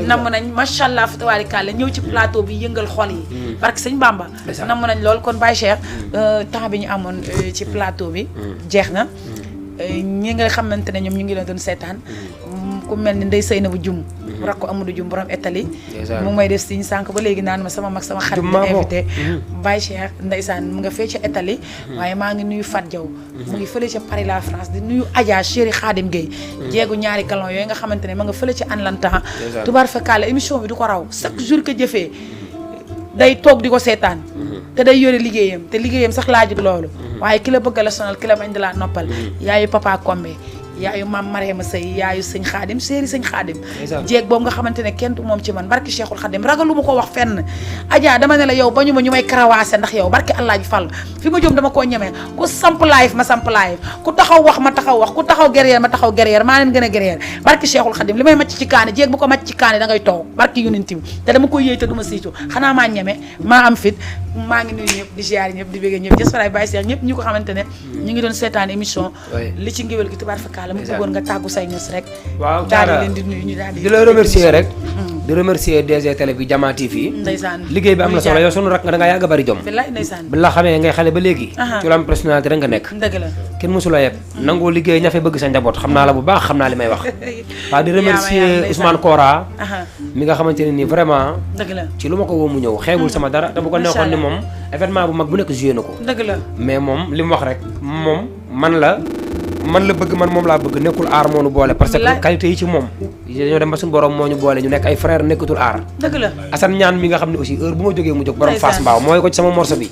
namm nañ macha allah fa tabaarikàlla ñëw ci plateau bi yëngal xol yi barke sëñ Bamba namm nañ loolu kon Baye Cheikh temps bi ñu amoon ci plateau bi jeex na ñi nga xamante ne ñoom ñu ngi la doon seetaan ku mel ni Ndeye Seynabou Dioum rakk ko Amadou Dioum borom Italie mu may def signe sànq ba léegi naan ma sama mag sama xarit la invité Baye Cheikh ndeysaan mu nga fee ca Italie waaye maa ngi nuyu Fat Diaw mu ngi fële ca Paris la France di nuyu Adja chéri Khadim Gueye jeegu ñaari galon yooyu nga xamante ne ma nga fële ca Atlanta tubaar fakkaale émission bi du ko raw chaque jour que jëfee day toog di ko seetaan te day yore liggéeyam te liggéeyam sax laajut loolu waaye ki la bëgg la sonal ki la bañ di la noppal yaayu papa Kombe yaayu maam Mariama Sey yaayu sëñ Xaadim séeri sëñ Xaadim jéeg boobu nga xamante ne kenn du moom ci man barki Cheikhul Xaadim ragalu ma ko wax fenn Adja dama ne la yow bañu ma ñu may karawaase ndax yow barki Allah ji fàll fi ma jëm dama koo ñemee ku samp live ma samp live ku taxaw wax ma taxaw wax ku taxaw guerrière ma taxaw guerrière maa leen gën a guerrière barki Cheikhul Xaadim li may macc ci kaani jéeg bu ko macc ci kaani da ngay toog barki yonent bi te dama koy yëy te du ma siitu xanaa maa ñeme maa am fit maa ngi nuyu ñëpp di ziar ñëpp di bëgg ñëpp jësfaray Baye Cheikh ñëpp ñu ko xamante ne ñu ngi doon seetaan émission li ci ngéwél gi tubaar fakkaala mu bëggoon nga tàggu say ños rek waaw daal di leen di nuyu ñu daal di la remercier rek di remercier DG télé bi Jama TV ndeysaan liggéey bi am na solo yow sunu rak nga da ngaa yàgg a bari jom billaay ndeysaan bi la xamee ngay xale ba léegi ci lu am personnalité rek nga nekk dëgg la kenn mosula yeb nangoo liggéey ñafe bëgg sa njaboot xam naa la bu baax xam naa li may wax waaw di remercier Ousmane Kora mi nga xamante ne nii vraiment dëgg la ci lu ma ko woo mu ñëw xeebul sama dara te bu ko neexoon ni moom événement bu mag bu nekk joué na ko dëgg la mais moom li mu wax rek moom man la bëgg man moom laa bëgg nekkul aar moo ñu boole parce que qualité yi ci moom dañoo dem ba suñu borom moo ñu boole ñu nekk ay frère nekkatul aar dëgg la Assane ñaan mi nga xam ne aussi heure bu ma jógee mu jóg borom Fass Mbaaw mooy ko ci sama morceau bi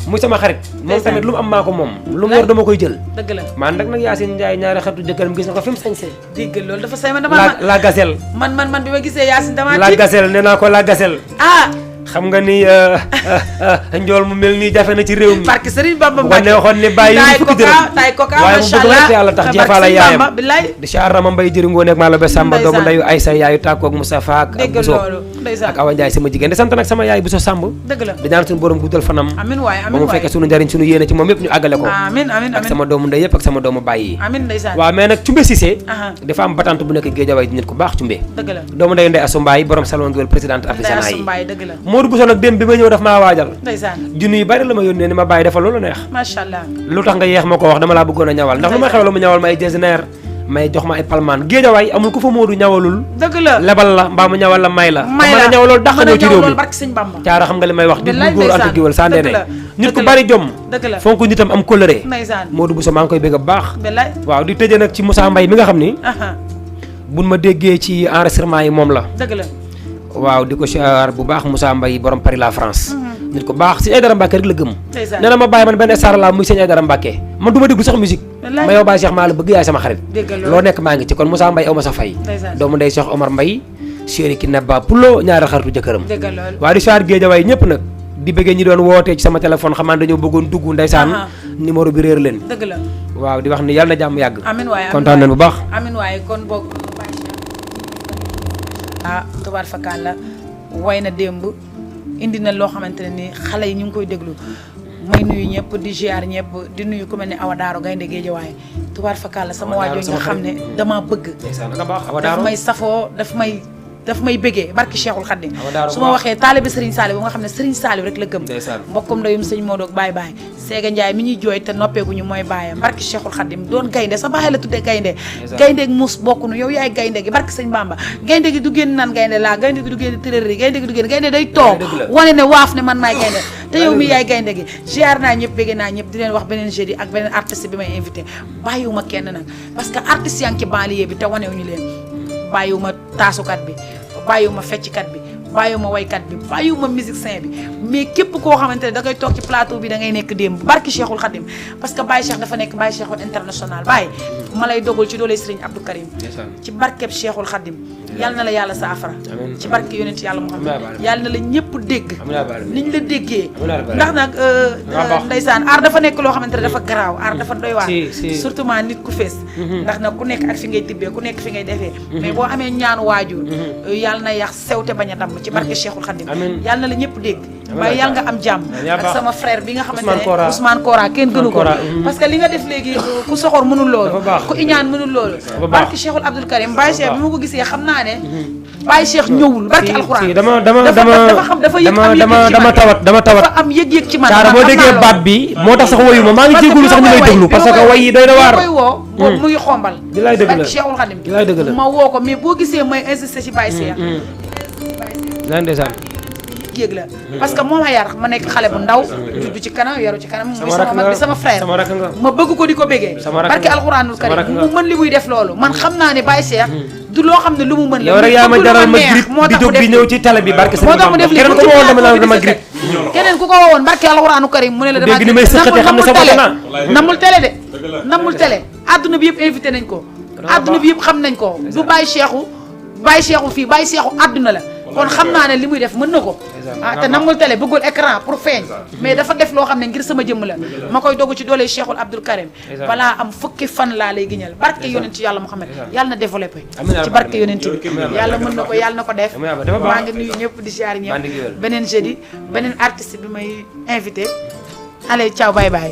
muy sama xarit moom tamit lu mu am maa ko moom lu mu yor dama koy jël dëgg la man nag Yacine Ndiaye ñaari xaritu jëkkëram gis na ko fi mu sañse dégg loolu dafa say ma dama la gazelle man bi ma gisee Yacine dama la gazelle nee naa ko la gazelle xam nga ni njool mu mel nii jafe na ci réew mi parce que Serigne Bamba Mbacke waxoon ne bàyyi fukki dërëm tay koka waaye mu bëgg rek yàlla tax jeefaala yaayam billaay di si arama mbay jëringoo nekk maa la ba Samba doomu ndeyu Aysa yaayu tàkkoog Moustapha ak Bousso ak Awa Ndiaye sama jigéen di sant nag sama yaay Bousso Samb dëgg la di ñaan suñu borom guddal fanam amiin waay ba mu fekkee suñu njariñ suñu yéene ci moom yëpp ñu àggale ko amiin amiin ak sama doomu ndey yëpp ak sama doomu bàyyi amiin ndeysaan waaw mais nag Cumbe Cissé dafa am batante bu nekk Géejawaay di nit ku baax Cumbe dëgg la doomu ndeyu Ndey Asu Mbaay borom salon Gueweul présidente artisanat yi dëgg la Modou Bousso nag dem bi ma ñëw daf maa waajal ndeysaan junni yu bari la ma yónnee ni ma bàyyi defal loolu neex macha allah lu tax nga yeex ma ko wax dama laa bëggoon a ñawal ndax lu may xewal mu ñawal ma ay designer may jox ma ay palmaan Géejawaay amul ku fa Modou ñawalul dëgg la lebal la mbaa mu ñawal la may la mën a ñaw loolu dàq ñëw ci réew mi caara xam nga li may wax di góor anta géwal saa ndeene nit ku bari jom fonk nitam am coloré Modou Bousso maa ngi koy bëgg a baax waaw di tëjee nag ci Moussa Mbaye mi nga xam ni buñ ma déggee ci enregistrement yi moom la dëgg la waaw di ko siyaar bu baax Moussa Mbaye borom Paris la France nit ko baax sëñ Aïdara Mbacke rek la gëm nee na ma bàyyi man benn star la muy sëñ Aïdara Mbacke man du ma déglu sax musique ma yow Baye Cheikh maa la bëgg yaay sama xarit loo nekk maa ngi ci kon Moussa Mbaye aw ma sa fay doomu ndey Cheikh Omar Mbaye chéri ki Nabba Pulo ñaari xaritu jëkkëram waaye di siyaar Géejawaay ñëpp nag di bëggee ñi doon wootee ci sama téléphone xamaa dañoo bëggoon dugg ndeysaan numéro bi réer leen dëgg la waaw di wax ni yàlla na jàmm yàgg amiin waay kontaan nañ bu baax amiin waay kon boog tubaar fakkaan la way na démb indi na loo xamante ne ni xale yi ñu ngi koy déglu may nuyu ñëpp di ziar ñëpp di nuyu ku mel ne Awa Daaro gaynde Géejawaay tubaar fakàlla sama waajoo nga xam ne dama bëgg daf may safoo daf may bëggee barki Cheikhul Khadim su ma waxee taalibe Serigne Saliou bu nga xam ne Serigne Saliou rek la gëm mbokkum ndeyum sëñ Modou ak baay Séga Ndiaye mi ñuy jooy te noppeeguñu mooy baayam barki Cheikhul Khadim doon gaynde sa baay la tuddee gaynde ak muus bokkunu yow yaay gaynde gi barki sëñ Bamba gaynde gi du génn naan gaynde laa gaynde gi du génn tërëri gaynde gi du génn gaynde day toog wane ne waaf ne man maay gaynde te yow mi yaay gaynde gi ziar naa ñëpp bëgg naa ñëpp di leen wax beneen jeudi ak beneen artiste bi may invité bàyyiwuma kenn nag parce que artiste yaa ngi ci banlieue bi te wanewuñu leen bàyyiwuma taasukat bi bàyyiwuma fecckat bi bàyyiwuma waykat bi bàyyiwuma musicien bi mais képp koo xamante ne da ngay toog ci plateau bi da ngay nekk démb barki Cheikhul Khadim parce que Baye Cheikh dafa nekk Baye Cheikhul international Baye ma lay dogal ci doole Serigne Abdou Karim ci barkeb Cheikhul Khadim yàlla na la yàlla saafara ci barke yonent yàlla Muhammad yàlla na la ñëpp dégg niñ la déggee ndax nag ndeysaan aar dafa nekk loo xamante ne dafa garaaw aar dafa doy waar surtout ment nit ku fees ndax nag ku nekk ak fi ngay tibbee ku nekk fi ngay defee mais boo amee ñaanu waajur yàlla na yax sewte bañ a damm ci barke Cheikhul Khadim yàlla na la ñëpp dégg waaye yàlla nga am jàmm ak sama frère bi nga xamante ne Ousmane Kora kenn gënu ko parce que li nga def léegi ku soxor mënul loolu ku iñaan mënul loolu barke Cheikhul Abdou Karim Baye Cheikh bi ma ko gisee xam naa ne Baye Cheikh ñëwul barke alxuraan dama tawat dafa am yëg-yëg ci man Cara boo déggee baat bi moo tax sax woyu ma maa ngi jégalu sax ñu lay déglu parce que way yi doy na waar koy woo boobu muy xombal di lay dëgg la barke Cheikhul Khadim di lay dëgg la ma woo ko mais boo gisee may insisté ci Baye Cheikh ndeysaan yéeg la parce que moom a yar ma nekk xale bu ndaw juddu ci kanam yaru ci kanam muy sama mag bi sama frère ma bëgg ko di ko bégee barke alxuraanul karim mu mën li muy def loolu man xam naa ne Baye Cheikh du loo xam ne lu mu mën la yow rek yaa ma jaral ma grip di jóg di ñëw ci télé bi barke moo tax mu def li keneen ko woon dama grip keneen ku ko woowoon barke alxuraanul karim mu ne la dama dégg ni may sëqate xam ne sa bopp naa namul télé de namul télé adduna bi yëpp invité nañ ko adduna bi yëpp xam nañ ko du Baye Cheikhu fii Baye Cheikhu adduna la kon xam naa ne li muy def mën na ko te namul télé bëggul écran pour feeñ mais dafa def loo xam ne ngir sama jëmm la ma koy dogu ci doole Cheikhul Abdou Karim balaa am fukki fan laa lay giñal barke yonent ci yàlla Muhammad yàlla na développé ci barke yonent bi yàlla mën na ko yàlla na ko def maa ngi nuyu ñëpp di siyaar ñëpp beneen jeudi beneen artiste bi may invité allez ciao bye bye